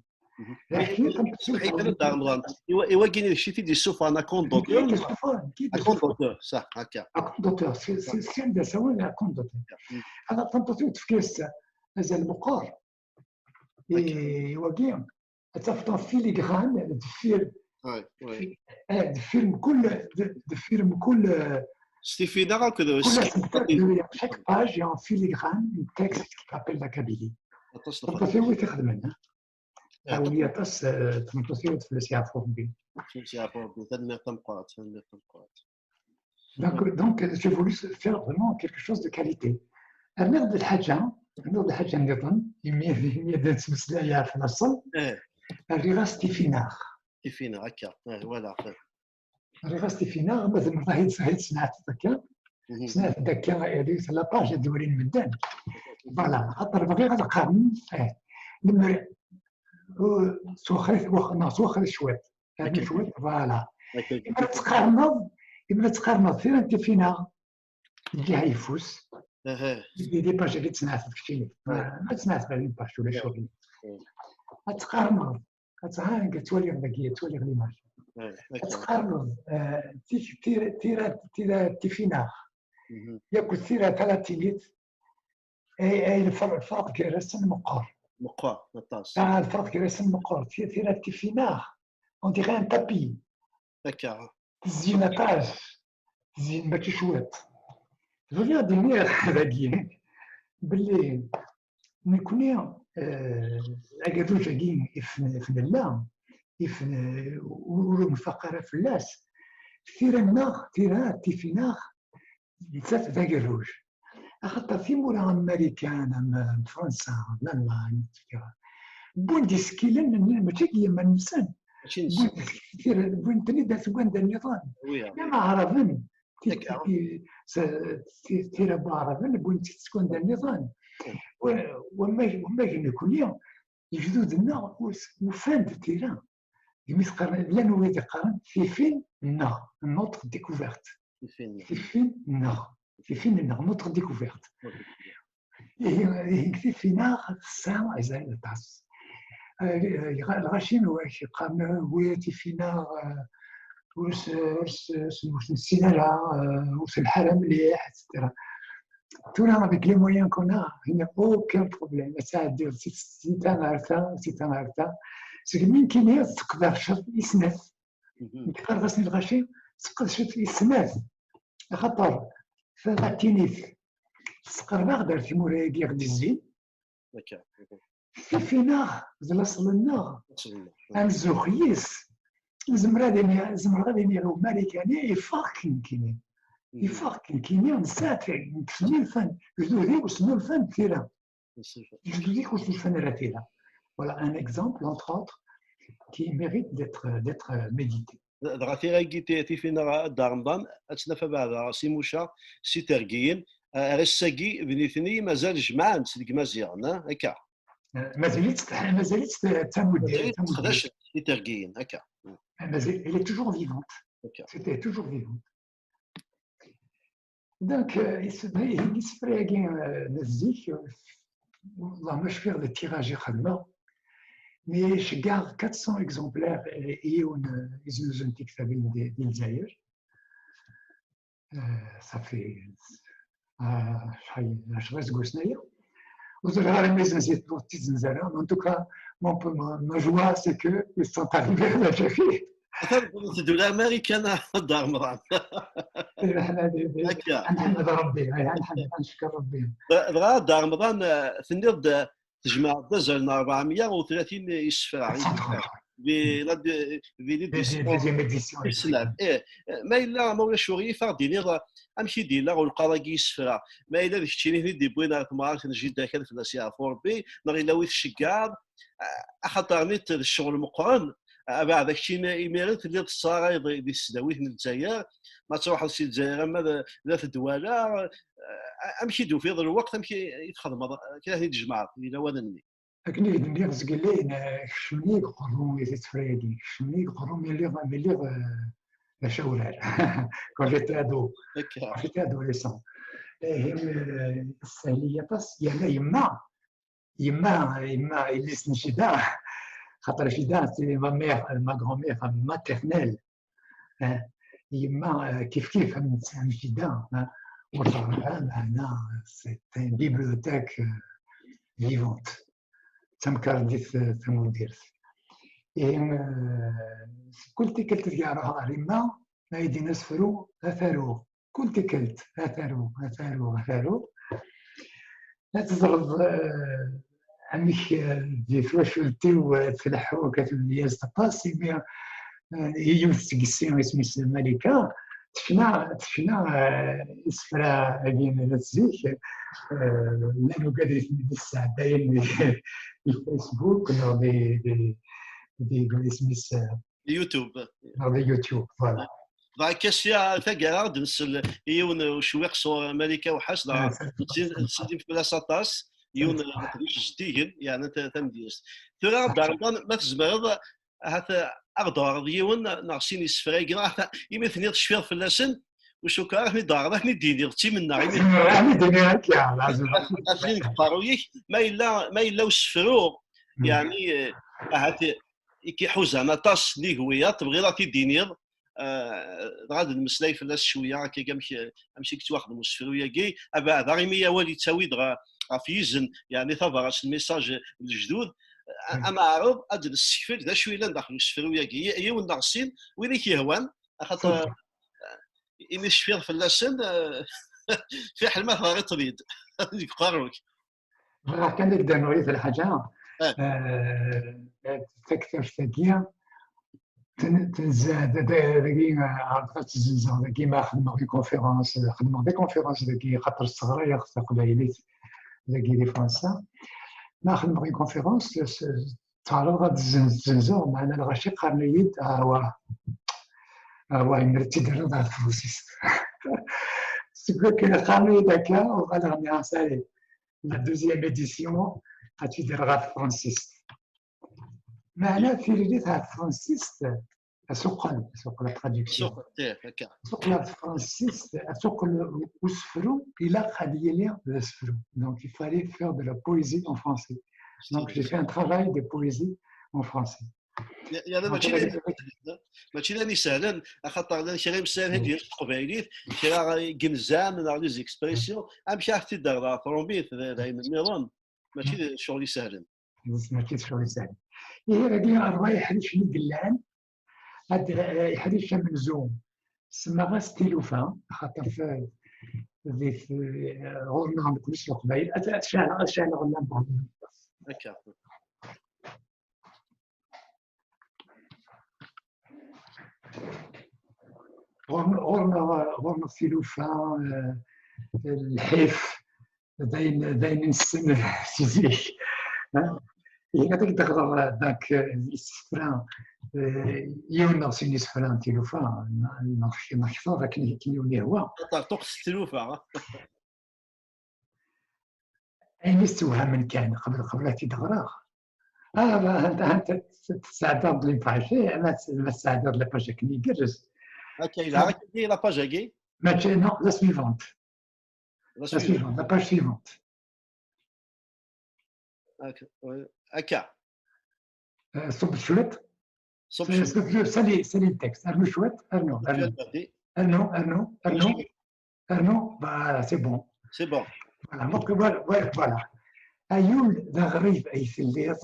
Iwagini d kečč i t-id-yessufɣen, à compte d'auteur? À compte d'auteur, ça, akka. À compte d'auteur, c'est un des à compte d'auteur. Alors, tameṭṭut-iw tefka-as azal meqqer i wagi, ad tafeḍ en filigrane deffir, deffir mkul, deffir mkul. S tifinaɣ akked chaque page, il y a un filigrane, un texte qui rappelle la Kabylie. Tameṭṭut-iw i t-ixedmen. Awi aṭas, tmeṭṭut-iw ad fell-as yeɛfu Rebbi. Fell-as yeɛfu Rebbi, tanemmirt tameqqrant, tanemmirt tameqqrant. Donc, donc j'ai voulu faire vraiment quelque chose de qualité. Rniɣ-d lḥaǧa, rniɣ-d lḥaǧa nniḍen, imi imi ad nettmeslay ɣef laṣel. Rriɣ-as tifinaɣ. Tifinaɣ, akka, voilà. Rriɣ-as tifinaɣ, ma zemreɣ ad tesneɛteḍ akka. Tesneɛteḍ akka, la page ad d-walin medden. Voilà, xaṭer bɣiɣ ad qqaren, lemmer ttwaxret, neɣ ttwaxret cwiṭ. Rnu cwiṭ, voilà. Imi ara teqqarneḍ, imi ara teqqarneḍ tira n tifinaɣ, lǧiha yeffus. Di page-agi ttneɛteḍ keččini. Ma ttneɛteḍ ɣer une page, ulac ccɣel. Ad teqqarneḍ, ad tɛang, ad twaliɣ dagi, ad twaliɣ l'image. Ad teqqarneḍ tira, tira, tira tifinaɣ. Yakk tira talatinit, ay, ay, lfer-, lferq gar-asen meqqer. Meqqer, aṭas. Ah, lferq gar-asen meqqer. Ti-, tira tifinaɣ, on dirait un tapis. Akka. Tezyen aṭas. Tezyen mačči cwiṭ. Bɣiɣ ad d-iniɣ dagi belli nekni, eh, agerruj-agi if n-, if nella, if n-, ur, ur nfaq ara fell-as. Tira-nneɣ, tira tifinaɣ, nettat d agerruj. Axaṭer timura am Marikan, am, am Fransa, am Lalman, et cetera, wwin-d isekkilen-nni, mačči deg yiman-nsen. Wwin-ten-id seg wanda nniḍen. Am Aɛraben, tira n Waɛraben, wwin-tt seg wanda nniḍen. Wamag, wamag nekni, igduden-nneɣ ufan-d tira. Imi teqqaren, llan wid yeqqaren tifin-nneɣ, notre découverte. Tifin-nneɣ. Tifin-nneɣ, notre découverte. Ihi, ihi tifin-a tesɛa azal aṭas. Eh, lɣaci n wakk yeqqaren wi tifin-a, eh, ur s-, ur s-, ur s-, ur s-nessin ara, eh, ur telḥa ara mliḥ, et cetera. Tura, avec les moyens qu'on a, il n'y a aucun problème. Ad tɛeddiḍ si, si ta ɣer ta, si ta ɣer ta. Segmi nekkini teqderceḍ i snat. Nekk qqareɣ-asen i lɣaci, seqdcet i snat. Axaṭer talatinit, tesqerb-aɣ-d ar tmura-agi i ɣ-d-izzin. Tifin-aɣ d laṣel-nneɣ. Amzux yis. Zemreɣ ad iniɣ, zemreɣ ad iniɣ i Umarikani, iffeɣ-k nekkini. Iffeɣ-k nekkini, nesɛa nekk snulfan, gdud-iw snulfan tira. Gdud-ik ur snulfan ara tira. Voilà un exemple, entre autres, qui mérite d'être d'être médité. Dɣa tira-agi tifin-aɣ a Dda Remḍan, ad tt-naf abeɛda si Muca, si Tergiyen, ar ass-agi d nitni mazal jemɛen-tt deg Imaziɣen, akka? Mazal-itt mazal-itt d tamuddit. Mazal-itt sseqdacen Itergiyen, akka. Mazal, elle est toujours vivante. C'était toujours vivante. Donc, isefra-agi n zik, wallah ma cfiɣ le tirage i xedmeɣ, mais ceggeɣ quatre cents exemplaires i yiwen iznuzu n tektabin di Lezzayer. Ça fait acḥal, ɛecra iseggasen aya. Ur ẓriɣ ara ma izenzi-t neɣ ur t-izenz ara. En tout cas, mon, ma, ma joie, c'est que ils sont arrivés à la Turquie. Atan wwḍent-d ula Marikan, a Dda Remḍan. Akka. Ad nḥemmed Rebbi, ad nḥemmed, ad ncekker Rebbi. Dɣa a Dda Remḍan, tenniḍ-d tjemɛeḍ-d azal n rebɛemya u tlatin isefra di la deuxième édition. Ih, ma yella, ma ulac uɣilif, ad ɣ-d-tiniḍ amek i d-yella ulqaḍ-agi isefra. Ma yella d keččini i ten-id-iwwin ar temɣart n jida-k, ad fell-as yeɛfu Rebbi, neɣ yella wi tceggɛeḍ, axaṭer nit d ccɣel meqqren. Abeɛda keččini imiren telliḍ tettɣarayeḍ di tesdawit n Lezzayer, ma truḥeḍ si Lezzayer ama d, d At Dwala, amek i d-tufiḍ lweqt, amek i, i txedmeḍ, akken ad ten-id-tjemɛeḍ di lawan-nni? Akken i k-d-nniɣ zgelli, kecmen-iyi deg uqerru i tefra-agi, kecmen-iyi deg uqerru mi lliɣ, mi lliɣ d acawrar. Quand j'étais ado. Quand j'étais adolescent. Ihi, sahel-iyi aṭas, yerna yemma, yemma, yemma, yelli-s n jida, xaṭer jida, c'est ma mère, ma grand-mère maternelle. Yemma, kif kif, am, am jida, ur teɣri ara, meɛna, c'est une bibliothèque vivante. D tamkarḍit tamundirt. Ihi, kul tikkelt i ruḥeɣ ɣer yemma, ma yi-d-tenna sefru, ad t-aruɣ. Kul tikkelt, ad t-aruɣ, ad t-aruɣ, ad t-aruɣ. Ad teẓreḍ amek di twacult-iw tleḥḥu akka tmedyaz aṭas, imi yiwet seg yessi isem-is Malika, tecna, tecna isefra-agi n zik, llan ugad i ten-id-sɛeddayen di Facebook neɣ di, di, di, di isem-is, di YouTube. Neɣ di YouTube, voilà. Dɣa akka sya taggara ad nsel i yiwen ucewwiq sɣur Malika Uḥas, dɣa nettsellim fell-as aṭas, yiwen n leqdic zeddigen, yeɛna tamedyazt. Tura, Dda Remḍan, ma tzemreḍ, ahat, ad ɣ-d-ɣreḍ yiwen neɣ sin isefra-agi, imi tenniḍ tecfiḍ fell-asen, ur cukkeɣ ara ad ten-id-ɣreḍ, ad ten-id-tiniḍ, d timenna, imi ad ten-id-iniɣ akka, ad ten-id deg uqerruy-ik, ma yella, ma yella usefru, yeɛni, ahat, i k-iḥuzan aṭas nnig wiyaḍ, tebɣiḍ ad t-id-tiniḍ, dɣa ad nmeslay fell-as cwiya, akka, amek, amek i yettwaxdem usefru-agi, abeɛda imi awal yettawi-d ɣef yizen, yeɛni tabrat, lmessage n lejdud, ad neɛreḍ ad d-nessekfel d acu yellan daxel usefru-agi, yiwen neɣ sin, win i k-yehwan, axaṭer imi tecfiḍ fell-asen, fiḥel ma teɣriḍ-ten-id deg uqerru-k. Bɣiɣ kan ad d-rnuɣ yiwet lḥaǧa. Taktabt-agi tenza dagi, ɛerḍeɣ ad tt-zzenzeɣ dagi, ma xedmeɣ des conférences, xedmeɣ des conférences dagi, xaṭer sseɣrayeɣ taqbaylit dagi di Fransa. Ma xedmeɣ des conférences, ttɛerḍeɣ ad zzenzeɣ, meɛna lɣaci qqaren-iyi-d: "Awa, awa, imir ad tt-id-terreḍ ɣer tefransist." Seg wakken qqaren-iyi-d akka, uɣaleɣ nniɣ: "Sali, la deuxième édition, ad tt-id-rreɣ ɣer tefransist." Meɛna tiririt ɣer tefransist, asuqel, asuqel, la traduction. Asuqel, asuqel ɣer tefransist, asuqel usefru, ilaq ad yili d asefru. Donc, il fallait faire de la poésie en français. Donc, j'ai fait un travail de poésie en français. Yerna mačči d ayen isehlen, axaṭer llan kra imsalen i d-yas teqbaylit, kra n yinzan neɣ les expressions, amek ara t-id-terreḍ ɣer trumit, d ayen nniḍen, mačči d ccɣel isehlen. Mačči d ccɣel isehlen. Ihi, dagi, ṛṛay iḥricen i yellan, ad, eh, iḥric amenzu, semmaɣ-as tilufa, axaṭer f-, di t-, ɣur-neɣ nekkni s Leqbayel, ad, ad ceɛleɣ, ad ceɛleɣ llampa. Akka. Ɣur-, ɣur-neɣ, ɣur-neɣ tilufa, eh, lḥif, d ayen, d ayen nessen si zik. Eh, ilaq ad k-d-ɣreɣ, donc, eh, isefra, eh, yiwen neɣ sin isefra n tilufa, neɣ, neɣ kteṛ akken, akken yiwen yehwa. Taṭerṭuqt s tilufa. Ayen i s-ttewhamen kan, qbel, qbel ad t-id-ɣreɣ. Ah, anta, anta tesɛeddaḍ les pages, ma, ma tesɛeddaḍ la page akken igerrez. Akka, yelha, akka, la page-agi? Mačči, non, la suivante. La suivante, la page suivante. Akka, ouais. Akka. Euh, صب شوية. صب شوية. Sali, sali le texte. Arnu شوية, arnu, arnu. Arnu, arnu, arnu. Arnu, voilà, c'est bon. C'est bon. Voilà, donc voilà, voilà, voilà. Ayul d aɣrib ay telliḍ,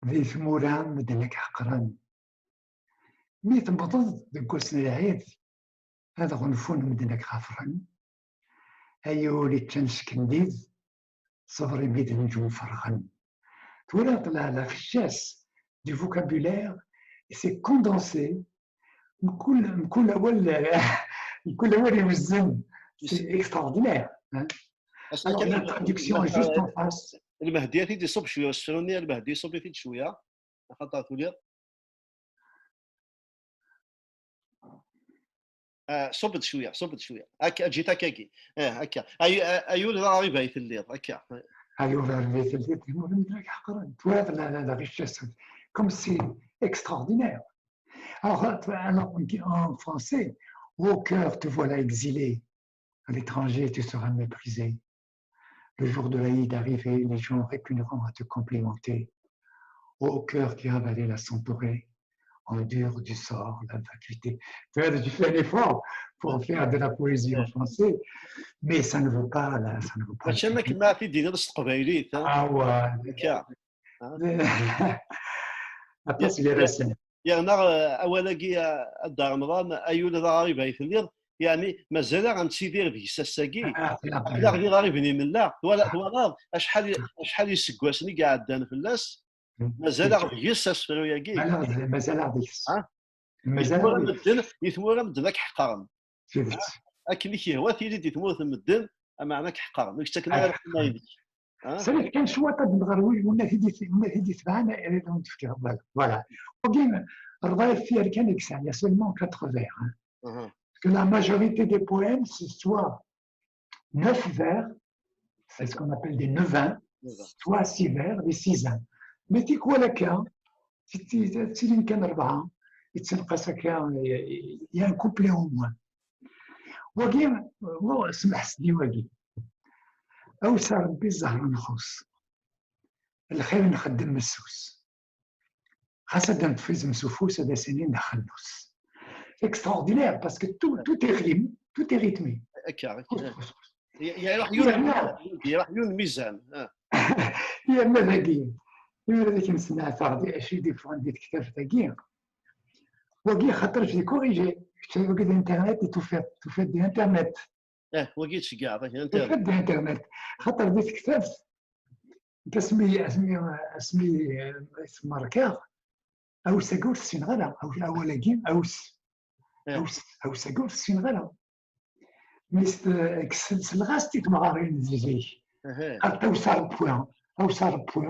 di tmura medden ad k-ḥeqren. Mi tewwḍeḍ deg wass n lɛid, ad ɣunfun medden ad k-ɣafren. Ayul iččan seg nnid, ṣṣber imi d-nǧum ferɣen. Twalaḍ la, la richesse du vocabulaire, et c'est condensé. Mkul, mkul awal, mkul awal iwezzen. C'est extraordinaire, hein. Alors, la traduction est juste en face. Lmehdi ad t-id-iṣubb cwiya, asefru-nni Lmehdi iṣubb-it-id cwiya, axaṭer tuliḍ. Ah, ṣubb-d cwiya, ṣubb-d cwiya. Akka, eǧǧ-it akkagi. Ah, akka. Ay-, ay-, ayul d aɣrib ay telliḍ, akka. Ayul d aɣrib ay telliḍ, di tmura medden ad k-ḥeqren. Twalaḍ la, la, la richesse, comme c'est extraordinaire. Alors, alors, en français, au cœur te voilà exilé, à l'étranger tu seras méprisé. Le jour de l'Aïd arrivé, les gens répugnaront à te complimenter. Ô cœur qui a avalé la centaurée, endure du sort la vacuité. Tu vois, tu fais un effort pour faire de la poésie en français, mais ça ne vaut pas, là, ça ne vaut pas. Mačči am akken ma ad t-id-tiniḍ s teqbaylit, ha? Ah ouais. Akka. Aṭas gar-asen. Yerna, eh, awal-agi, eh, a Dda Remḍan, ayul d aɣrib ay telliḍ, yeɛni mazal-aɣ nettidir deg-s ass-agi. Ah, aql-aɣ d iɣriben imella. Twala-, twalaḍ acḥal, acḥal iseggasen i iɛeddan fell-as, mazal-aɣ deg-s asefru-agi. Mazal-aɣ, mazal-aɣ deg-s. Ha? Mazal-aɣ deg-s. Di tmura medden, di tmura medden ad k-ḥeqren. Tidet. Akken i k-yehwa tili di tmurt n medden, ameɛna ad k-ḥeqren, ur k-ttaken ara lḥuma-inek. Sriḥ kan cwiṭ ad nɣer wi-, win ad t-id-, win ad t-id-itebɛen, ad awen-d-fkeɣ. Voilà. Voilà. Wagi, rrḍayat tifyar kan i yesɛa, il y a seulement quatre vers, hein. Parce que la majorité des poèmes, c'est soit neuf vers, c'est ce qu'on appelle des neuvains, soit six vers, des sizains. Mais tikwal akka, ttilin kan rebɛa, yettenqas akka, il y a un couplet au moins. Wagi, wa, smeḥ s-d i wagi. Awsa Rebbi zzher nxuṣ, lxir nxeddem messus. Xas ad d-neṭṭef izem s ufus, ad as-inin d axennus. Extraordinaire, parce que tout, tout est rime, tout est rythmé. Akka, akka. Yerna, yerna yiwen mizan. Yerna dagi, imir ad ak-nesneɛteɣ di acu i d-iffɣen di tektabt-agi. Wagi, xaṭer je l'ai corrigé. Kečč wagi d internet, i tufiḍ, tufiḍ di internet. Eh, wagi tceggɛeḍ, ak internet. Tufiḍ di internet. Xaṭer di tektabt, asmi, asmi, asmi, eh, tmerkaɣ, awes-agi ur t-ssineɣ ara, aw-, awal-agi, awes. Eh. Awes, awes-agi ur t-ssineɣ ara. Mi s-, s-, selleɣ-as i temɣarin n zik. Aha. Qqarent awes à repos, awes à repos,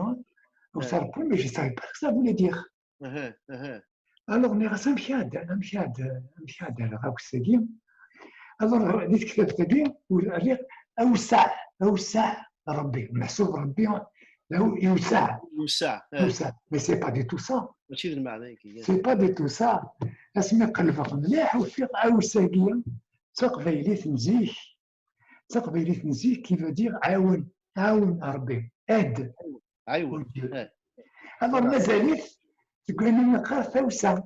awes à repos, mais je savais pas ce que ça voulait dire. Aha, aha. Alors, nniɣ-as, amek ad, amek ad, amek ad rreɣ awes-agi? Alors, di tektabt-agi, rriɣ awseɛ, awseɛ Rebbi. Meḥsub Rebbi, d aw-, iwseɛ. Iwseɛ, eh. Iwseɛ. Mais c'est pas du tout ça. Mačči d lmeɛna-agi, eh. C'est pas du tout ça. Asmi qelbeɣ mliḥ, ufiɣ awes-agi d taqbaylit n zik. D taqbaylit n zik qui veut dire ɛawen, ɛawen Rebbi. Aide. Ɛiwen. Au Dieu. Eh. Alors, mazal-it deg wayen i neqqar tawsa.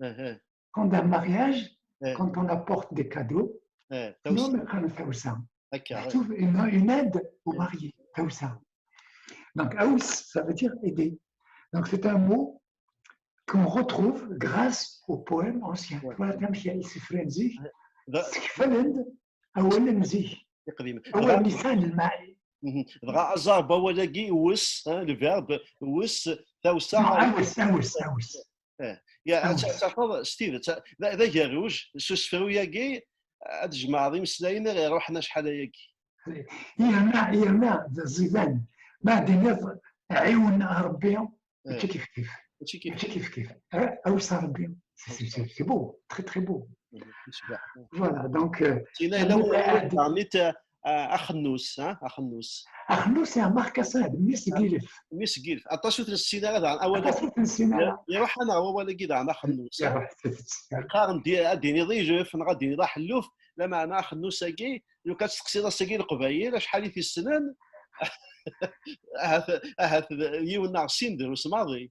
Eh, eh. Quand un mariage, eh, quand on apporte des cadeaux, eh, tawsa. Non, mais quand tawsa. D'accord, ouais. Trouve une, une aide au marié, tawsa. Donc, aws, ça veut dire aider. Donc, c'est un mot qu'on retrouve grâce aux poèmes anciens. Ouais. Voilà, amek i yella isefra n zik, ouais. Ssekfalen-d Awal n zik. Iqdimen. Awal n lisan lmaɛi. Mhm. Dɣa aẓar n wawal-agi, wes, hein, le verbe, wes, tawsa. Awes, awes, awes. Eh, ya, ad tafeḍ s tidet, d d agerruj, s usefru-agi, ad tjemɛeḍ imeslayen ara iruḥen acḥal ayagi. Yerna, yerna, d aẓidan. Ma d-tiniḍ, ɛiwen a Rebbi, mačči kif kif. Mačči kif. Mačči kif kif. Eh, awes a Rebbi. C'est beau, très très beau. Yecbeḥ. Voilà, donc. Euh, Sina yella wawal daɣen axennus, hein, axennus. Axennus, c'est un marcassant, d mmi-s n yilef. Mmi-s n yilef. Aṭas ur t-nessin ara daɣen. Awal Aṭas ur t-nessin ara. Iruḥ-aneɣ wawal-agi daɣen, axennus. Qqaren ad d-tiniḍ ilef neɣ ad d-tiniḍ aḥelluf, lameɛna axennus-agi, lukan ad testeqsiḍ ass-agi Leqbayel acḥal i t-issnen, ahat, ahat yiwen neɣ sin drus maḍi.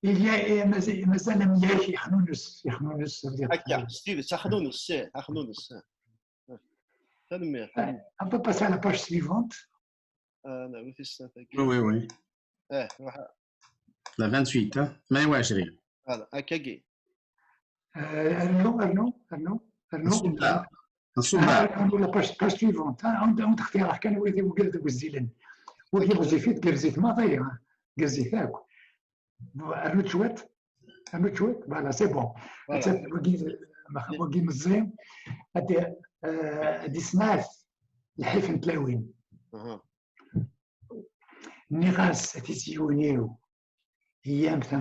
Il y a, eh, mazal, mazal am yak, ixnunes, ixnunes. Akka, s tidet, axnunes, ih, axnunes. Tanemmirt. On peut passer à la page suivante. Ah, nerwi tis snat-agi. Oui, oui, oui. Eh, ruḥ. La vingt-huit, hein? ثمانية وعشرين. Voilà, akkagi. Euh, Arnaud, Arnaud, Arnaud, Arnaud. Nṣubb-aɣ. Nṣubb-aɣ. Ah, Arnaud, la page, page suivante. Hein? On, on اختيارك كان ويدي وقال وزيلن. ويدي وزيفيت قرزيت ما ضيع. قرزيت هاك. Arnaud شويت. Arnaud شويت. Voilà, c'est bon. Voilà. وقي مزين. هادي، آه، هادي سنات. الحيف نتلاوين. Aha. Nniɣ-as a tisyunin-iw, iyyamt ad